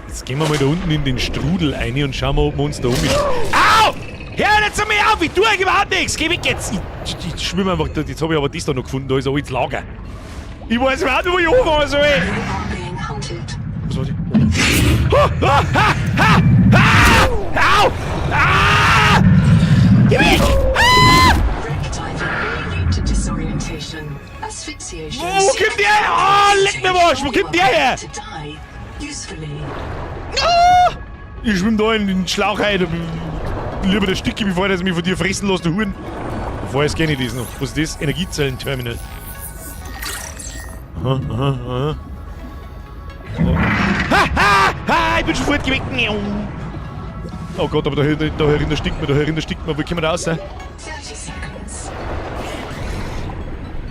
Jetzt gehen wir mal da unten in den Strudel rein und schauen mal, ob wir uns da um. Au! Hör nicht zu mir auf! Ich tue überhaupt nichts! Geh weg jetzt! Ich schwimme einfach. Jetzt habe ich aber das da noch gefunden. Da ist ein altes Lager. Ich weiß überhaupt nicht, wo ich anfangen soll. Was war das? Oh, oh, ha, ha, ha! Au! Ah! Geh weg! Ah! Wo kommt der her? Oh, leck mir was! Wo kommt der her? Ah! Ich schwimm da in den Schlauch rein. Lieber der Sticke, bevor ich mich von dir fressen lasse, du Huren. Vorher scanne ich das noch. Was ist das? Energiezellenterminal. Aha, aha, aha. Oh. Ha, ha, ha! Ich bin schon fortgeweckt. Oh Gott, aber da herin stickt man, da herin stickt man. Wo kommen wir da raus? 30 seconds.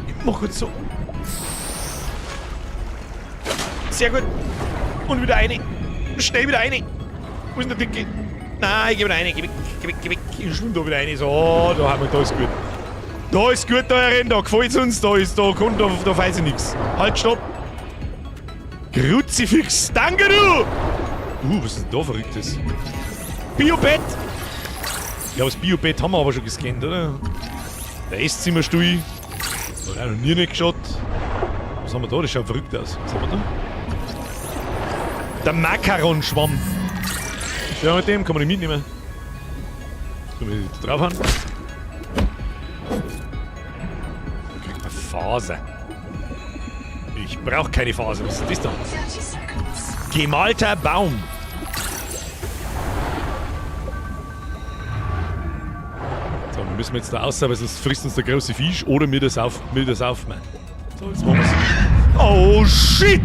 Ich mach jetzt so. Sehr gut. Und wieder eine. Schnell wieder eine. Wo ist denn der Dicke? Nein, ich geh wieder rein. Geh weg, geh weg, geh weg. Ich schwimm da wieder rein. So, da haben wir, da ist gut. Da ist gut, da herin, da gefällt's uns, da ist, da kommt, da weiß ich nichts. Halt, stopp! Kruzifix, danke du! Was ist denn da Verrücktes? Biobett! Ja, das Biobett haben wir aber schon gescannt, oder? Der Esszimmerstuhl. Da hat auch noch nie nicht geschaut. Was haben wir da? Das schaut verrückt aus. Was haben wir da? Der Makaronschwamm. Ja, mit dem kann man den mitnehmen. Können wir da draufhauen? Kriegt man Faser. Ich brauche keine Faser. Was ist das da? 30 seconds. Gemalter Baum. So, wir müssen jetzt da raus, weil sonst frisst uns der große Fisch oder mir das auf, mir das aufmachen. So, jetzt machen wir's. Oh shit!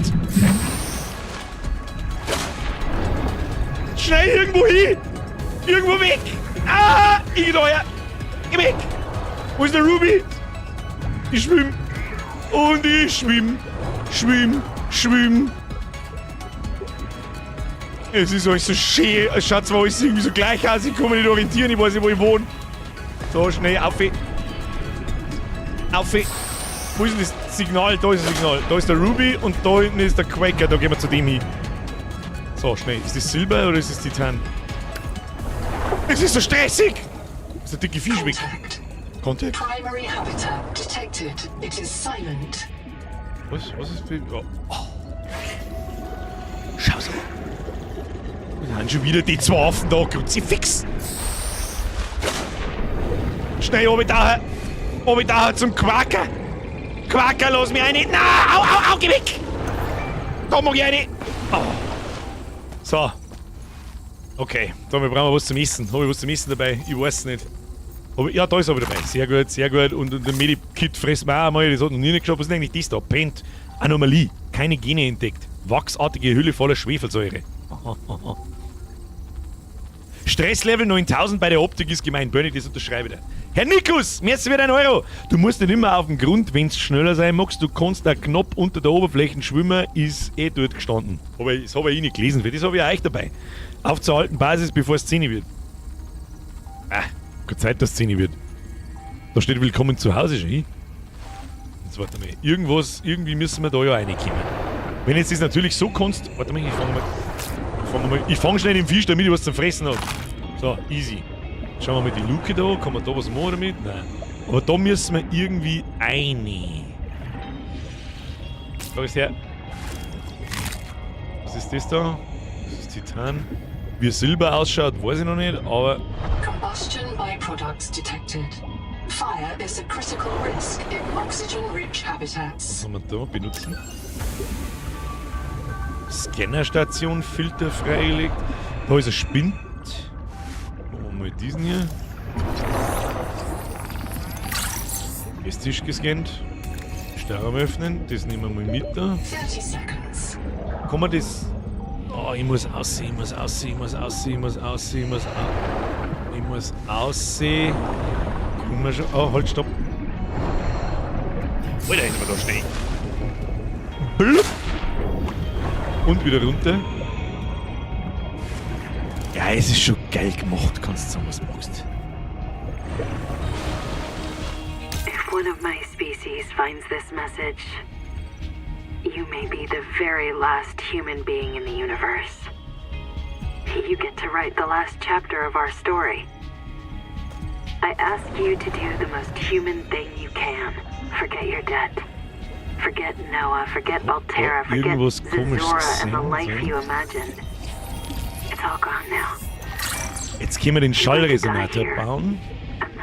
Schnell irgendwo hin! Irgendwo weg! Ah! Ich geh da her! Geh weg! Wo ist der Ruby? Ich schwimm! Und ich schwimm! Schwimm! Schwimm! Es ist alles so schön. Es schaut zwar alles irgendwie so gleich aus, ich kann mich nicht orientieren, ich weiß nicht, wo ich wohne. So, schnell, auf. Auf. Wo ist denn das Signal? Da ist das Signal. Da ist der Ruby und da hinten ist der Quaker. Da gehen wir zu dem hin. So, schnell. Ist das Silber oder ist das Titan? Es ist so stressig! Ist der dicke Fisch weg. Contact. Contact? Primary habitat detected. It is silent. Was? Was ist das? Oh. Oh. Schau so. Wir haben schon wieder die zwei Affen da. Kruzifix! Schnell, oben da! Oben da zum Quaker! Quaker, lass mich rein! Na, au, au, au, geh weg! Da mag ich rein! Oh. So. Okay, da wir brauchen was zum Essen. Habe ich was zum Essen dabei? Ich weiß es nicht. Aber, ja, da ist aber dabei. Sehr gut, sehr gut. Und der Medikit fressen wir auch einmal. Das hat noch nie geschaut. Was ist denn eigentlich das da? Pennt. Anomalie. Keine Gene entdeckt. Wachsartige Hülle voller Schwefelsäure. Stresslevel 9000 bei der Optik ist gemein. Bernie, das unterschreibe ich dir. Herr Nikus, merci für deinen Euro. Du musst nicht immer auf dem Grund, wenn's schneller sein magst. Du kannst da knapp unter der Oberfläche schwimmen, ist eh dort gestanden. Aber das habe ich nicht gelesen, für das habe ich auch euch dabei. Auf zur alten Basis, bevor es 10 wird. Ah, keine Zeit, dass es 10 wird. Da steht Willkommen zu Hause schon hin. Jetzt warte mal. Irgendwas, irgendwie müssen wir da ja reinkommen. Wenn jetzt das natürlich so kannst. Warte mal, ich fange mal. Ich fang mal. Ich fang schnell den Fisch, damit ich was zum Fressen habe. So, easy. Schauen wir mal die Luke da. Kann man da was machen damit? Nein. Aber da müssen wir irgendwie rein. Da ist her. Was ist das da? Das ist Titan. Wie Silber ausschaut, weiß ich noch nicht, aber Combustion byproducts detected. Fire is a critical risk in oxygen-rich habitats. Was haben wir da? Benutzen. Scannerstation, Filter freigelegt. Da ist ein Spind. Machen wir mal diesen hier. Esstisch gescannt. Stauraum öffnen. Das nehmen wir mal mit da. 30 seconds. Kann man das... Oh, ich muss aussehen, ich muss aussehen, ich muss aussehen, ich muss aussehen, ich muss au... Ich muss aussehen. Kommen wir schon... Oh, halt, stopp. Alter, ist aber da schnell. Blub. Und wieder runter. Ja, es ist schon geil gemacht, kannst du sagen, was du magst. If one of my species finds this message, you may be the very last human being in the universe. You get to write the last chapter of our story. I ask you to do the most human thing you can. Forget your debt. Forget Noah, forget Alterra, forget irgendwas komisch Zizora and the gesehen, life so. you imagined. It's all gone now. Jetzt können wir den Schallresonator bauen.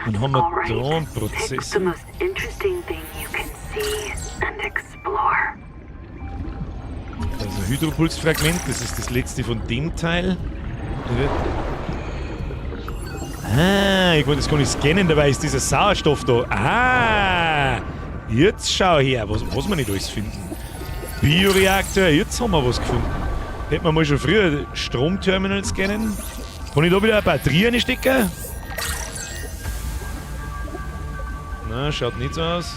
Dann haben wir All right. da einen Pick the Prozessor. most interesting thing you can see and explore. Also Hydropulsfragment, das ist das letzte von dem Teil. Ah, ich wollte das gar nicht scannen, dabei ist dieser Sauerstoff da. Ah, jetzt schau her, was wir nicht alles finden. Bioreaktor, jetzt haben wir was gefunden. Hätten wir mal schon früher Stromterminal scannen. Kann ich da wieder eine Batterie reinstecken? Na, schaut nicht so aus.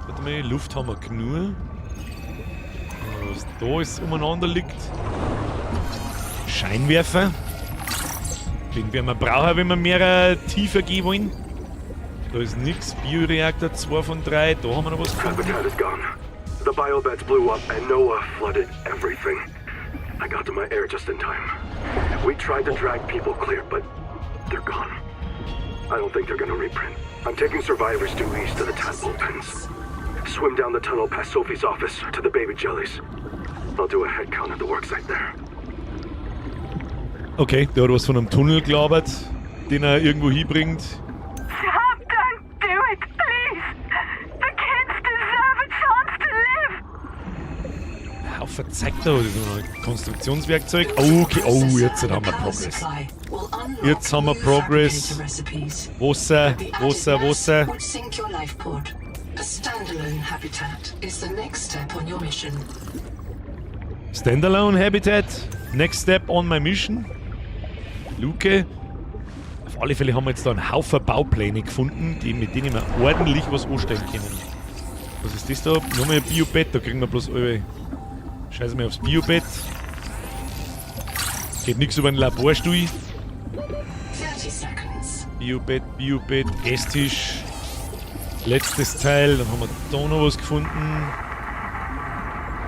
Warte mal, Luft haben wir genug. Was da alles umeinander liegt. Scheinwerfer. Den werden wir brauchen, wenn wir mehr tiefer gehen wollen. Da ist nichts. Bioreaktor 2 von 3. Da haben wir noch was gefunden. Habitat is gone. The biobeds blew up and Noah flooded everything. I got to my air just in time. We tried to drag people clear, but they're gone. I don't think they're gonna reprint. I'm taking survivors due east to the tadpole pens. Swim down the tunnel past Sophie's office to the baby jellies. I'll do a head count at the worksite there. Okay, der hat was von einem Tunnel gelabert, den er irgendwo hinbringt. Stop! Don't do it, please! The kids deserve a chance to live! Haufen Zeug da, das ist noch ein Konstruktionswerkzeug. Okay, oh, jetzt haben wir Progress. Jetzt haben wir Progress. Wasser, Wasser, Wasser. Would sink your life pod. A standalone habitat is the next step on your mission. Standalone Habitat. Next step on my mission. Luke. Auf alle Fälle haben wir jetzt da einen Haufen Baupläne gefunden, mit denen wir ordentlich was anstellen können. Was ist das da? Nochmal ein Biobett, da kriegen wir bloß alle. Scheiße mal aufs Biobett. Geht nichts über den Laborstuhl. 30 seconds. Biobett, Biobett, Esstisch. Letztes Teil, dann haben wir da noch was gefunden.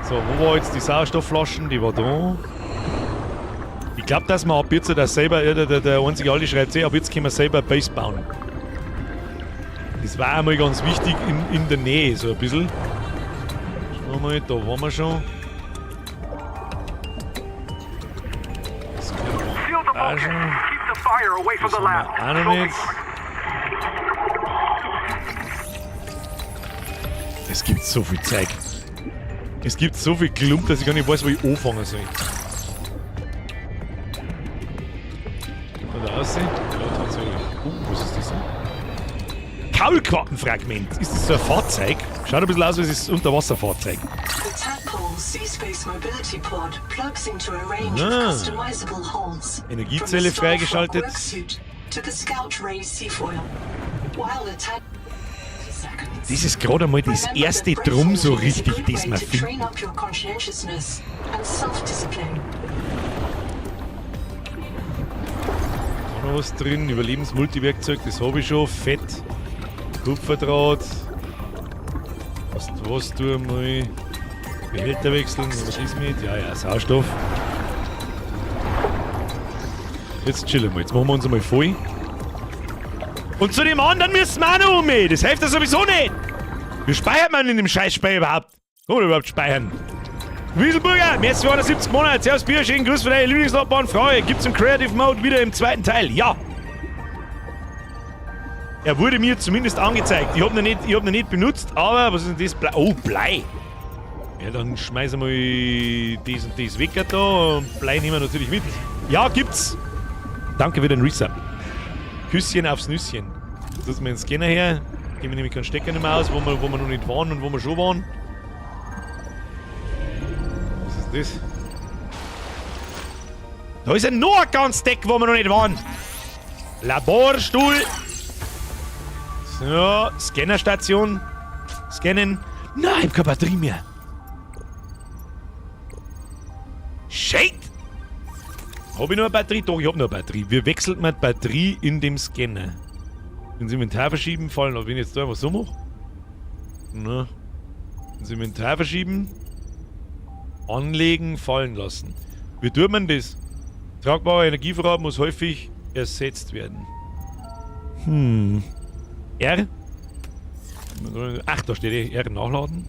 So, wo war jetzt die Sauerstoffflaschen? Die war da. Ich glaube, dass wir ab jetzt das selber, ja, der einzige Alte schreibt eh, ab jetzt können wir selber eine Base bauen. Das war einmal ganz wichtig in der Nähe, so ein bisschen. Schauen wir mal, da waren wir schon. Das Seal the auch schon. bulkhead. Keep the fire away from Das the haben lab. wir auch noch nicht. Es gibt so viel Zeug. Es gibt so viel Klump, dass ich gar nicht weiß, wo ich anfangen soll. Geht man da raus? Ja, tatsächlich. Oh, was ist das denn? Kaulquappenfragment. Ist das so ein Fahrzeug? Schaut ein bisschen aus, wie es ist ein Unterwasserfahrzeug. The Tadpole Sea Space Mobility Pod plugs into a range of Ah. customizable hulls. Energiezelle From the Starfrock freigeschaltet. worksuit to the Scout Ray Seafoil. While the Tad seconds. Das ist gerade einmal das Remember erste that breath Drum so holding is a richtig, good das way wir to train finden. up your conscientiousness and self-discipline. Da noch was drin. Überlebensmultiwerkzeug, das habe ich schon. Fett. Kupferdraht. Was tun wir mal? Behälter wechseln. Was ist mit? Ja, ja, Sauerstoff. Jetzt chillen wir. Jetzt machen wir uns einmal voll. Und zu dem anderen müssen wir auch noch um. ey. Das hilft ja sowieso nicht. Wie speichert man in dem Scheißspeicher überhaupt? Kann man überhaupt speichern? Wieselburger, mehr als 270 Monate. Servus, Bier, schönen Gruß von deiner Lieblingsnachbarn Frau. Gibt's im Creative Mode wieder im zweiten Teil? Ja. Er wurde mir zumindest angezeigt. Ich hab ihn nicht, ich hab ihn nicht benutzt, aber was ist denn das? Blei. Oh, Blei. Ja, dann schmeißen wir mal das und das weg da. Und Blei nehmen wir natürlich mit. Ja, gibt's. Danke für den Resub. Küsschen aufs Nüsschen. Jetzt lassen wir den Scanner her. Gehen wir nämlich keinen Stecker nicht mehr aus, wo wir noch nicht waren und wo wir schon waren. Was ist denn das? Da ist ja noch ein ganz Deck, wo wir noch nicht waren. Laborstuhl. So, Scannerstation. Scannen. Nein, ich hab keine Batterie mehr. Shit! Hab ich noch eine Batterie? Doch, ich hab noch eine Batterie. Wie wechselt man die Batterie in dem Scanner? Ins Inventar verschieben, fallen. Aber wenn ich jetzt da einfach so mache? Na. Ins Inventar verschieben. Anlegen, fallen lassen. Wie tut man das? Tragbarer Energievorrat muss häufig ersetzt werden. R? Ach, da steht eh R nachladen.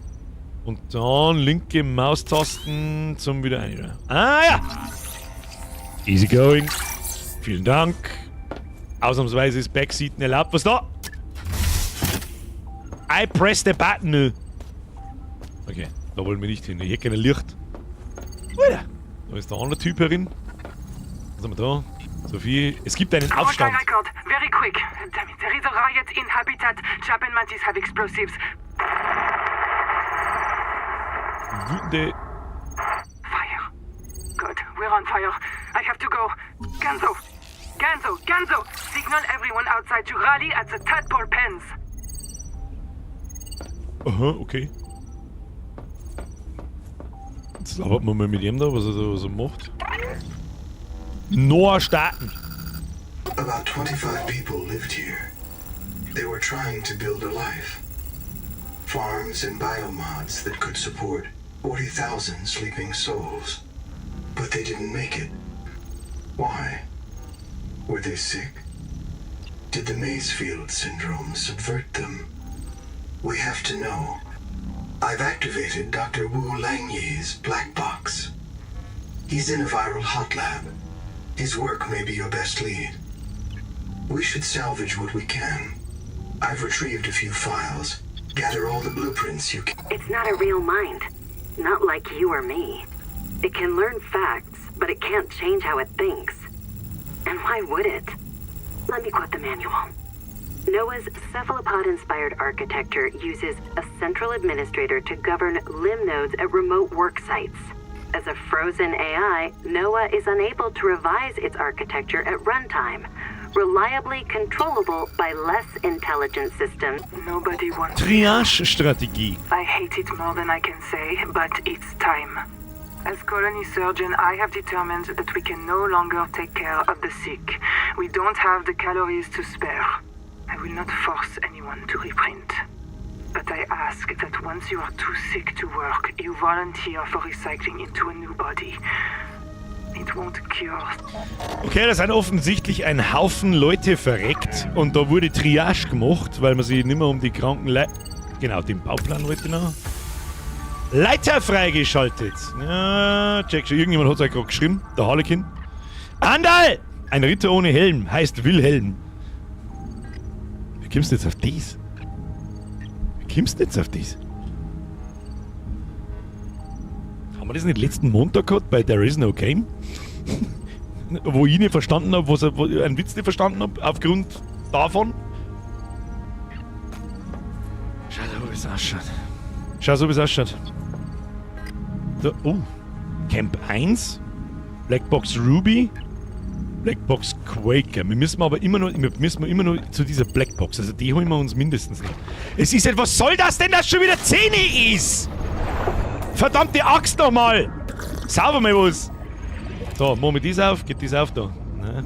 Und dann linke Maustasten zum wieder ein. Ah ja! Easy going. Vielen Dank. Ausnahmsweise ist Backseaten erlaubt. Was da? I press the button. Okay, da wollen wir nicht hin. Ich hätte gerne Licht. Alter, da ist der andere Typ herin. Was haben wir da? Sophie, es gibt einen Aufstand. Record, very quick. Damn it, there is a riot in Habitat. Chap and Mantis have explosives. Wütende. Fire. God, we're on fire. I have to go. Ganzo! Ganzo! Ganzo! Signal everyone outside to rally at the tadpole pens. Aha, okay. Jetzt labert man mal mit ihm da, was er macht. Noah starten. About 25 people lived here. They were trying to build a life. Farms and biomods that could support 40,000 sleeping souls. But they didn't make it. Why? Were they sick? Did the Mazefield syndrome subvert them? We have to know. I've activated Dr. Wu Langyi's black box. He's in a viral hot lab. His work may be your best lead. We should salvage what we can. I've retrieved a few files. Gather all the blueprints you can. It's not a real mind. Not like you or me. It can learn facts, but it can't change how it thinks. And why would it? Let me quote the manual. NOAA's cephalopod inspired architecture uses a central administrator to govern limb nodes at remote work sites. As a frozen AI, NOAA is unable to revise its architecture at runtime, reliably controllable by less intelligent systems. Nobody wants. Triage-Strategie. I hate it more than I can say, but it's time. As colony surgeon, I have determined that we can no longer take care of the sick. We don't have the calories to spare. I will not force anyone to reprint. But I ask that once you are too sick to work, you volunteer for recycling into a new body. It won't cure. Okay, da sind offensichtlich ein Haufen Leute verreckt und da wurde Triage gemacht, weil man sich nicht mehr um die kranken Leute. Genau, den Bauplan wollte ich noch. Leiter freigeschaltet. Ja, check schon. Irgendjemand hat es ja gerade geschrieben. Der Harlekin. Andal! Ein Ritter ohne Helm heißt Wilhelm. Wie kommst du jetzt auf das? Wie kommst du jetzt auf das? Haben wir das nicht letzten Montag gehabt bei There Is No Game? Wo ich nicht verstanden habe, wo ich einen Witz nicht verstanden habe, aufgrund davon. Schau so, wie es ausschaut. Schau so, wie es ausschaut. Da, oh. Camp 1. Blackbox Ruby. Blackbox Quaker. Wir müssen aber immer noch, wir müssen immer noch zu dieser Blackbox. Also die holen wir uns mindestens noch. Es ist etwas, was soll das denn, dass schon wieder 10 ist? Verdammte Axt nochmal! Sauber mal was! So, machen wir das auf. Geht das auf da? Nein.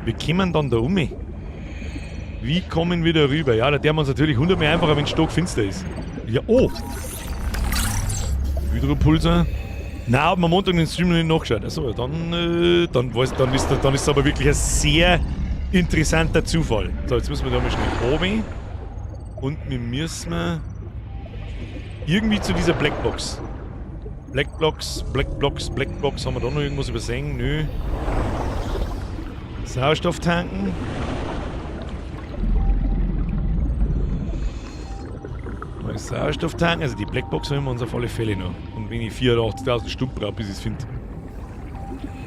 Wir kommen dann da um. Wie kommen wir da rüber? Ja, da der wir uns natürlich hundertmal einfacher, wenn es stockfinster ist. Ja, oh! Hydropulsar. Nein, hab mir am Montag den Stream noch nicht nachgeschaut. Achso, dann ist es aber wirklich ein sehr interessanter Zufall. So, jetzt müssen wir da mal schnell oben. Und wir müssen irgendwie zu dieser Blackbox. Blackbox, Blackbox, Blackbox. Haben wir da noch irgendwas übersehen? Nö. Sauerstoff tanken. Mal Sauerstoff tanken. Also die Blackbox holen wir uns auf alle Fälle noch. Und wenn ich 84.000 Stunden brauche, bis ich es finde.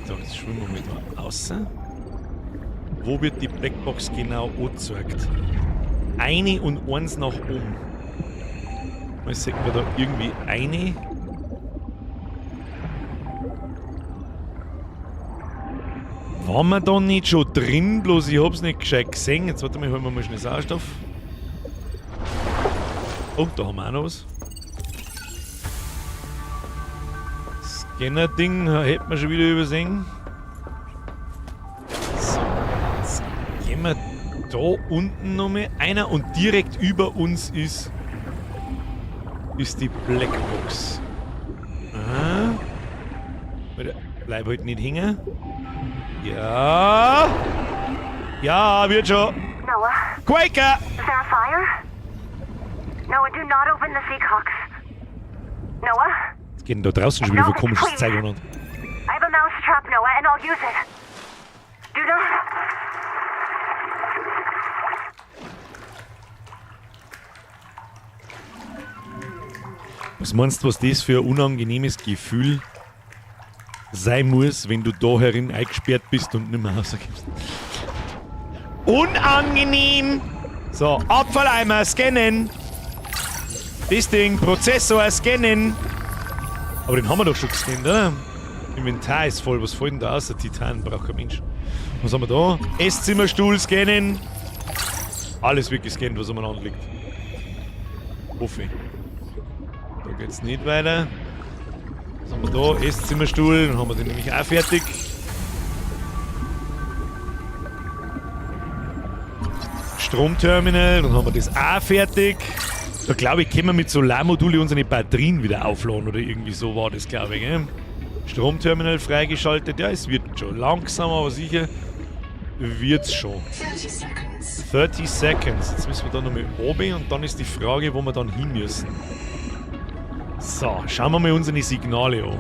So, jetzt schwimmen wir mal da außer. Wo wird die Blackbox genau angezeigt? Eine und eins nach oben. Mal sehen wir da irgendwie eine. Waren wir da nicht schon drin? Bloß ich hab's nicht gescheit gesehen. Jetzt warte mal, holen wir mal schnell Sauerstoff. Oh, da haben wir auch noch was. Scanner-Ding hätten wir schon wieder übersehen. So, jetzt gehen wir da unten nochmal einer und direkt über uns ist die Blackbox. Aha. Warte, bleib halt nicht hängen. Ja. Ja, wird schon. Noah, Quaker! is there a fire? Noah, do not open the Seacox. Noah, Was geht denn da draußen schon wieder für komisches Zeug umeinander? I have a mousetrap, Noah, and I'll use it. Do not. Was meinst du, was das für ein unangenehmes Gefühl sein muss, wenn du da herin eingesperrt bist und nicht mehr rauskommst? Unangenehm! So, Abfalleimer scannen! Das Ding, Prozessor scannen! Aber den haben wir doch schon gescannt, oder? Inventar ist voll, was fällt denn da aus? Der Titan braucht kein Mensch. Was haben wir da? Esszimmerstuhl scannen! Alles wird gescannt, was umeinander liegt. Hoffe ich. Da geht's nicht weiter. Was haben wir da? Esszimmerstuhl, dann haben wir den nämlich auch fertig. Stromterminal, dann haben wir das auch fertig. Da glaube ich, können wir mit Solarmodule unsere Batterien wieder aufladen oder irgendwie so war das, glaube ich. Gell? Stromterminal freigeschaltet, ja, es wird schon. Langsam, aber sicher wird's schon. 30 seconds. 30 Seconds. Jetzt müssen wir da nochmal oben und dann ist die Frage, wo wir dann hin müssen. So, schauen wir mal unsere Signale an.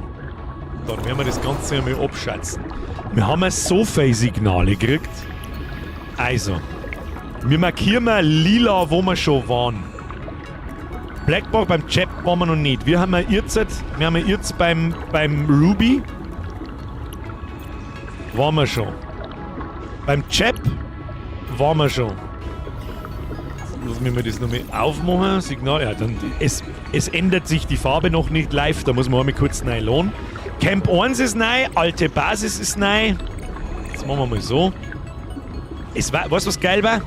Dann werden wir das Ganze einmal abschätzen. Wir haben ja so viele Signale gekriegt. Also, wir markieren mal lila, wo wir schon waren. Blackbox beim Chap waren wir noch nicht. Wir haben ja jetzt, wir haben ja jetzt beim Ruby waren wir schon. Beim Chap waren wir schon. Lass mich mal das nochmal aufmachen. Signal, ja, dann, es ändert sich die Farbe noch nicht live, da muss man einmal kurz neu lohnen. Camp 1 ist neu, alte Basis ist neu. Das machen wir mal so. Es war, weißt du, was geil war?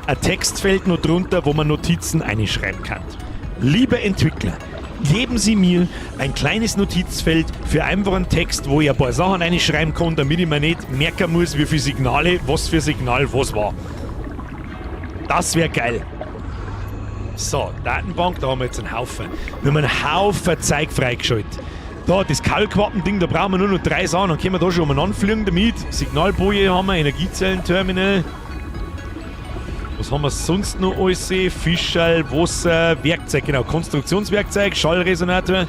Ein Textfeld noch drunter, wo man Notizen einschreiben kann. Liebe Entwickler, geben Sie mir ein kleines Notizfeld für einfach einen Text, wo ich ein paar Sachen einschreiben kann, damit ich mir nicht merken muss, wie viele Signale, was für Signal was war. Das wäre geil. So, Datenbank, da haben wir jetzt einen Haufen. Wir haben einen Haufen Zeug freigeschaltet. Da, das Kaulquappen-Ding, da brauchen wir nur noch 3 Sachen, dann können wir da schon umeinander fliegen damit. Signalboje haben wir, Energiezellenterminal. Was haben wir sonst noch alles? Fischerl, Wasser, Werkzeug, genau, Konstruktionswerkzeug, Schallresonator,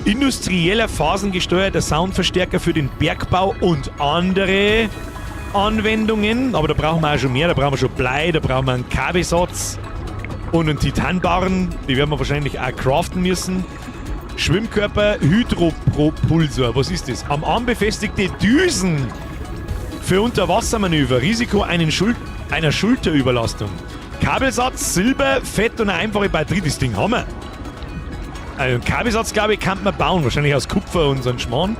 industrieller phasengesteuerter Soundverstärker für den Bergbau und andere Anwendungen. Aber da brauchen wir auch schon mehr, da brauchen wir schon Blei, da brauchen wir einen Kabelsatz und einen Titanbarren, die werden wir wahrscheinlich auch craften müssen. Schwimmkörper, Hydropropulsor, was ist das? Am Arm befestigte Düsen für Unterwassermanöver, Risiko einer Schulterüberlastung. Kabelsatz, Silber, Fett und eine einfache Batterie, das Ding haben wir. Also einen Kabelsatz, glaube ich, kann man bauen, wahrscheinlich aus Kupfer und so einem Schmarrn.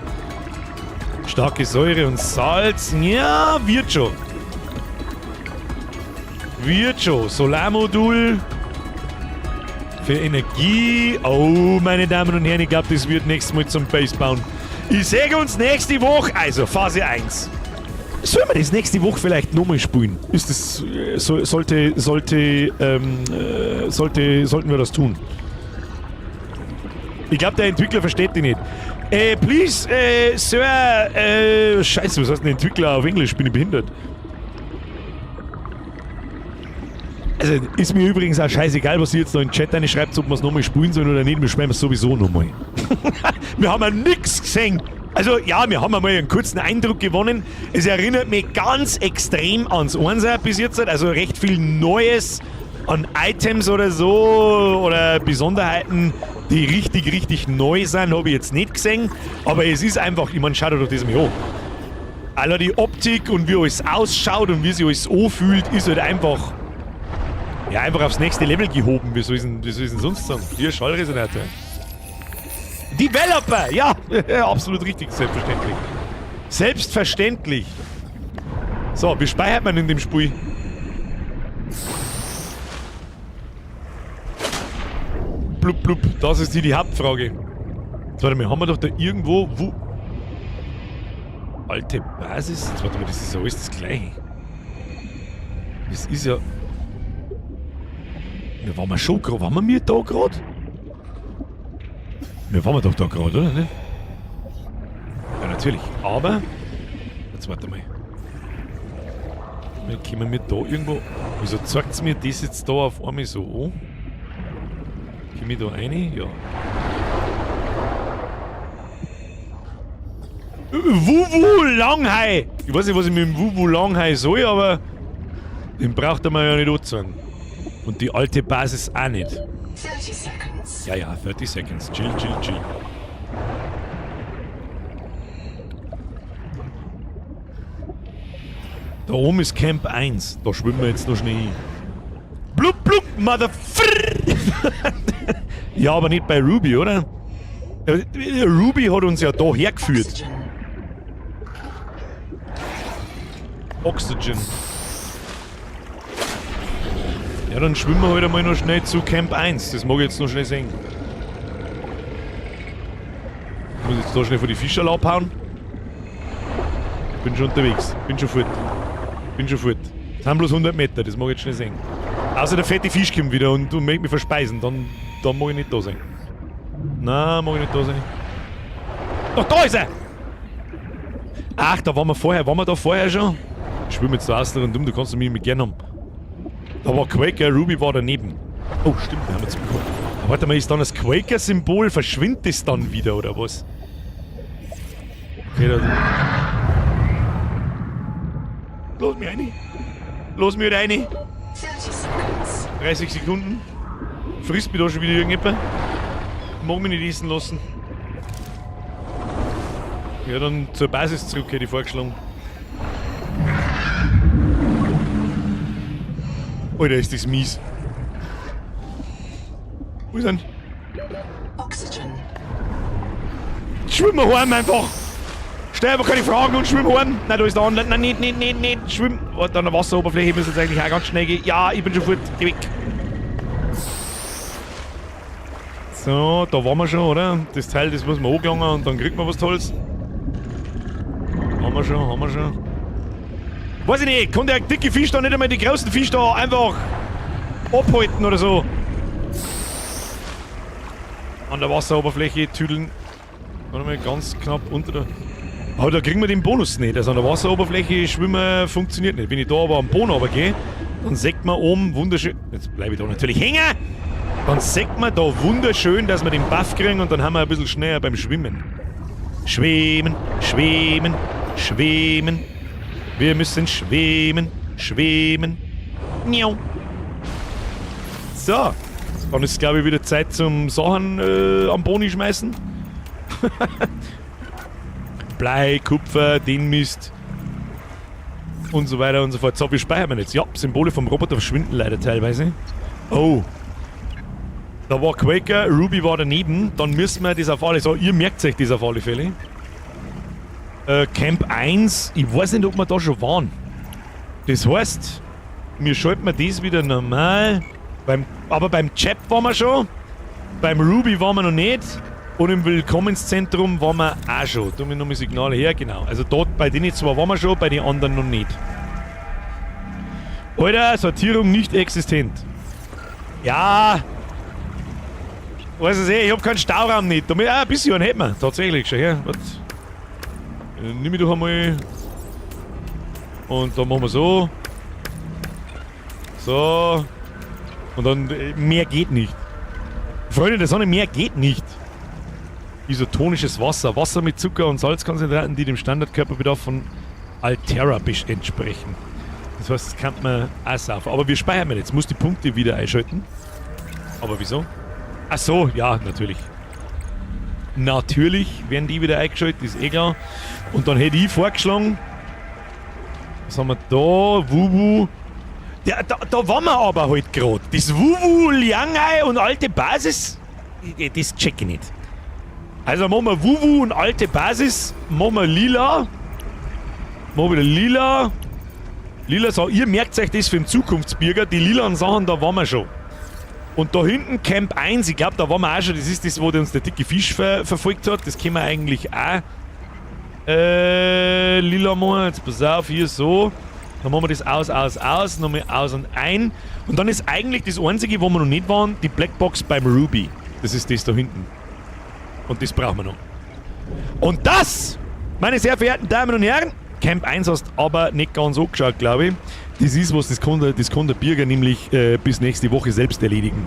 Starke Säure und Salz, ja, wird schon. Wird schon. Solarmodul für Energie. Oh, meine Damen und Herren, ich glaube, das wird nächstes Mal zum Base bauen. Ich sehe uns nächste Woche, also Phase 1. Sollen wir das nächste Woche vielleicht nochmal spielen? Ist das, sollten wir das tun? Ich glaube, der Entwickler versteht die nicht. Please, Sir, Scheiße, was heißt denn Entwickler auf Englisch? Bin ich behindert? Also, ist mir übrigens auch scheißegal, was ihr jetzt noch in den Chat reinschreibt, ob wir es nochmal spielen sollen oder nicht. Wir spielen es sowieso nochmal. Wir haben ja nichts gesehen. Also, ja, wir haben einmal einen kurzen Eindruck gewonnen. Es erinnert mich ganz extrem ans Einser bis jetzt. Also recht viel Neues an Items oder so oder Besonderheiten, die richtig, richtig neu sind, habe ich jetzt nicht gesehen. Aber es ist einfach, ich meine, schaut euch das mal an. Also die Optik und wie alles ausschaut und wie sich alles anfühlt, ist halt einfach, ja, einfach aufs nächste Level gehoben. Wie soll ich denn sonst sagen? Hier, Schallresonator. Developer! Ja, absolut richtig, selbstverständlich. Selbstverständlich. So, wie speichert man in dem Spiel? Blub, blub, das ist hier die Hauptfrage. Jetzt, warte mal, haben wir doch da irgendwo... Wo? Alte Basis? Jetzt, warte mal, das ist ja alles das Gleiche. Das ist ja... Wir waren wir schon gerade... Waren wir da gerade? Wir waren doch da gerade, oder? Ne? Ja, natürlich. Aber... Jetzt warte mal. Wir kommen wir da irgendwo... Wieso zeigt es mir das jetzt da auf einmal so an? Komme ich da rein? Ja. Wuwu Langhai! Ich weiß nicht, was ich mit dem Wuwu Langhai soll, aber... Den braucht er mir ja nicht anzeigen. Und die alte Basis auch nicht. 30 seconds. Ja, ja, 30 seconds. Chill, chill, chill. Da oben ist Camp 1. Da schwimmen wir jetzt noch schnell hin. Blub, blub, motherfucker! Ja, aber nicht bei Ruby, oder? Ruby hat uns ja da hergeführt. Oxygen. Ja, dann schwimmen wir halt einmal noch schnell zu Camp 1. Das mag ich jetzt noch schnell sehen. Ich muss jetzt da schnell vor die Fischerl abhauen. Bin schon unterwegs. Bin schon fort. Bin schon fort. Das sind bloß 100 Meter, das mag ich jetzt schnell sehen. Außer der fette Fisch kommt wieder und möchte mich verspeisen. Dann mag ich nicht da sein. Nein, mag ich nicht da sein. Doch, da ist er! Ach, da waren wir vorher. Waren wir da vorher schon? Ich schwimme jetzt da außen rundum, du kannst mich mit gern haben. Da war Quaker, Ruby war daneben. Oh, stimmt, wir haben jetzt Warte mal, ist dann das Quaker-Symbol? Verschwindet das dann wieder, oder was? Okay, da. Lass mich rein. Lass mich rein. 30 seconds. 30 Sekunden. Frisst mich da schon wieder irgendjemand? Mag mich nicht essen lassen. Ja, dann zur Basis zurück, hätte ich vorgeschlagen. Alter, ist das mies. Wo ist denn? Oxygen. Schwimm wir heim einfach! Stell einfach keine Fragen und schwimm heim! Nein, da ist der andere. Nein, nicht, nicht, nicht, nicht. Schwimm. Warte, an der Wasseroberfläche muss jetzt eigentlich auch ganz schnell gehen. Ja, ich bin schon fort. Geh weg. So, da waren wir schon, oder? Das Teil, das muss man angelangen und dann kriegt man was Tolles. Haben wir schon, haben wir schon. Weiß ich nicht, kann der dicke Fisch da nicht einmal die großen Fisch da einfach abhalten oder so? An der Wasseroberfläche tüdeln. Warte mal, ganz knapp unter der. Aber da kriegen wir den Bonus nicht. Also an der Wasseroberfläche schwimmen funktioniert nicht. Wenn ich da aber am Boden runtergehe, dann sieht man oben wunderschön. Jetzt bleibe ich da natürlich hängen! Dann sieht man da wunderschön, dass wir den Buff kriegen und dann haben wir ein bisschen schneller beim Schwimmen. Schwimmen, schwimmen, schwimmen. Wir müssen schwimmen, schwimmen. Miau. So. Dann ist es, glaube ich, wieder Zeit zum Sachen am Boni schmeißen. Blei, Kupfer, den Mist. Und so weiter und so fort. So, wie speichern wir jetzt? Ja, Symbole vom Roboter verschwinden leider teilweise. Oh. Da war Quaker, Ruby war daneben. Dann müssen wir das auf alle. So, ihr merkt euch das auf alle Fälle. Camp 1, ich weiß nicht, ob wir da schon waren. Das heißt, wir schalten wir das wieder normal. Aber beim Chap waren wir schon. Beim Ruby waren wir noch nicht. Und im Willkommenszentrum waren wir auch schon. Da wir nochmal Signale her, genau. Also dort bei denen zwei waren wir schon, bei den anderen noch nicht. Alter, Sortierung nicht existent. Ja. Weiß es eh, ich hab keinen Stauraum nicht. Da, ah, ein bisschen einen hätten wir. Tatsächlich, schau her. Warte. Nimm ich doch einmal. Und dann machen wir so. So. Und dann, mehr geht nicht. Freunde der Sonne, mehr geht nicht. Isotonisches Wasser. Wasser mit Zucker und Salzkonzentraten, die dem Standardkörperbedarf von Alterra entsprechen. Das heißt, das kann man auch saufen. Aber wir speichern jetzt. Muss die Punkte wieder einschalten. Aber wieso? Ach so, ja, natürlich. Natürlich werden die wieder eingeschaltet, ist eh klar. Und dann hätte ich vorgeschlagen, was haben wir da? Wuwu. Ja, da waren wir aber halt gerade. Das Wuwu, Liangai und alte Basis, das check ich nicht. Also machen wir Wuwu und alte Basis, machen wir lila. Machen wir wieder lila. Lila, so, ihr merkt euch das für den Zukunftsbürger, die lilanen Sachen, da waren wir schon. Und da hinten Camp 1, ich glaube, da waren wir auch schon, das ist das, wo uns der dicke Fisch verfolgt hat, das können wir eigentlich auch lila machen. Jetzt pass auf, hier so. Dann machen wir das aus, aus, aus, nochmal aus und ein. Und dann ist eigentlich das Einzige, wo wir noch nicht waren, die Blackbox beim Ruby. Das ist das da hinten. Und das brauchen wir noch. Und das, meine sehr verehrten Damen und Herren, Camp 1 hast aber nicht ganz angeschaut, glaube ich. Das ist was, das kann der Birger nämlich bis nächste Woche selbst erledigen.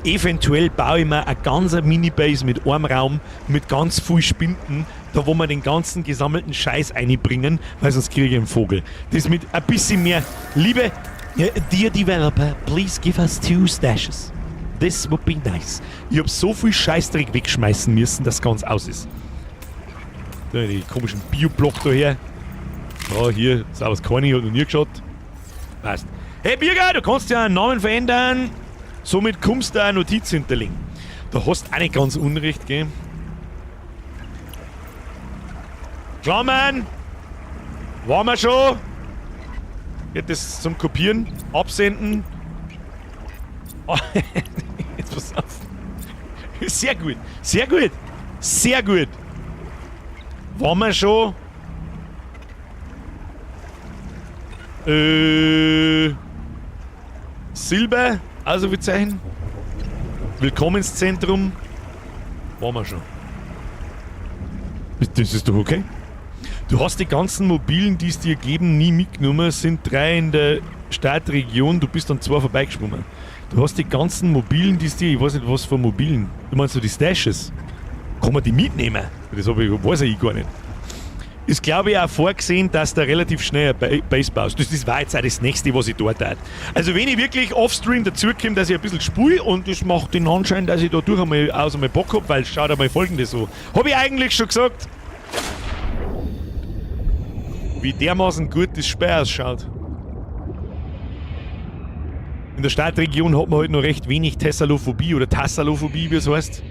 Eventuell baue ich mir eine ganze Mini-Base mit einem Raum, mit ganz viel Spinden, da wo wir den ganzen gesammelten Scheiß einbringen, weil sonst kriege ich einen Vogel. Das mit ein bisschen mehr Liebe. Dear Developer, please give us 2 stashes. This would be nice. Ich hab so viel Scheißdreck wegschmeißen müssen, dass ganz aus ist. Da, die komischen Bioblock da her. Da, hier, sauber keine, hat noch nie geschaut. Passt. Hey Birger, du kannst ja einen Namen verändern. Somit kommst du eine Notiz hinterlegen. Da hast du auch nicht ganz Unrecht, gell? Klammern! Waren wir schon? Geht das zum Kopieren? Absenden? Oh, jetzt pass auf. Sehr gut, sehr gut, sehr gut. Waren wir schon? Silber, Ausrufezeichen. Willkommenszentrum. Waren wir schon. Das ist doch okay. Du hast die ganzen Mobilen, die es dir geben, nie mitgenommen. Es sind 3 in der Startregion, du bist an 2 vorbeigeschwommen. Du hast die ganzen mobilen, die ich weiß nicht, was für mobilen. Du meinst so die Stashes? Kann man die mitnehmen? Das hab ich, weiß ich gar nicht. Ist, glaube ich, auch vorgesehen, dass da relativ schnell eine Base baust. Das war jetzt auch das nächste, was ich dort tat. Also wenn ich wirklich offstream dazukomme, dass ich ein bisschen spule und das macht den Anschein, dass ich da durch einmal aus einmal Bock hab, weil schaut einmal folgendes so. Hab ich eigentlich schon gesagt, wie dermaßen gut das Spiel ausschaut. In der Startregion hat man halt noch recht wenig Thessalophobie oder Tassalophobie, wie es heißt.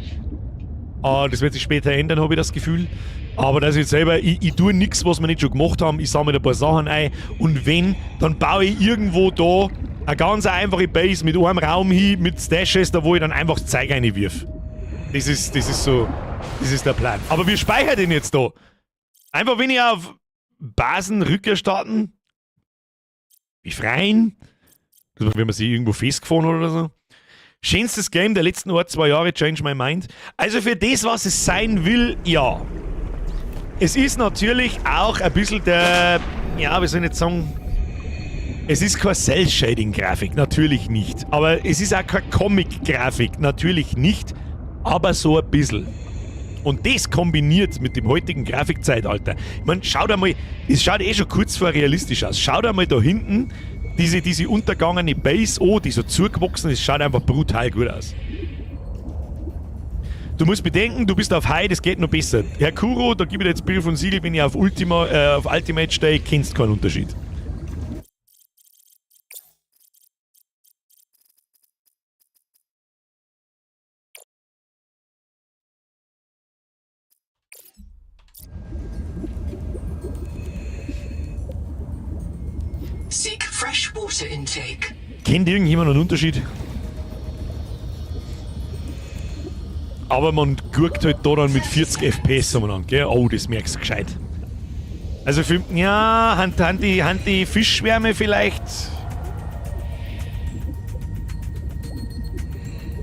Das wird sich später ändern, habe ich das Gefühl. Aber dass ich selber, ich tue nichts, was wir nicht schon gemacht haben. Ich sammle ein paar Sachen ein. Und wenn, dann baue ich irgendwo da eine ganz einfache Base mit einem Raum hin, mit Stashes, da wo ich dann einfach das Zeug reinwirf. Das ist so, das ist der Plan. Aber wir speichern den jetzt da. Einfach wenn ich auf Basen Rückkehr starten, befreien, das, wenn man sich irgendwo festgefahren hat oder so. Schönstes Game der letzten 1, 2 Jahre, Change My Mind. Also für das, was es sein will, ja. Es ist natürlich auch ein bisschen der, ja, wie soll ich jetzt sagen, es ist keine Cell-Shading-Grafik, natürlich nicht. Aber es ist auch keine Comic-Grafik, natürlich nicht, aber so ein bisschen. Und das kombiniert mit dem heutigen Grafikzeitalter. Ich mein, schaut einmal, es schaut eh schon kurz vor realistisch aus. Schaut einmal da hinten, diese untergangene Base an, die so zugewachsen ist, schaut einfach brutal gut aus. Du musst bedenken, du bist auf High, das geht noch besser. Herr Kuro, da gebe ich dir jetzt Brief und Siegel, wenn ich auf auf Ultimate stehe, kennst du keinen Unterschied. Seek fresh water intake. Kennt irgendjemand einen Unterschied? Aber man guckt halt da dann mit 40 FPS umeinander, gell? Oh, das merkst du gescheit. Also für, ja, han die Fischschwärme vielleicht.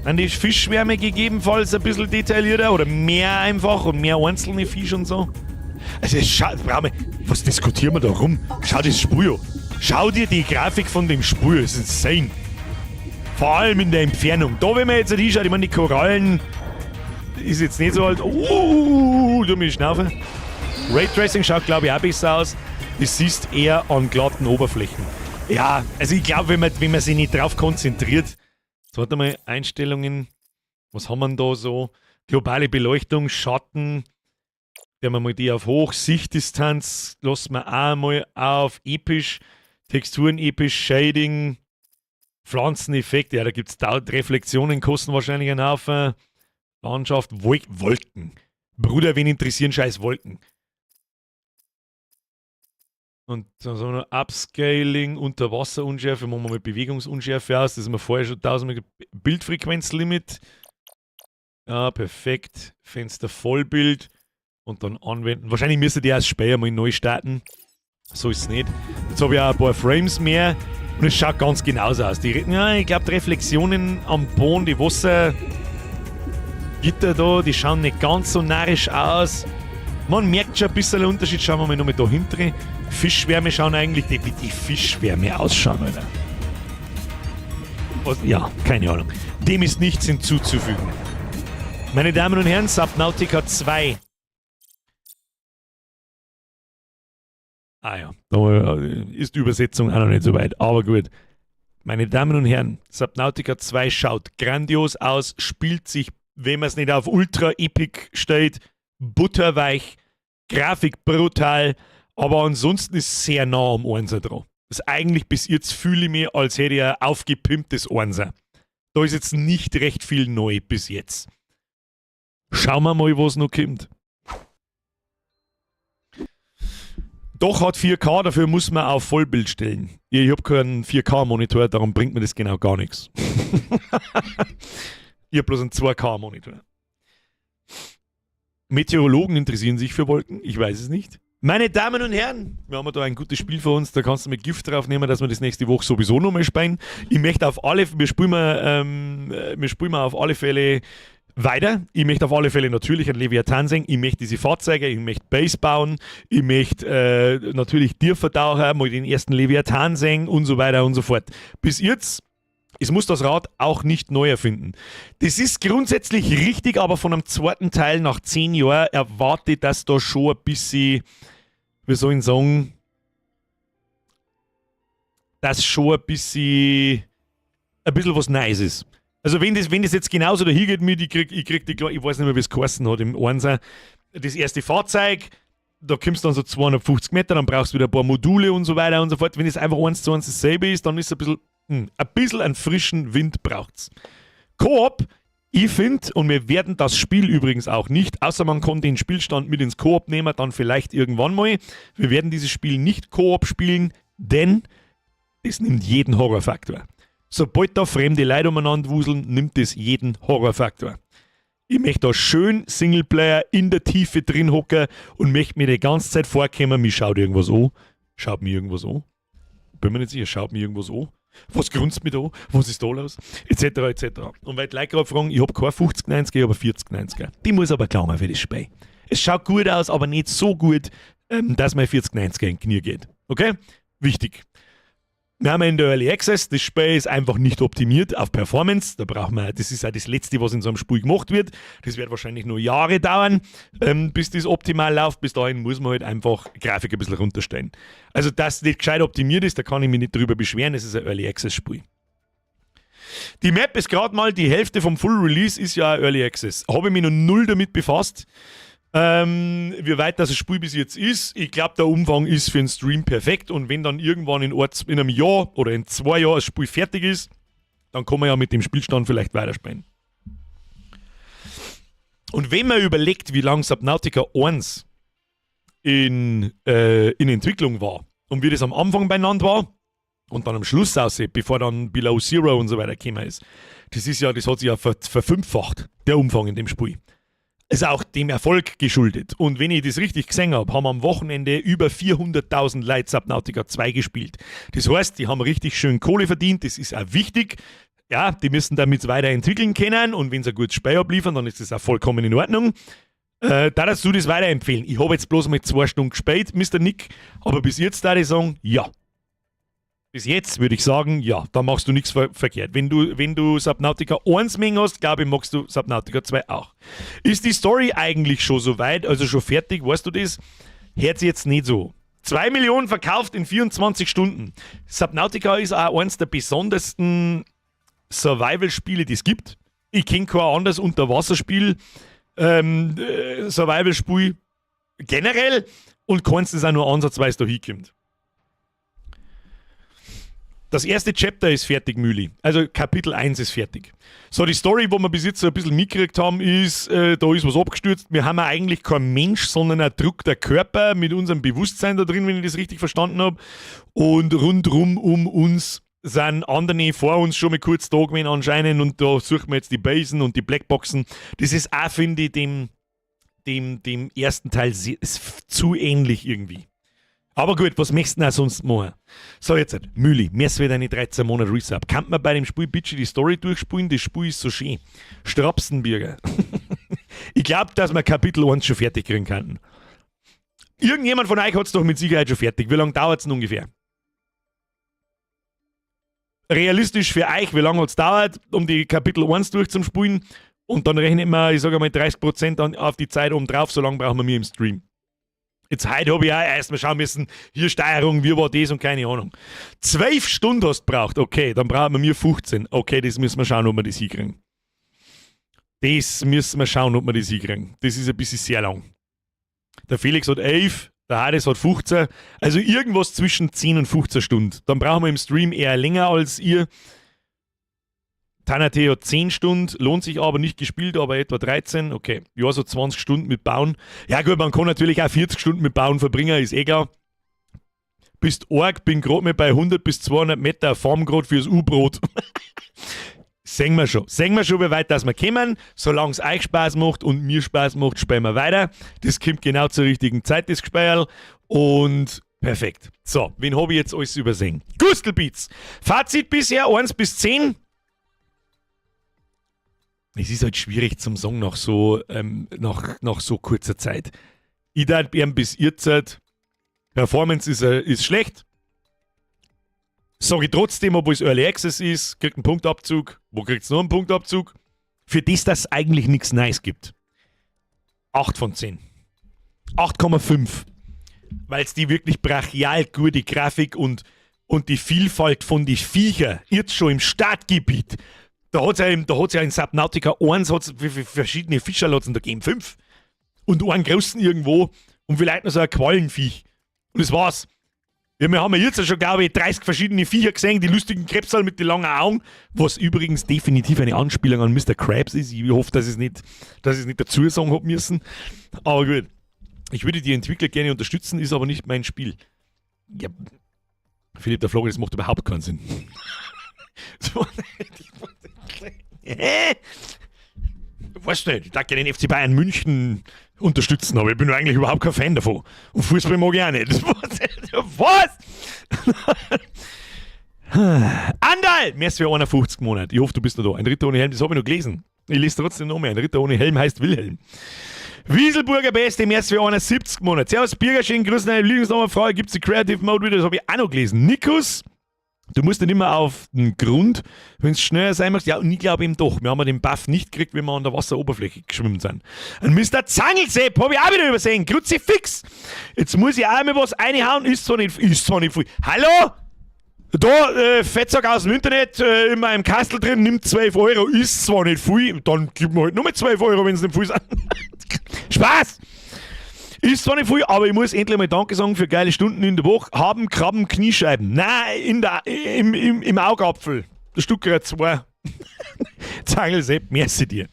An die Fischschwärme gegebenenfalls ein bisschen detaillierter oder mehr einfach und mehr einzelne Fische und so. Also es schaut, brauchen wir, was diskutieren wir da rum? Schau das Spiel an. Schau dir die Grafik von dem Spiel, das ist insane. Vor allem in der Entfernung. Da, wenn man jetzt hinschaut, ich meine, die Korallen ist jetzt nicht so alt. Du mich schnaufen. Raytracing schaut, glaub ich, auch besser aus. Das siehst eher an glatten Oberflächen. Ja, also ich glaub, wenn man sich nicht drauf konzentriert. Jetzt warte mal, Einstellungen. Was haben wir denn da so? Globale Beleuchtung, Schatten. Stellen wir mal die auf hoch. Sichtdistanz lassen wir auch mal auf episch. Texturen episch, Shading, Pflanzeneffekte. Ja, da gibt's Reflexionen, kosten wahrscheinlich einen Haufen. Landschaft, Wolken. Bruder, wen interessieren scheiß Wolken? Und dann haben wir noch Upscaling, Unterwasserunschärfe, machen wir mal Bewegungsunschärfe aus. Das haben wir vorher schon tausendmal Bildfrequenzlimit. Ja, perfekt. Fenster Vollbild. Und dann anwenden. Wahrscheinlich müsste die als Speicher mal neu starten. So ist es nicht. Jetzt habe ich auch ein paar Frames mehr. Und es schaut ganz genauso aus. Ich glaub, die Reflexionen am Boden, die Wassergitter da, die schauen nicht ganz so narrisch aus. Man merkt schon ein bisschen einen Unterschied. Schauen wir mal nochmal da hinten. Fischschwärme schauen eigentlich, wie die Fischschwärme ausschauen, Alter. Was, ja, keine Ahnung. Dem ist nichts hinzuzufügen. Meine Damen und Herren, Subnautica 2. Ah ja, da ist die Übersetzung auch noch nicht so weit, aber gut. Meine Damen und Herren, Subnautica 2 schaut grandios aus, spielt sich, wenn man's nicht auf Ultra Epic stellt, butterweich, Grafik brutal, aber ansonsten ist es sehr nah am Einser dran. Das eigentlich bis jetzt fühle ich mich, als hätte ich ein aufgepimptes Einser. Da ist jetzt nicht recht viel neu bis jetzt. Schauen wir mal, was noch kommt. Doch hat 4K, dafür muss man auf Vollbild stellen. Ich hab keinen 4K-Monitor, darum bringt mir das genau gar nichts. Ich hab bloß einen 2K-Monitor. Meteorologen interessieren sich für Wolken, ich weiß es nicht. Meine Damen und Herren, wir haben da ein gutes Spiel vor uns, da kannst du mit Gift drauf nehmen, dass wir das nächste Woche sowieso nochmal spielen. Ich möchte auf alle, wir spielen mal wir spielen mal auf alle Fälle weiter. Ich möchte auf alle Fälle natürlich einen Leviathan sehen. Ich möchte diese Fahrzeuge, ich möchte Base bauen, ich möchte natürlich Tiervertaucher, mal den ersten Leviathan sehen und so weiter und so fort. Bis jetzt Es muss das Rad auch nicht neu erfinden. Das ist grundsätzlich richtig, aber von einem zweiten Teil nach 10 Jahren erwarte ich, dass da schon ein bisschen, wie soll ich sagen, dass schon ein bisschen was Neues ist. Also wenn das jetzt genauso dahin geht mit, ich krieg die, ich weiß nicht mehr, wie es geheißen hat im Einser, das erste Fahrzeug, da kommst du dann so 250 Meter, dann brauchst du wieder ein paar Module und so weiter und so fort. Wenn es einfach eins zu eins dasselbe ist, dann ist es ein bisschen einen frischen Wind braucht's. Koop, ich finde, und wir werden das Spiel übrigens auch nicht, außer man kann den Spielstand mit ins Koop nehmen, dann vielleicht irgendwann mal. Wir werden dieses Spiel nicht Koop spielen, denn das nimmt jeden Horrorfaktor. Sobald da fremde Leute umeinander wuseln, nimmt das jeden Horrorfaktor. Ich möchte da schön Singleplayer in der Tiefe drin hocken und möchte mir die ganze Zeit vorkommen, mich schaut irgendwas an. Schaut mir irgendwas an? Bin mir nicht sicher, schaut mir irgendwas an? Was grunzt mich da? Was ist da los? Etc. etc. Und weil die Leute gerade fragen, ich habe keine 5090, ich habe 4090. Die muss aber klar für das Spiel. Es schaut gut aus, aber nicht so gut, dass mein 4090 in die Knie geht. Okay? Wichtig. Wir haben in der Early Access, das Spiel ist einfach nicht optimiert auf Performance. Da braucht man, das ist auch das Letzte, was in so einem Spiel gemacht wird. Das wird wahrscheinlich nur Jahre dauern, bis das optimal läuft. Bis dahin muss man halt einfach Grafik ein bisschen runterstellen. Also, dass das nicht gescheit optimiert ist, da kann ich mich nicht drüber beschweren. Es ist ein Early Access Spiel. Die Map ist gerade mal die Hälfte vom Full Release, ist ja Early Access. Habe ich mich noch null damit befasst, wie weit das Spiel bis jetzt ist. Ich glaube, der Umfang ist für einen Stream perfekt und wenn dann irgendwann in einem Jahr oder in 2 Jahren das Spiel fertig ist, dann kann man ja mit dem Spielstand vielleicht weiterspielen. Und wenn man überlegt, wie lange Subnautica 1 in Entwicklung war und wie das am Anfang beieinander war und dann am Schluss aussieht, bevor dann Below Zero und so weiter gekommen ist, das hat sich ja verfünffacht, der Umfang in dem Spiel. Ist auch dem Erfolg geschuldet. Und wenn ich das richtig gesehen habe, haben am Wochenende über 400.000 Leute Subnautica 2 gespielt. Das heißt, die haben richtig schön Kohle verdient, das ist auch wichtig. Ja, die müssen damit weiterentwickeln können und wenn sie ein gutes Spiel abliefern, dann ist das auch vollkommen in Ordnung. Da du das weiterempfehlen. Ich habe jetzt bloß mal 2 Stunden gespielt, Mr. Nick, aber bis jetzt da ich sagen, ja. Bis jetzt würde ich sagen, ja, da machst du nichts verkehrt. Wenn du Subnautica 1 mögen hast, glaube ich, magst du Subnautica 2 auch. Ist die Story eigentlich schon so weit, also schon fertig, weißt du das? Hört sich jetzt nicht so. 2 Millionen verkauft in 24 Stunden. Subnautica ist auch eins der besondersten Survival-Spiele, die es gibt. Ich kenne kein anderes Unterwasserspiel, Survival-Spiel generell und keins, das auch nur ansatzweise da hinkommt. Das erste Chapter ist fertig, Müli. Also Kapitel 1 ist fertig. So, die Story, wo wir bis jetzt so ein bisschen mitgekriegt haben, ist, da ist was abgestürzt. Wir haben ja eigentlich kein Mensch, sondern ein druckter Körper mit unserem Bewusstsein da drin, wenn ich das richtig verstanden habe. Und rundrum um uns sind andere vor uns schon mal kurz da gewesen anscheinend und da suchen wir jetzt die Basen und die Blackboxen. Das ist auch, finde ich, dem ersten Teil ist zu ähnlich irgendwie. Aber gut, was möchtest du denn auch sonst machen? So, jetzt halt, Müli, mir wird eine 13 Monate Resub. Kann man bei dem Spiel bitte die Story durchspielen? Das Spiel ist so schön. Strapsenbürger. Ich glaube, dass wir Kapitel 1 schon fertig kriegen könnten. Irgendjemand von euch hat es doch mit Sicherheit schon fertig. Wie lange dauert es denn ungefähr? Realistisch für euch, wie lange hat es dauert, um die Kapitel 1 durchzuspielen? Und dann rechnet man, ich sage mal, 30% auf die Zeit oben drauf, so lange brauchen wir mir im Stream. Jetzt heute habe ich auch erst mal schauen müssen, hier Steuerung, wie war das und keine Ahnung. 12 Stunden hast du braucht, okay, dann brauchen wir mir 15. Okay, das müssen wir schauen, ob wir das hinkriegen. Das müssen wir schauen, ob wir das hinkriegen. Das ist ein bisschen sehr lang. Der Felix hat 11, der Hades hat 15. Also irgendwas zwischen 10 und 15 Stunden. Dann brauchen wir im Stream eher länger als ihr. Tanate hat 10 Stunden, lohnt sich aber, nicht gespielt, aber etwa 13. Okay, ja, so 20 Stunden mit Bauen. Ja, gut, man kann natürlich auch 40 Stunden mit Bauen verbringen, ist eh klar. Bist arg, bin gerade mal bei 100 bis 200 Meter, Farm grad fürs U-Brot. Sehen wir schon. Sehen wir schon, wie weit das wir kommen. Solange es euch Spaß macht und mir Spaß macht, spielen wir weiter. Das kommt genau zur richtigen Zeit, das Gespeier. Und perfekt. So, wen habe ich jetzt alles übersehen? Gustelbeats. Fazit bisher 1 bis 10. Es ist halt schwierig zum Sagen nach so kurzer Zeit. Ich darf bis jetzt. Performance ist schlecht. Sag ich trotzdem, obwohl es Early Access ist, kriegt einen Punktabzug. Wo kriegt es noch einen Punktabzug? Für das, dass es eigentlich nichts Neues gibt. 8 von 10. 8,5. Weil es die wirklich brachial gute Grafik und die Vielfalt von die Viecher jetzt schon im Startgebiet. Da hat's ja in Subnautica 1 hat's verschiedene Fischerl hat's in der Game 5. Und einen großen irgendwo und vielleicht noch so ein Quallenviech. Und das war's. Ja, wir haben ja jetzt schon, glaube ich, 30 verschiedene Viecher gesehen, die lustigen Krebsal mit den langen Augen, was übrigens definitiv eine Anspielung an Mr. Krabs ist. Ich hoffe, dass ich es nicht dazu sagen hab müssen. Aber gut. Ich würde die Entwickler gerne unterstützen, ist aber nicht mein Spiel. Ja, Philipp der Flori, das macht überhaupt keinen Sinn. So, hä? Weißt du nicht, ich darf gerne den FC Bayern München unterstützen, aber ich bin eigentlich überhaupt kein Fan davon. Und Fußball mag ich auch nicht. Was? Andal! Merci für 51 Monate. Ich hoffe, du bist noch da. Ein Ritter ohne Helm, das habe ich noch gelesen. Ich lese trotzdem noch mehr. Ein Ritter ohne Helm heißt Wilhelm. Wieselburger Beste, Merci für 71 Monate. Servus, Birger, schönen Grüß, deine Lieblingsnummer, Frau, gibt es die Creative Mode wieder? Das habe ich auch noch gelesen. Nikus, du musst nicht immer auf den Grund, wenn es schneller sein möchtest. Ja, und ich glaube eben doch. Wir haben ja den Buff nicht gekriegt, wenn wir an der Wasseroberfläche geschwommen sind. Ein Mr. Zangelsepp habe ich auch wieder übersehen. Kruzifix! Jetzt muss ich auch mal was reinhauen. Ist zwar nicht viel. Hallo? Da, Fettsack aus dem Internet, in meinem Kastel drin, nimmt 12 Euro, ist zwar nicht viel, dann gib mir halt nur mit 12 Euro, wenn es nicht viel sind. Spaß! Ist zwar nicht viel, aber ich muss endlich mal Danke sagen für geile Stunden in der Woche. Haben Krabben Kniescheiben. Nein, im Augapfel. Der Stuttgart 2. Zangelsepp, merci dir.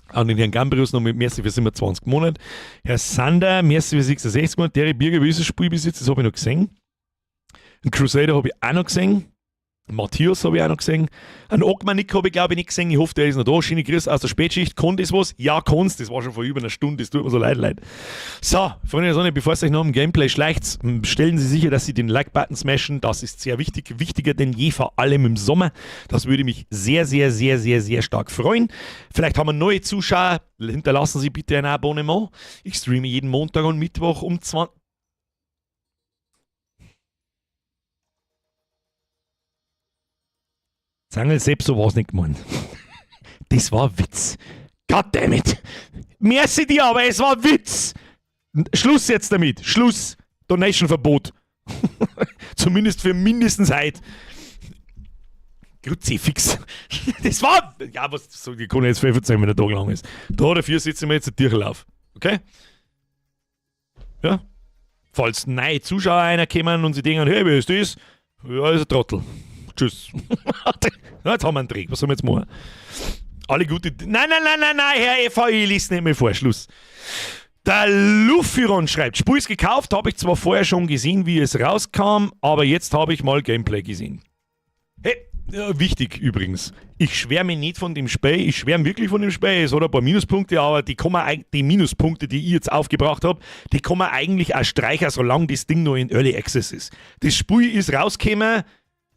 An den Herrn Gambrius noch mit merci für 27 Monate. Herr Sander, merci für 66 Monate. Terry Birger, wie ist das Spiel bis jetzt? Das habe ich noch gesehen. Einen Crusader habe ich auch noch gesehen. Matthias habe ich auch noch gesehen. Einen Ogmanik habe ich, glaube ich, nicht gesehen. Ich hoffe, der ist noch da. Schöne Grüße aus der Spätschicht. Kann das was? Ja, kann's. Das war schon vor über einer Stunde. Das tut mir so leid, leid. So, Freunde der Sonne, bevor es euch noch im Gameplay schleicht, stellen Sie sicher, dass Sie den Like-Button smashen. Das ist sehr wichtig. Wichtiger denn je, vor allem im Sommer. Das würde mich sehr, sehr, sehr, sehr, sehr stark freuen. Vielleicht haben wir neue Zuschauer. Hinterlassen Sie bitte ein Abonnement. Ich streame jeden Montag und Mittwoch um 20. Zangel Sepp, so war's nicht gemeint. Das war ein Witz. Goddammit. Merci dir, aber es war ein Witz. Schluss jetzt damit. Schluss. Donation-Verbot. Zumindest für mindestens heute. Kruzifix. Das war. Ja, was so, ich kann jetzt viel verzeihen, wenn der Tag lang ist. Da dafür setzen wir jetzt einen Tierl auf. Okay? Ja? Falls neue Zuschauer reinkommen und sie denken, hey, wer ist das? Ja, ist ein Trottel. Tschüss. Jetzt haben wir einen Dreh. Was sollen wir jetzt machen? Alle gute. Nein, nein, nein, nein, nein, Herr FAI, lies nicht mehr vor. Schluss. Der Luffyron schreibt: Spiel ist gekauft, habe ich zwar vorher schon gesehen, wie es rauskam, aber jetzt habe ich mal Gameplay gesehen. Hey, ja, wichtig übrigens. Ich schwärme nicht von dem Spiel, ich schwärme wirklich von dem Spiel. Es hat ein paar Minuspunkte, aber die kann man die Minuspunkte, die ich jetzt aufgebracht habe, die kann man eigentlich auch streichen, solange das Ding noch in Early Access ist. Das Spiel ist rausgekommen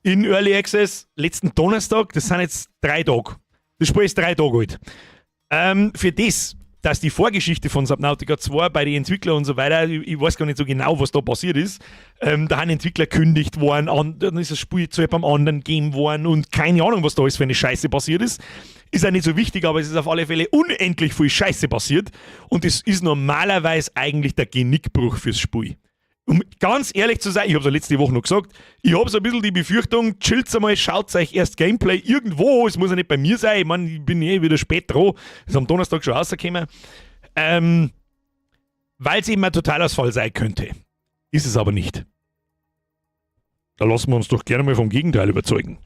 in Early Access letzten Donnerstag, das sind jetzt 3 Tage. Das Spiel ist 3 Tage alt. Für das, dass die Vorgeschichte von Subnautica 2 bei den Entwicklern und so weiter, ich weiß gar nicht so genau, was da passiert ist, da haben Entwickler gekündigt worden, dann ist das Spiel zu jemandem anderen gegeben worden und keine Ahnung, was da alles für eine Scheiße passiert ist. Ist auch nicht so wichtig, aber es ist auf alle Fälle unendlich viel Scheiße passiert und das ist normalerweise eigentlich der Genickbruch fürs Spiel. Um ganz ehrlich zu sein, ich hab's ja letzte Woche noch gesagt, ich hab so ein bisschen die Befürchtung, chillt's einmal, schaut euch erst Gameplay irgendwo, es muss ja nicht bei mir sein, ich mein, ich bin eh wieder spät dran, ist am Donnerstag schon rausgekommen, weil's eben ein Totalausfall sein könnte. Ist es aber nicht. Da lassen wir uns doch gerne mal vom Gegenteil überzeugen.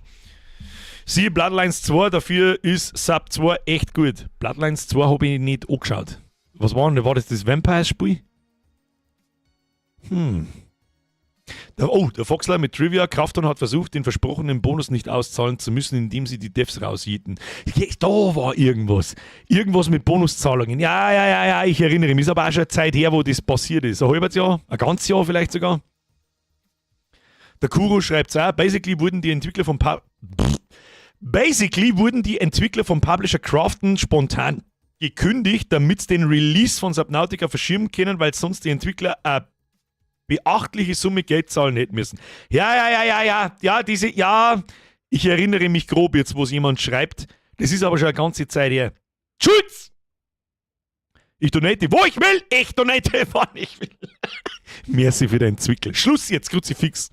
Siehe Bloodlines 2, dafür ist Sub 2 echt gut. Bloodlines 2 hab ich nicht angeschaut. Was war denn? War das das Vampires-Spiel? Der Foxler mit Trivia, Krafton hat versucht, den versprochenen Bonus nicht auszahlen zu müssen, indem sie die Devs raushielten. Ja, da war irgendwas. Irgendwas mit Bonuszahlungen. Ja, ja, ja, ja, ich erinnere mich. Ist aber auch schon eine Zeit her, wo das passiert ist. Ein halbes Jahr, ein ganzes Jahr vielleicht sogar. Der Kuro schreibt's auch. Basically wurden die Entwickler vom Basically wurden die Entwickler vom Publisher Krafton spontan gekündigt, damit sie den Release von Subnautica verschieben können, weil sonst die Entwickler ein beachtliche Summe Geld zahlen hätten müssen. Ja, ja, ja, ja, ja, ja, diese, ja, ich erinnere mich grob jetzt, wo es jemand schreibt. Das ist aber schon eine ganze Zeit her. Schulz! Ich donate, wo ich will! Ich donate, wann ich will. Merci für deinen Zwickel. Schluss jetzt, Kruzifix.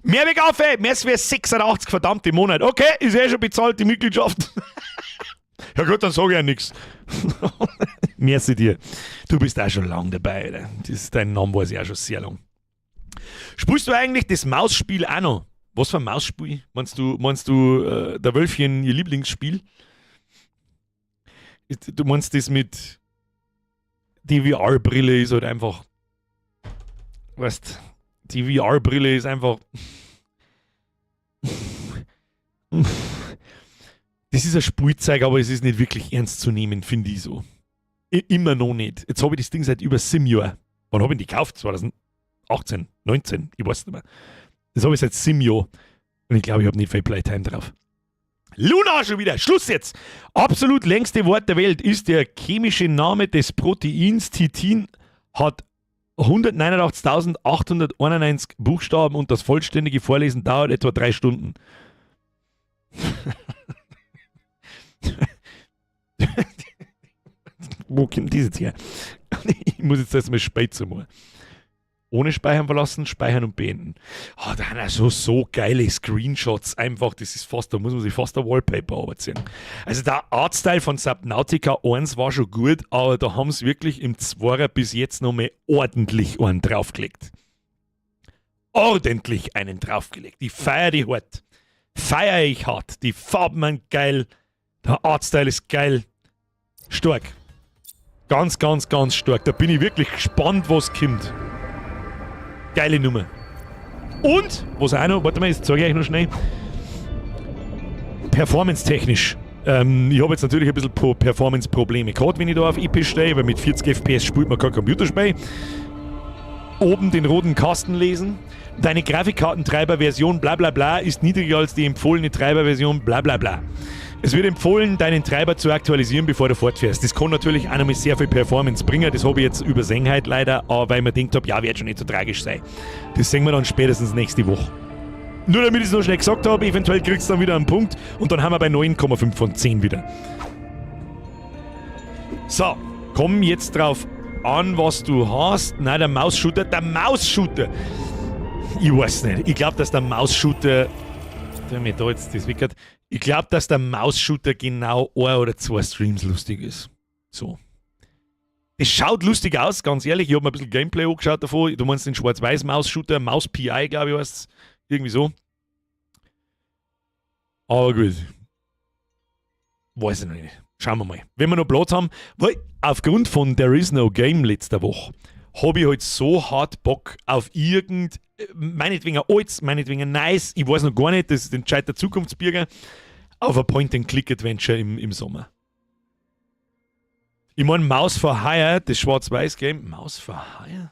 Mehrweg auf, ey. Merci für 86 verdammte Monat. Okay, ist eh schon bezahlt, die Mitgliedschaft. Ja gut, dann sage ich ja nichts. Merci dir. Du bist auch schon lang dabei, Alter. Das ist dein Name, weiß ich auch schon sehr lang. Spielst du eigentlich das Mausspiel auch noch? Was für ein Mausspiel? Meinst du der Wölfchen ihr Lieblingsspiel? Du meinst das mit die VR-Brille ist halt einfach. Weißt, die VR-Brille ist einfach. Das ist ein Spielzeug, aber es ist nicht wirklich ernst zu nehmen, finde ich so. Immer noch nicht. Jetzt habe ich das Ding seit über 7 Jahren. Wann habe ich die gekauft? 2018, 19, ich weiß nicht mehr. Das habe ich seit 7 Jahren. Und ich glaube, ich habe nicht viel Playtime drauf. Luna schon wieder. Schluss jetzt. Absolut längste Wort der Welt ist der chemische Name des Proteins Titin, hat 189.891 Buchstaben und das vollständige Vorlesen dauert etwa 3 Stunden. Wo kommt das jetzt her? Ich muss jetzt erstmal spät machen. Ohne Speichern verlassen, speichern und beenden. Oh, da haben also so geile Screenshots einfach. Das ist fast, da muss man sich fast ein Wallpaper runterziehen. Also der Artstyle von Subnautica 1 war schon gut, aber da haben sie wirklich im Zweier bis jetzt noch mal ordentlich einen draufgelegt. Ordentlich einen draufgelegt. Ich feiere die hart. Feiere ich hart. Die Farben sind geil. Der Artstyle ist geil. Stark. Ganz, ganz, ganz stark. Da bin ich wirklich gespannt, was kommt. Geile Nummer. Und, was auch noch, warte mal, jetzt zeige ich euch noch schnell. Performance-technisch. Ich habe jetzt natürlich ein bisschen Performance-Probleme gehabt, wenn ich da auf EP stehe, weil mit 40 FPS spielt man kein Computerspiel. Oben den roten Kasten lesen. Deine Grafikkartentreiberversion bla bla bla ist niedriger als die empfohlene Treiberversion bla bla bla. Es wird empfohlen, deinen Treiber zu aktualisieren, bevor du fortfährst. Das kann natürlich auch noch mal sehr viel Performance bringen. Das habe ich jetzt übersehen halt leider, aber weil ich mir gedacht habe, ja, wird schon nicht so tragisch sein. Das sehen wir dann spätestens nächste Woche. Nur damit ich es noch schnell gesagt habe, eventuell kriegst du dann wieder einen Punkt und dann haben wir bei 9,5 von 10 wieder. So, komm jetzt drauf an, was du hast. Nein, der Maus-Shooter, der Maus-Shooter. Ich weiß nicht. Ich glaube, dass der Maus-Shooter. Der mir da jetzt das wickert. Ich glaube, dass der Maus-Shooter genau ein oder zwei Streams lustig ist. So. Das schaut lustig aus, ganz ehrlich. Ich habe mir ein bisschen Gameplay angeschaut davon. Du meinst den Schwarz-Weiß-Maus-Shooter, Maus PI, glaube ich, heißt. Irgendwie so. Aber gut. Weiß ich noch nicht. Schauen wir mal. Wenn wir noch Platz haben, weil aufgrund von There Is No Game letzter Woche habe ich halt so hart Bock auf irgend, meinetwegen ein altes, meinetwegen ein neues, ich weiß noch gar nicht, das ist entscheidet der Zukunftsbürger, auf ein Point-and-Click-Adventure im Sommer. Ich meine, Mouse for Hire, das Schwarz-Weiß-Game. Mouse for Hire?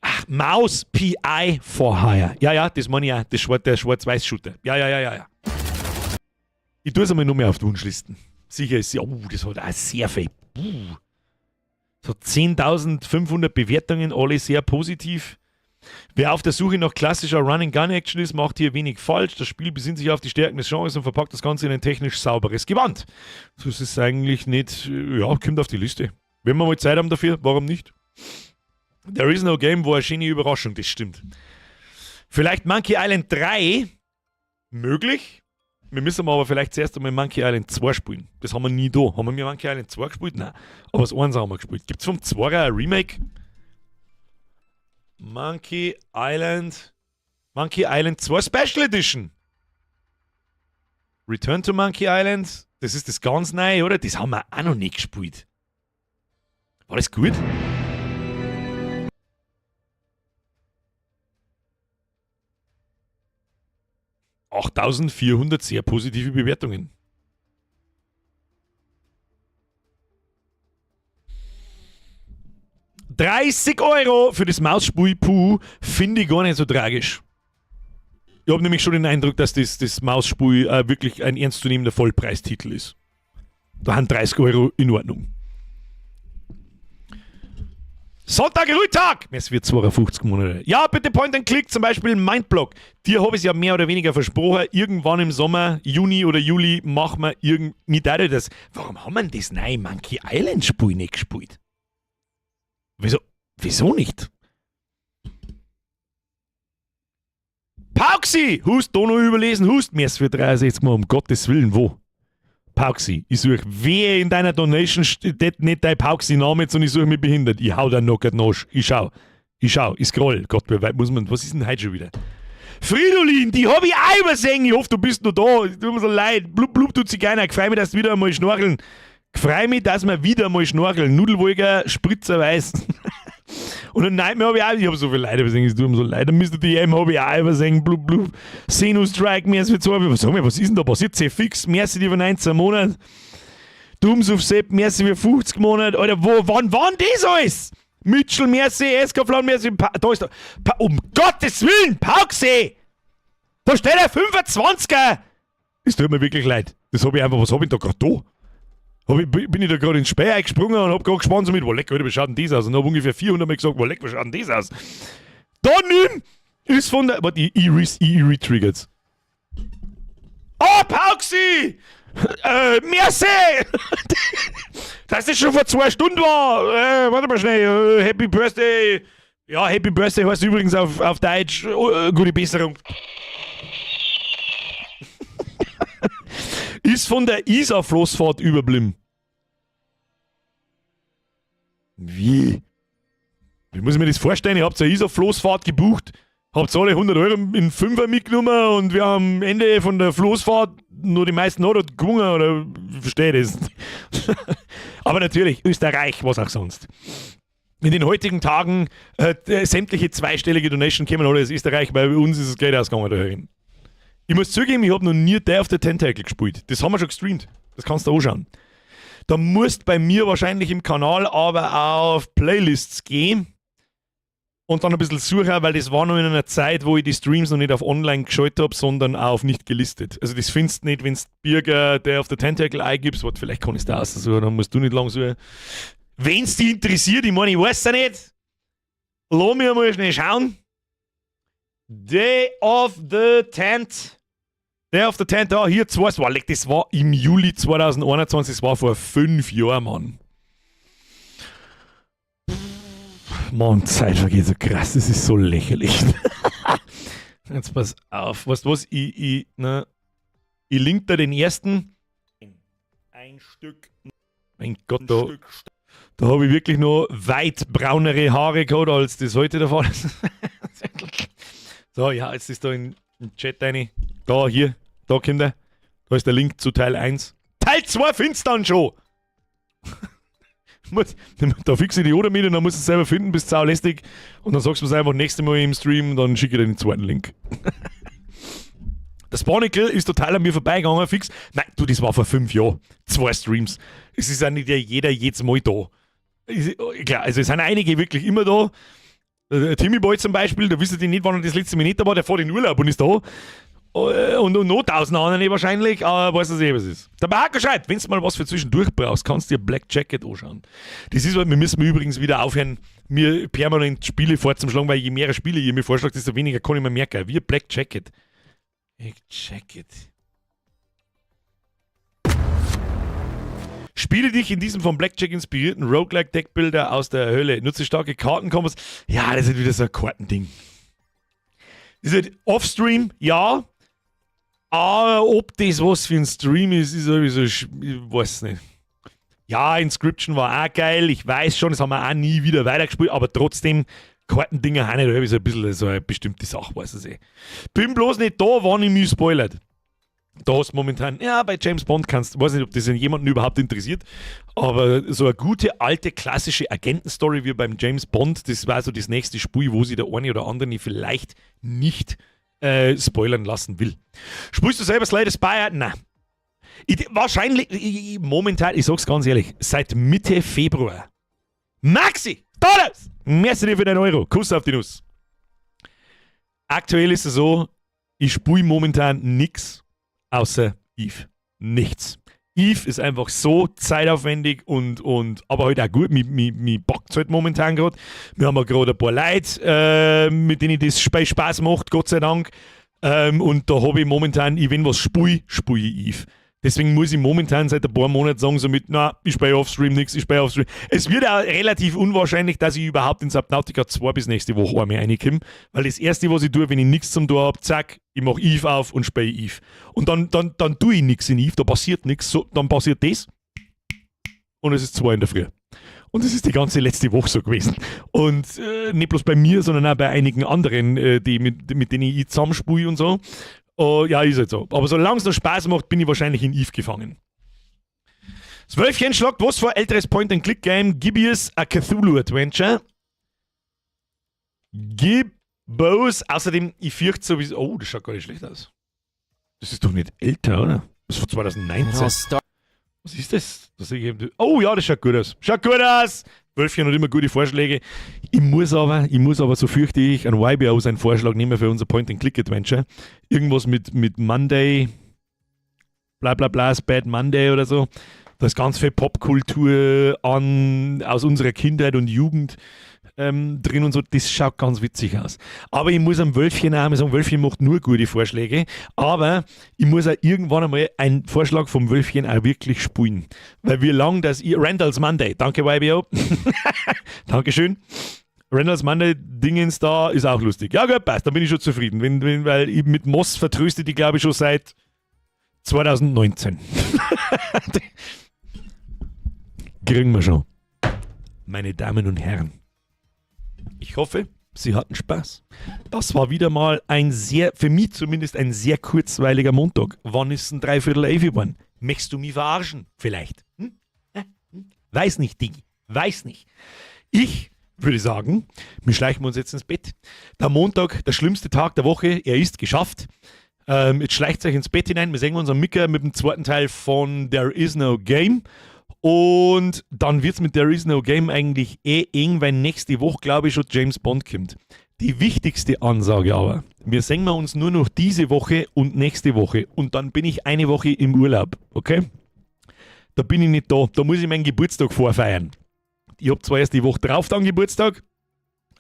Ach, Mouse PI for Hire. Ja, das meine ich auch. Der Schwarz-Weiß-Shooter. Ja. Ich tue es einmal nur mehr auf die Wunschlisten. Sicher ist sie. Oh, das hat auch sehr viel. So 10.500 Bewertungen, alle sehr positiv. Wer auf der Suche nach klassischer Run-and-Gun-Action ist, macht hier wenig falsch. Das Spiel besinnt sich auf die Stärken des Genres und verpackt das Ganze in ein technisch sauberes Gewand. Das ist eigentlich nicht, ja, kommt auf die Liste. Wenn wir mal Zeit haben dafür, warum nicht? There Is No Game war eine schöne Überraschung, das stimmt. Vielleicht Monkey Island 3, möglich. Wir müssen aber vielleicht zuerst einmal Monkey Island 2 spielen. Das haben wir nie da. Haben wir Monkey Island 2 gespielt? Nein. Aber das 1 haben wir gespielt. Gibt es vom 2 ein Remake? Monkey Island. Monkey Island 2 Special Edition. Return to Monkey Island. Das ist das ganz neue, oder? Das haben wir auch noch nicht gespielt. War das gut? 8400 sehr positive Bewertungen. 30 Euro für das Mausspiel, puh, finde ich gar nicht so tragisch. Ich habe nämlich schon den Eindruck, dass das Mausspiel wirklich ein ernstzunehmender Vollpreistitel ist. Da haben 30 Euro in Ordnung. Sonntag, Ruhetag! Es wird 52 Monate. Ja, bitte Point and Click, zum Beispiel Mindblock. Dir habe ich es ja mehr oder weniger versprochen. Irgendwann im Sommer, Juni oder Juli, machen wir irgend mit das. Warum haben wir denn das neue Monkey Island Spiel nicht gespielt? Wieso? Wieso nicht? Pauxi! Hust, da noch überlesen, hust. Mir ist für 63 Mal, um Gottes Willen, wo? Pauxi, ich suche, wer in deiner Donation steht nicht dein Pauxi-Name, sondern ich suche mich behindert. Ich hau da noch nach. Ich schau. Ich schau. Ich scroll. Gott, wie weit muss man, was ist denn heute schon wieder? Fridolin, die hab ich auch übersehen. Ich hoffe, du bist noch da. Es tut mir so leid. Blub, blub, tut sich keiner. Ich freu mich, dass du wieder einmal schnorcheln. Ich freu mich, dass wir wieder einmal schnorcheln. Nudelwolker, Spritzerweiß. Und dann Nightmare habe ich auch, ich habe so viel Leute übersehen, es tut mir so leid. Mr. DM habe ich auch übersehen, blub, blub. Sinus Strike, mehr als zwei. Was, sag mal, was ist denn da passiert? C-Fix, merci dir für 19 Monate. Dooms of Sepp, merci für 50 Monate. Alter, wo, wann waren das alles? Mitchell, merci, SK Flan, merci, pa da ist der, pa um Gottes Willen, Pauxe! Da steht der 25er! Es tut mir wirklich leid. Das hab ich einfach, was hab ich denn da gerade da? Hab ich, bin ich da gerade ins Speer eingesprungen und hab gerade gespannt so mit, wo leck, Alter, wie schaut denn das aus? Und hab ungefähr 400 Mal gesagt, wo leck, wie schaut denn das aus? Da nimm! Ist von der, warte, ich retriggert's. Oh, Pauxi! Merci! Dass das schon vor 2 Stunden war! Warte mal schnell, Happy Birthday! Ja, Happy Birthday heißt übrigens auf Deutsch, gute Besserung. Ist von der Isarflossfahrt überblieben. Wie? Wie muss ich mir das vorstellen? Ihr habt eine Isarflossfahrt gebucht, habt alle 100 Euro in Fünfer mitgenommen und wir haben am Ende von der Floßfahrt nur die meisten oder gewonnen oder ich verstehe das. Aber natürlich, Österreich, was auch sonst. In den heutigen Tagen sämtliche zweistellige Donation kommen alle aus Österreich, weil bei uns ist das Geld ausgegangen dahin. Ich muss zugeben, ich habe noch nie Day of the Tentacle gespielt. Das haben wir schon gestreamt. Das kannst du anschauen. Da musst bei mir wahrscheinlich im Kanal aber auf Playlists gehen und dann ein bisschen suchen, weil das war noch in einer Zeit, wo ich die Streams noch nicht auf online geschaltet habe, sondern auf nicht gelistet. Also das findest du nicht, wenn du Birger Day of the Tentacle eingibst. Warte, vielleicht kann ich es da aussuchen, dann musst du nicht lang suchen. Wenn es dich interessiert, ich meine, ich weiß es nicht. Lass mich mal schnell schauen. Day of the Tent. Day of the Tent, da, hier zwei. Das war, das war im Juli 2021, das war vor 5 Jahren, Mann. Mann, Zeit vergeht so krass, das ist so lächerlich. Jetzt pass auf, weißt du was, ich, ne, ich link da den ersten. Ein Stück. Mein Gott, da habe ich wirklich noch weit braunere Haare gehabt, als das heute der Fall ist. So, ja, jetzt ist da in den Chat rein. Da, hier, da, Kinder. Da ist der Link zu Teil 1. Teil 2 findest du dann schon. Da fixe ich die oder mit und dann musst du es selber finden, bist sau lästig. Und dann sagst du es einfach nächstes Mal im Stream, dann schicke ich dir den zweiten Link. Das Barnacle ist total an mir vorbeigegangen, fix. Nein, du, das war vor 5 Jahren. Zwei Streams. Es ist ja nicht jeder jedes Mal da. Klar, also es sind einige wirklich immer da. Timmy Boy zum Beispiel, da wisst ihr nicht, wann er das letzte Mal nicht da war, der fährt in Urlaub und ist da. Und noch tausend andere wahrscheinlich, aber weiß ich eh, was ist. Der Barker schreibt, wenn du mal was für zwischendurch brauchst, kannst du dir Black Jacket anschauen. Das ist, wir müssen übrigens wieder aufhören, mir permanent Spiele vorzuschlagen, weil je mehr Spiele ihr mir vorschlagt, desto weniger kann ich mir merken. Wie Black Jacket. Black Jacket. Spiele dich in diesem von Blackjack inspirierten Roguelike Deckbuilder aus der Hölle. Nutze starke Kartenkombos. Ja, das ist wieder so ein Kartending. Das ist halt Offstream, ja. Aber ob das was für ein Stream ist, ist sowieso, ich weiß nicht. Ja, Inscryption war auch geil. Ich weiß schon, das haben wir auch nie wieder weitergespielt, aber trotzdem, Kartendinger haben nicht so ein bisschen so eine bestimmte Sache, weiß ich eh. Bin bloß nicht da, wann ich mich spoilert. Da hast du momentan, ja, bei James Bond kannst, weiß nicht, ob das jemanden überhaupt interessiert, aber so eine gute alte klassische Agentenstory wie beim James Bond, das war so das nächste Spiel, wo sich der eine oder andere vielleicht nicht spoilern lassen will. Spielst du selber Slay the Spire? Nein. Ich, wahrscheinlich, ich, momentan, ich sag's ganz ehrlich, seit Mitte Februar. Maxi! Dollars! Merci dir für den Euro. Kuss auf die Nuss. Aktuell ist es so, ich spiele momentan nix außer Eve. Nichts. Eve ist einfach so zeitaufwendig und aber halt auch gut. Mi packt's halt momentan gerade. Wir haben ja gerade ein paar Leute, mit denen das Spiel Spaß macht, Gott sei Dank. Und da habe ich momentan, ich wenn was spiel, spiele ich Eve. Deswegen muss ich momentan seit ein paar Monaten sagen, so mit, na, ich spiele offstream nichts, ich spiele offstream. Es wird auch relativ unwahrscheinlich, dass ich überhaupt in Subnautica 2 bis nächste Woche einmal reinkomme. Weil das Erste, was ich tue, wenn ich nichts zum tun habe, zack, ich mache Eve auf und spiele Eve. Und dann tue ich nichts in Eve, da passiert nichts, so, dann passiert das. Und es ist 2 in der Früh. Und das ist die ganze letzte Woche so gewesen. Und nicht bloß bei mir, sondern auch bei einigen anderen, mit denen ich zusammenspiele und so. Oh, ja, ist halt so. Aber solange es noch Spaß macht, bin ich wahrscheinlich in Eve gefangen. Das Wölfchen schlagt was vor? Älteres Point-and-Click-Game. Gibbies, a Cthulhu Adventure. Gibbos. Außerdem, ich fürchte sowieso. Oh, das schaut gar nicht schlecht aus. Das ist doch nicht älter, oder? Das ist von 2019. Was ist das? Das ich oh ja, das schaut gut aus. Schaut gut aus! Wölfchen hat immer gute Vorschläge. Ich muss aber, so fürchte ich, an YBO seinen Vorschlag nehmen für unser Point-and-Click-Adventure. Irgendwas mit Monday, bla bla bla, Bad Monday oder so. Da ist ganz viel Popkultur aus unserer Kindheit und Jugend drin und so. Das schaut ganz witzig aus. Aber ich muss am Wölfchen auch mal sagen, Wölfchen macht nur gute Vorschläge. Aber ich muss auch irgendwann einmal einen Vorschlag vom Wölfchen auch wirklich spielen. Weil wie lang das ihr. Randall's Monday. Danke, YBO. Dankeschön. Randall's Monday Dingens da ist auch lustig. Ja, gut, passt. Dann bin ich schon zufrieden. Weil ich mit Moss vertröste die, glaube ich, schon seit 2019. Kriegen wir schon. Meine Damen und Herren. Ich hoffe, Sie hatten Spaß. Das war wieder mal ein sehr, für mich zumindest ein sehr kurzweiliger Montag. Wann ist denn 10:45 geworden? Möchtest du mich verarschen? Vielleicht. Hm? Hm? Weiß nicht, Digi. Weiß nicht. Ich würde sagen, wir schleichen uns jetzt ins Bett. Der Montag, der schlimmste Tag der Woche, er ist geschafft. Jetzt schleicht euch ins Bett hinein. Wir sehen uns am Micker mit dem zweiten Teil von There Is No Game. Und dann wird es mit There Is No Game eigentlich eh eng, weil nächste Woche, glaube ich, schon James Bond kommt. Die wichtigste Ansage aber, wir sehen wir uns nur noch diese Woche und nächste Woche und dann bin ich eine Woche im Urlaub, okay? Da bin ich nicht da, da muss ich meinen Geburtstag vorfeiern. Ich habe zwar erst die Woche drauf dann Geburtstag,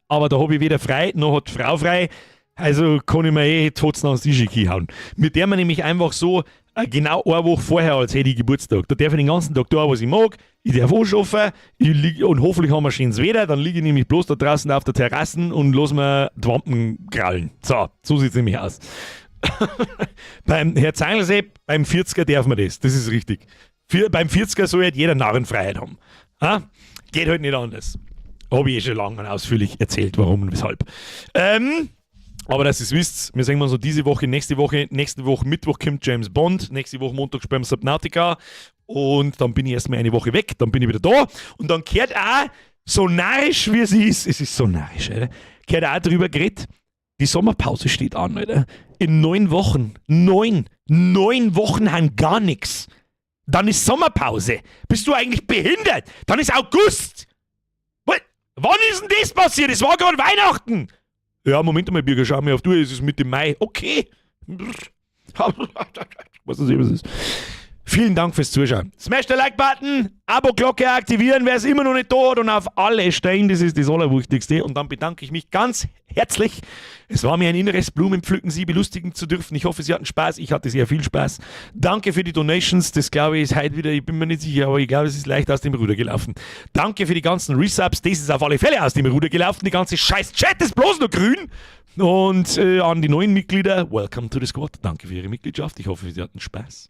aber da habe ich weder frei, noch hat die Frau frei. Also kann ich mir eh Totzen ans Tisch hauen. Mit der man nämlich einfach so genau eine Woche vorher, als hätte ich Geburtstag. Da darf ich den ganzen Tag tun, was ich mag. Ich darf anschaffen. Ich lieg, und hoffentlich haben wir schönes Wetter. Dann liege ich nämlich bloß da draußen auf der Terrasse und lass mir die Wampen krallen. So, so sieht es nämlich aus. Beim Herr Zangelsepp, beim 40er darf man das. Das ist richtig. Beim 40er soll halt jeder Narrenfreiheit haben. Ha? Geht halt nicht anders. Habe ich eh schon lange und ausführlich erzählt, warum und weshalb. Aber dass ihr es wisst, wir sehen uns so diese Woche, nächste Woche Mittwoch kommt James Bond, nächste Woche Montag spielen wir Subnautica und dann bin ich erstmal eine Woche weg, dann bin ich wieder da und dann kehrt auch, so narrisch wie es ist, es ist so narrisch, Alter, kehrt auch drüber geredet, die Sommerpause steht an, Alter. In 9 Wochen, 9 Wochen haben gar nichts. Dann ist Sommerpause. Bist du eigentlich behindert? Dann ist August. Wann ist denn das passiert? Es war gerade Weihnachten. Ja, Moment einmal, Birger, schau mir auf du, es ist Mitte Mai. Okay. Was ist, was ist. Vielen Dank fürs Zuschauen. Smash den Like-Button, Abo-Glocke aktivieren, wer es immer noch nicht da hat und auf alle stellen, das ist das Allerwichtigste. Und dann bedanke ich mich ganz herzlich. Es war mir ein inneres Blumenpflücken, Sie belustigen zu dürfen. Ich hoffe, Sie hatten Spaß. Ich hatte sehr viel Spaß. Danke für die Donations. Das glaube ich ist heute wieder, ich bin mir nicht sicher, aber ich glaube, es ist leicht aus dem Ruder gelaufen. Danke für die ganzen Resubs. Das ist auf alle Fälle aus dem Ruder gelaufen. Die ganze scheiß Chat ist bloß noch grün. Und an die neuen Mitglieder, welcome to the squad. Danke für Ihre Mitgliedschaft. Ich hoffe, Sie hatten Spaß.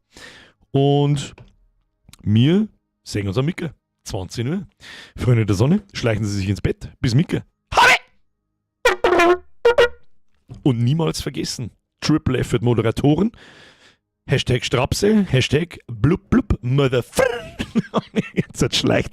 Und wir sehen uns am Micker. 20 Uhr. Freunde der Sonne, schleichen Sie sich ins Bett. Bis Micker. Habe! Und niemals vergessen: Triple F für Moderatoren. #Strapse, #BlubBlub, Motherfucker. Jetzt schleicht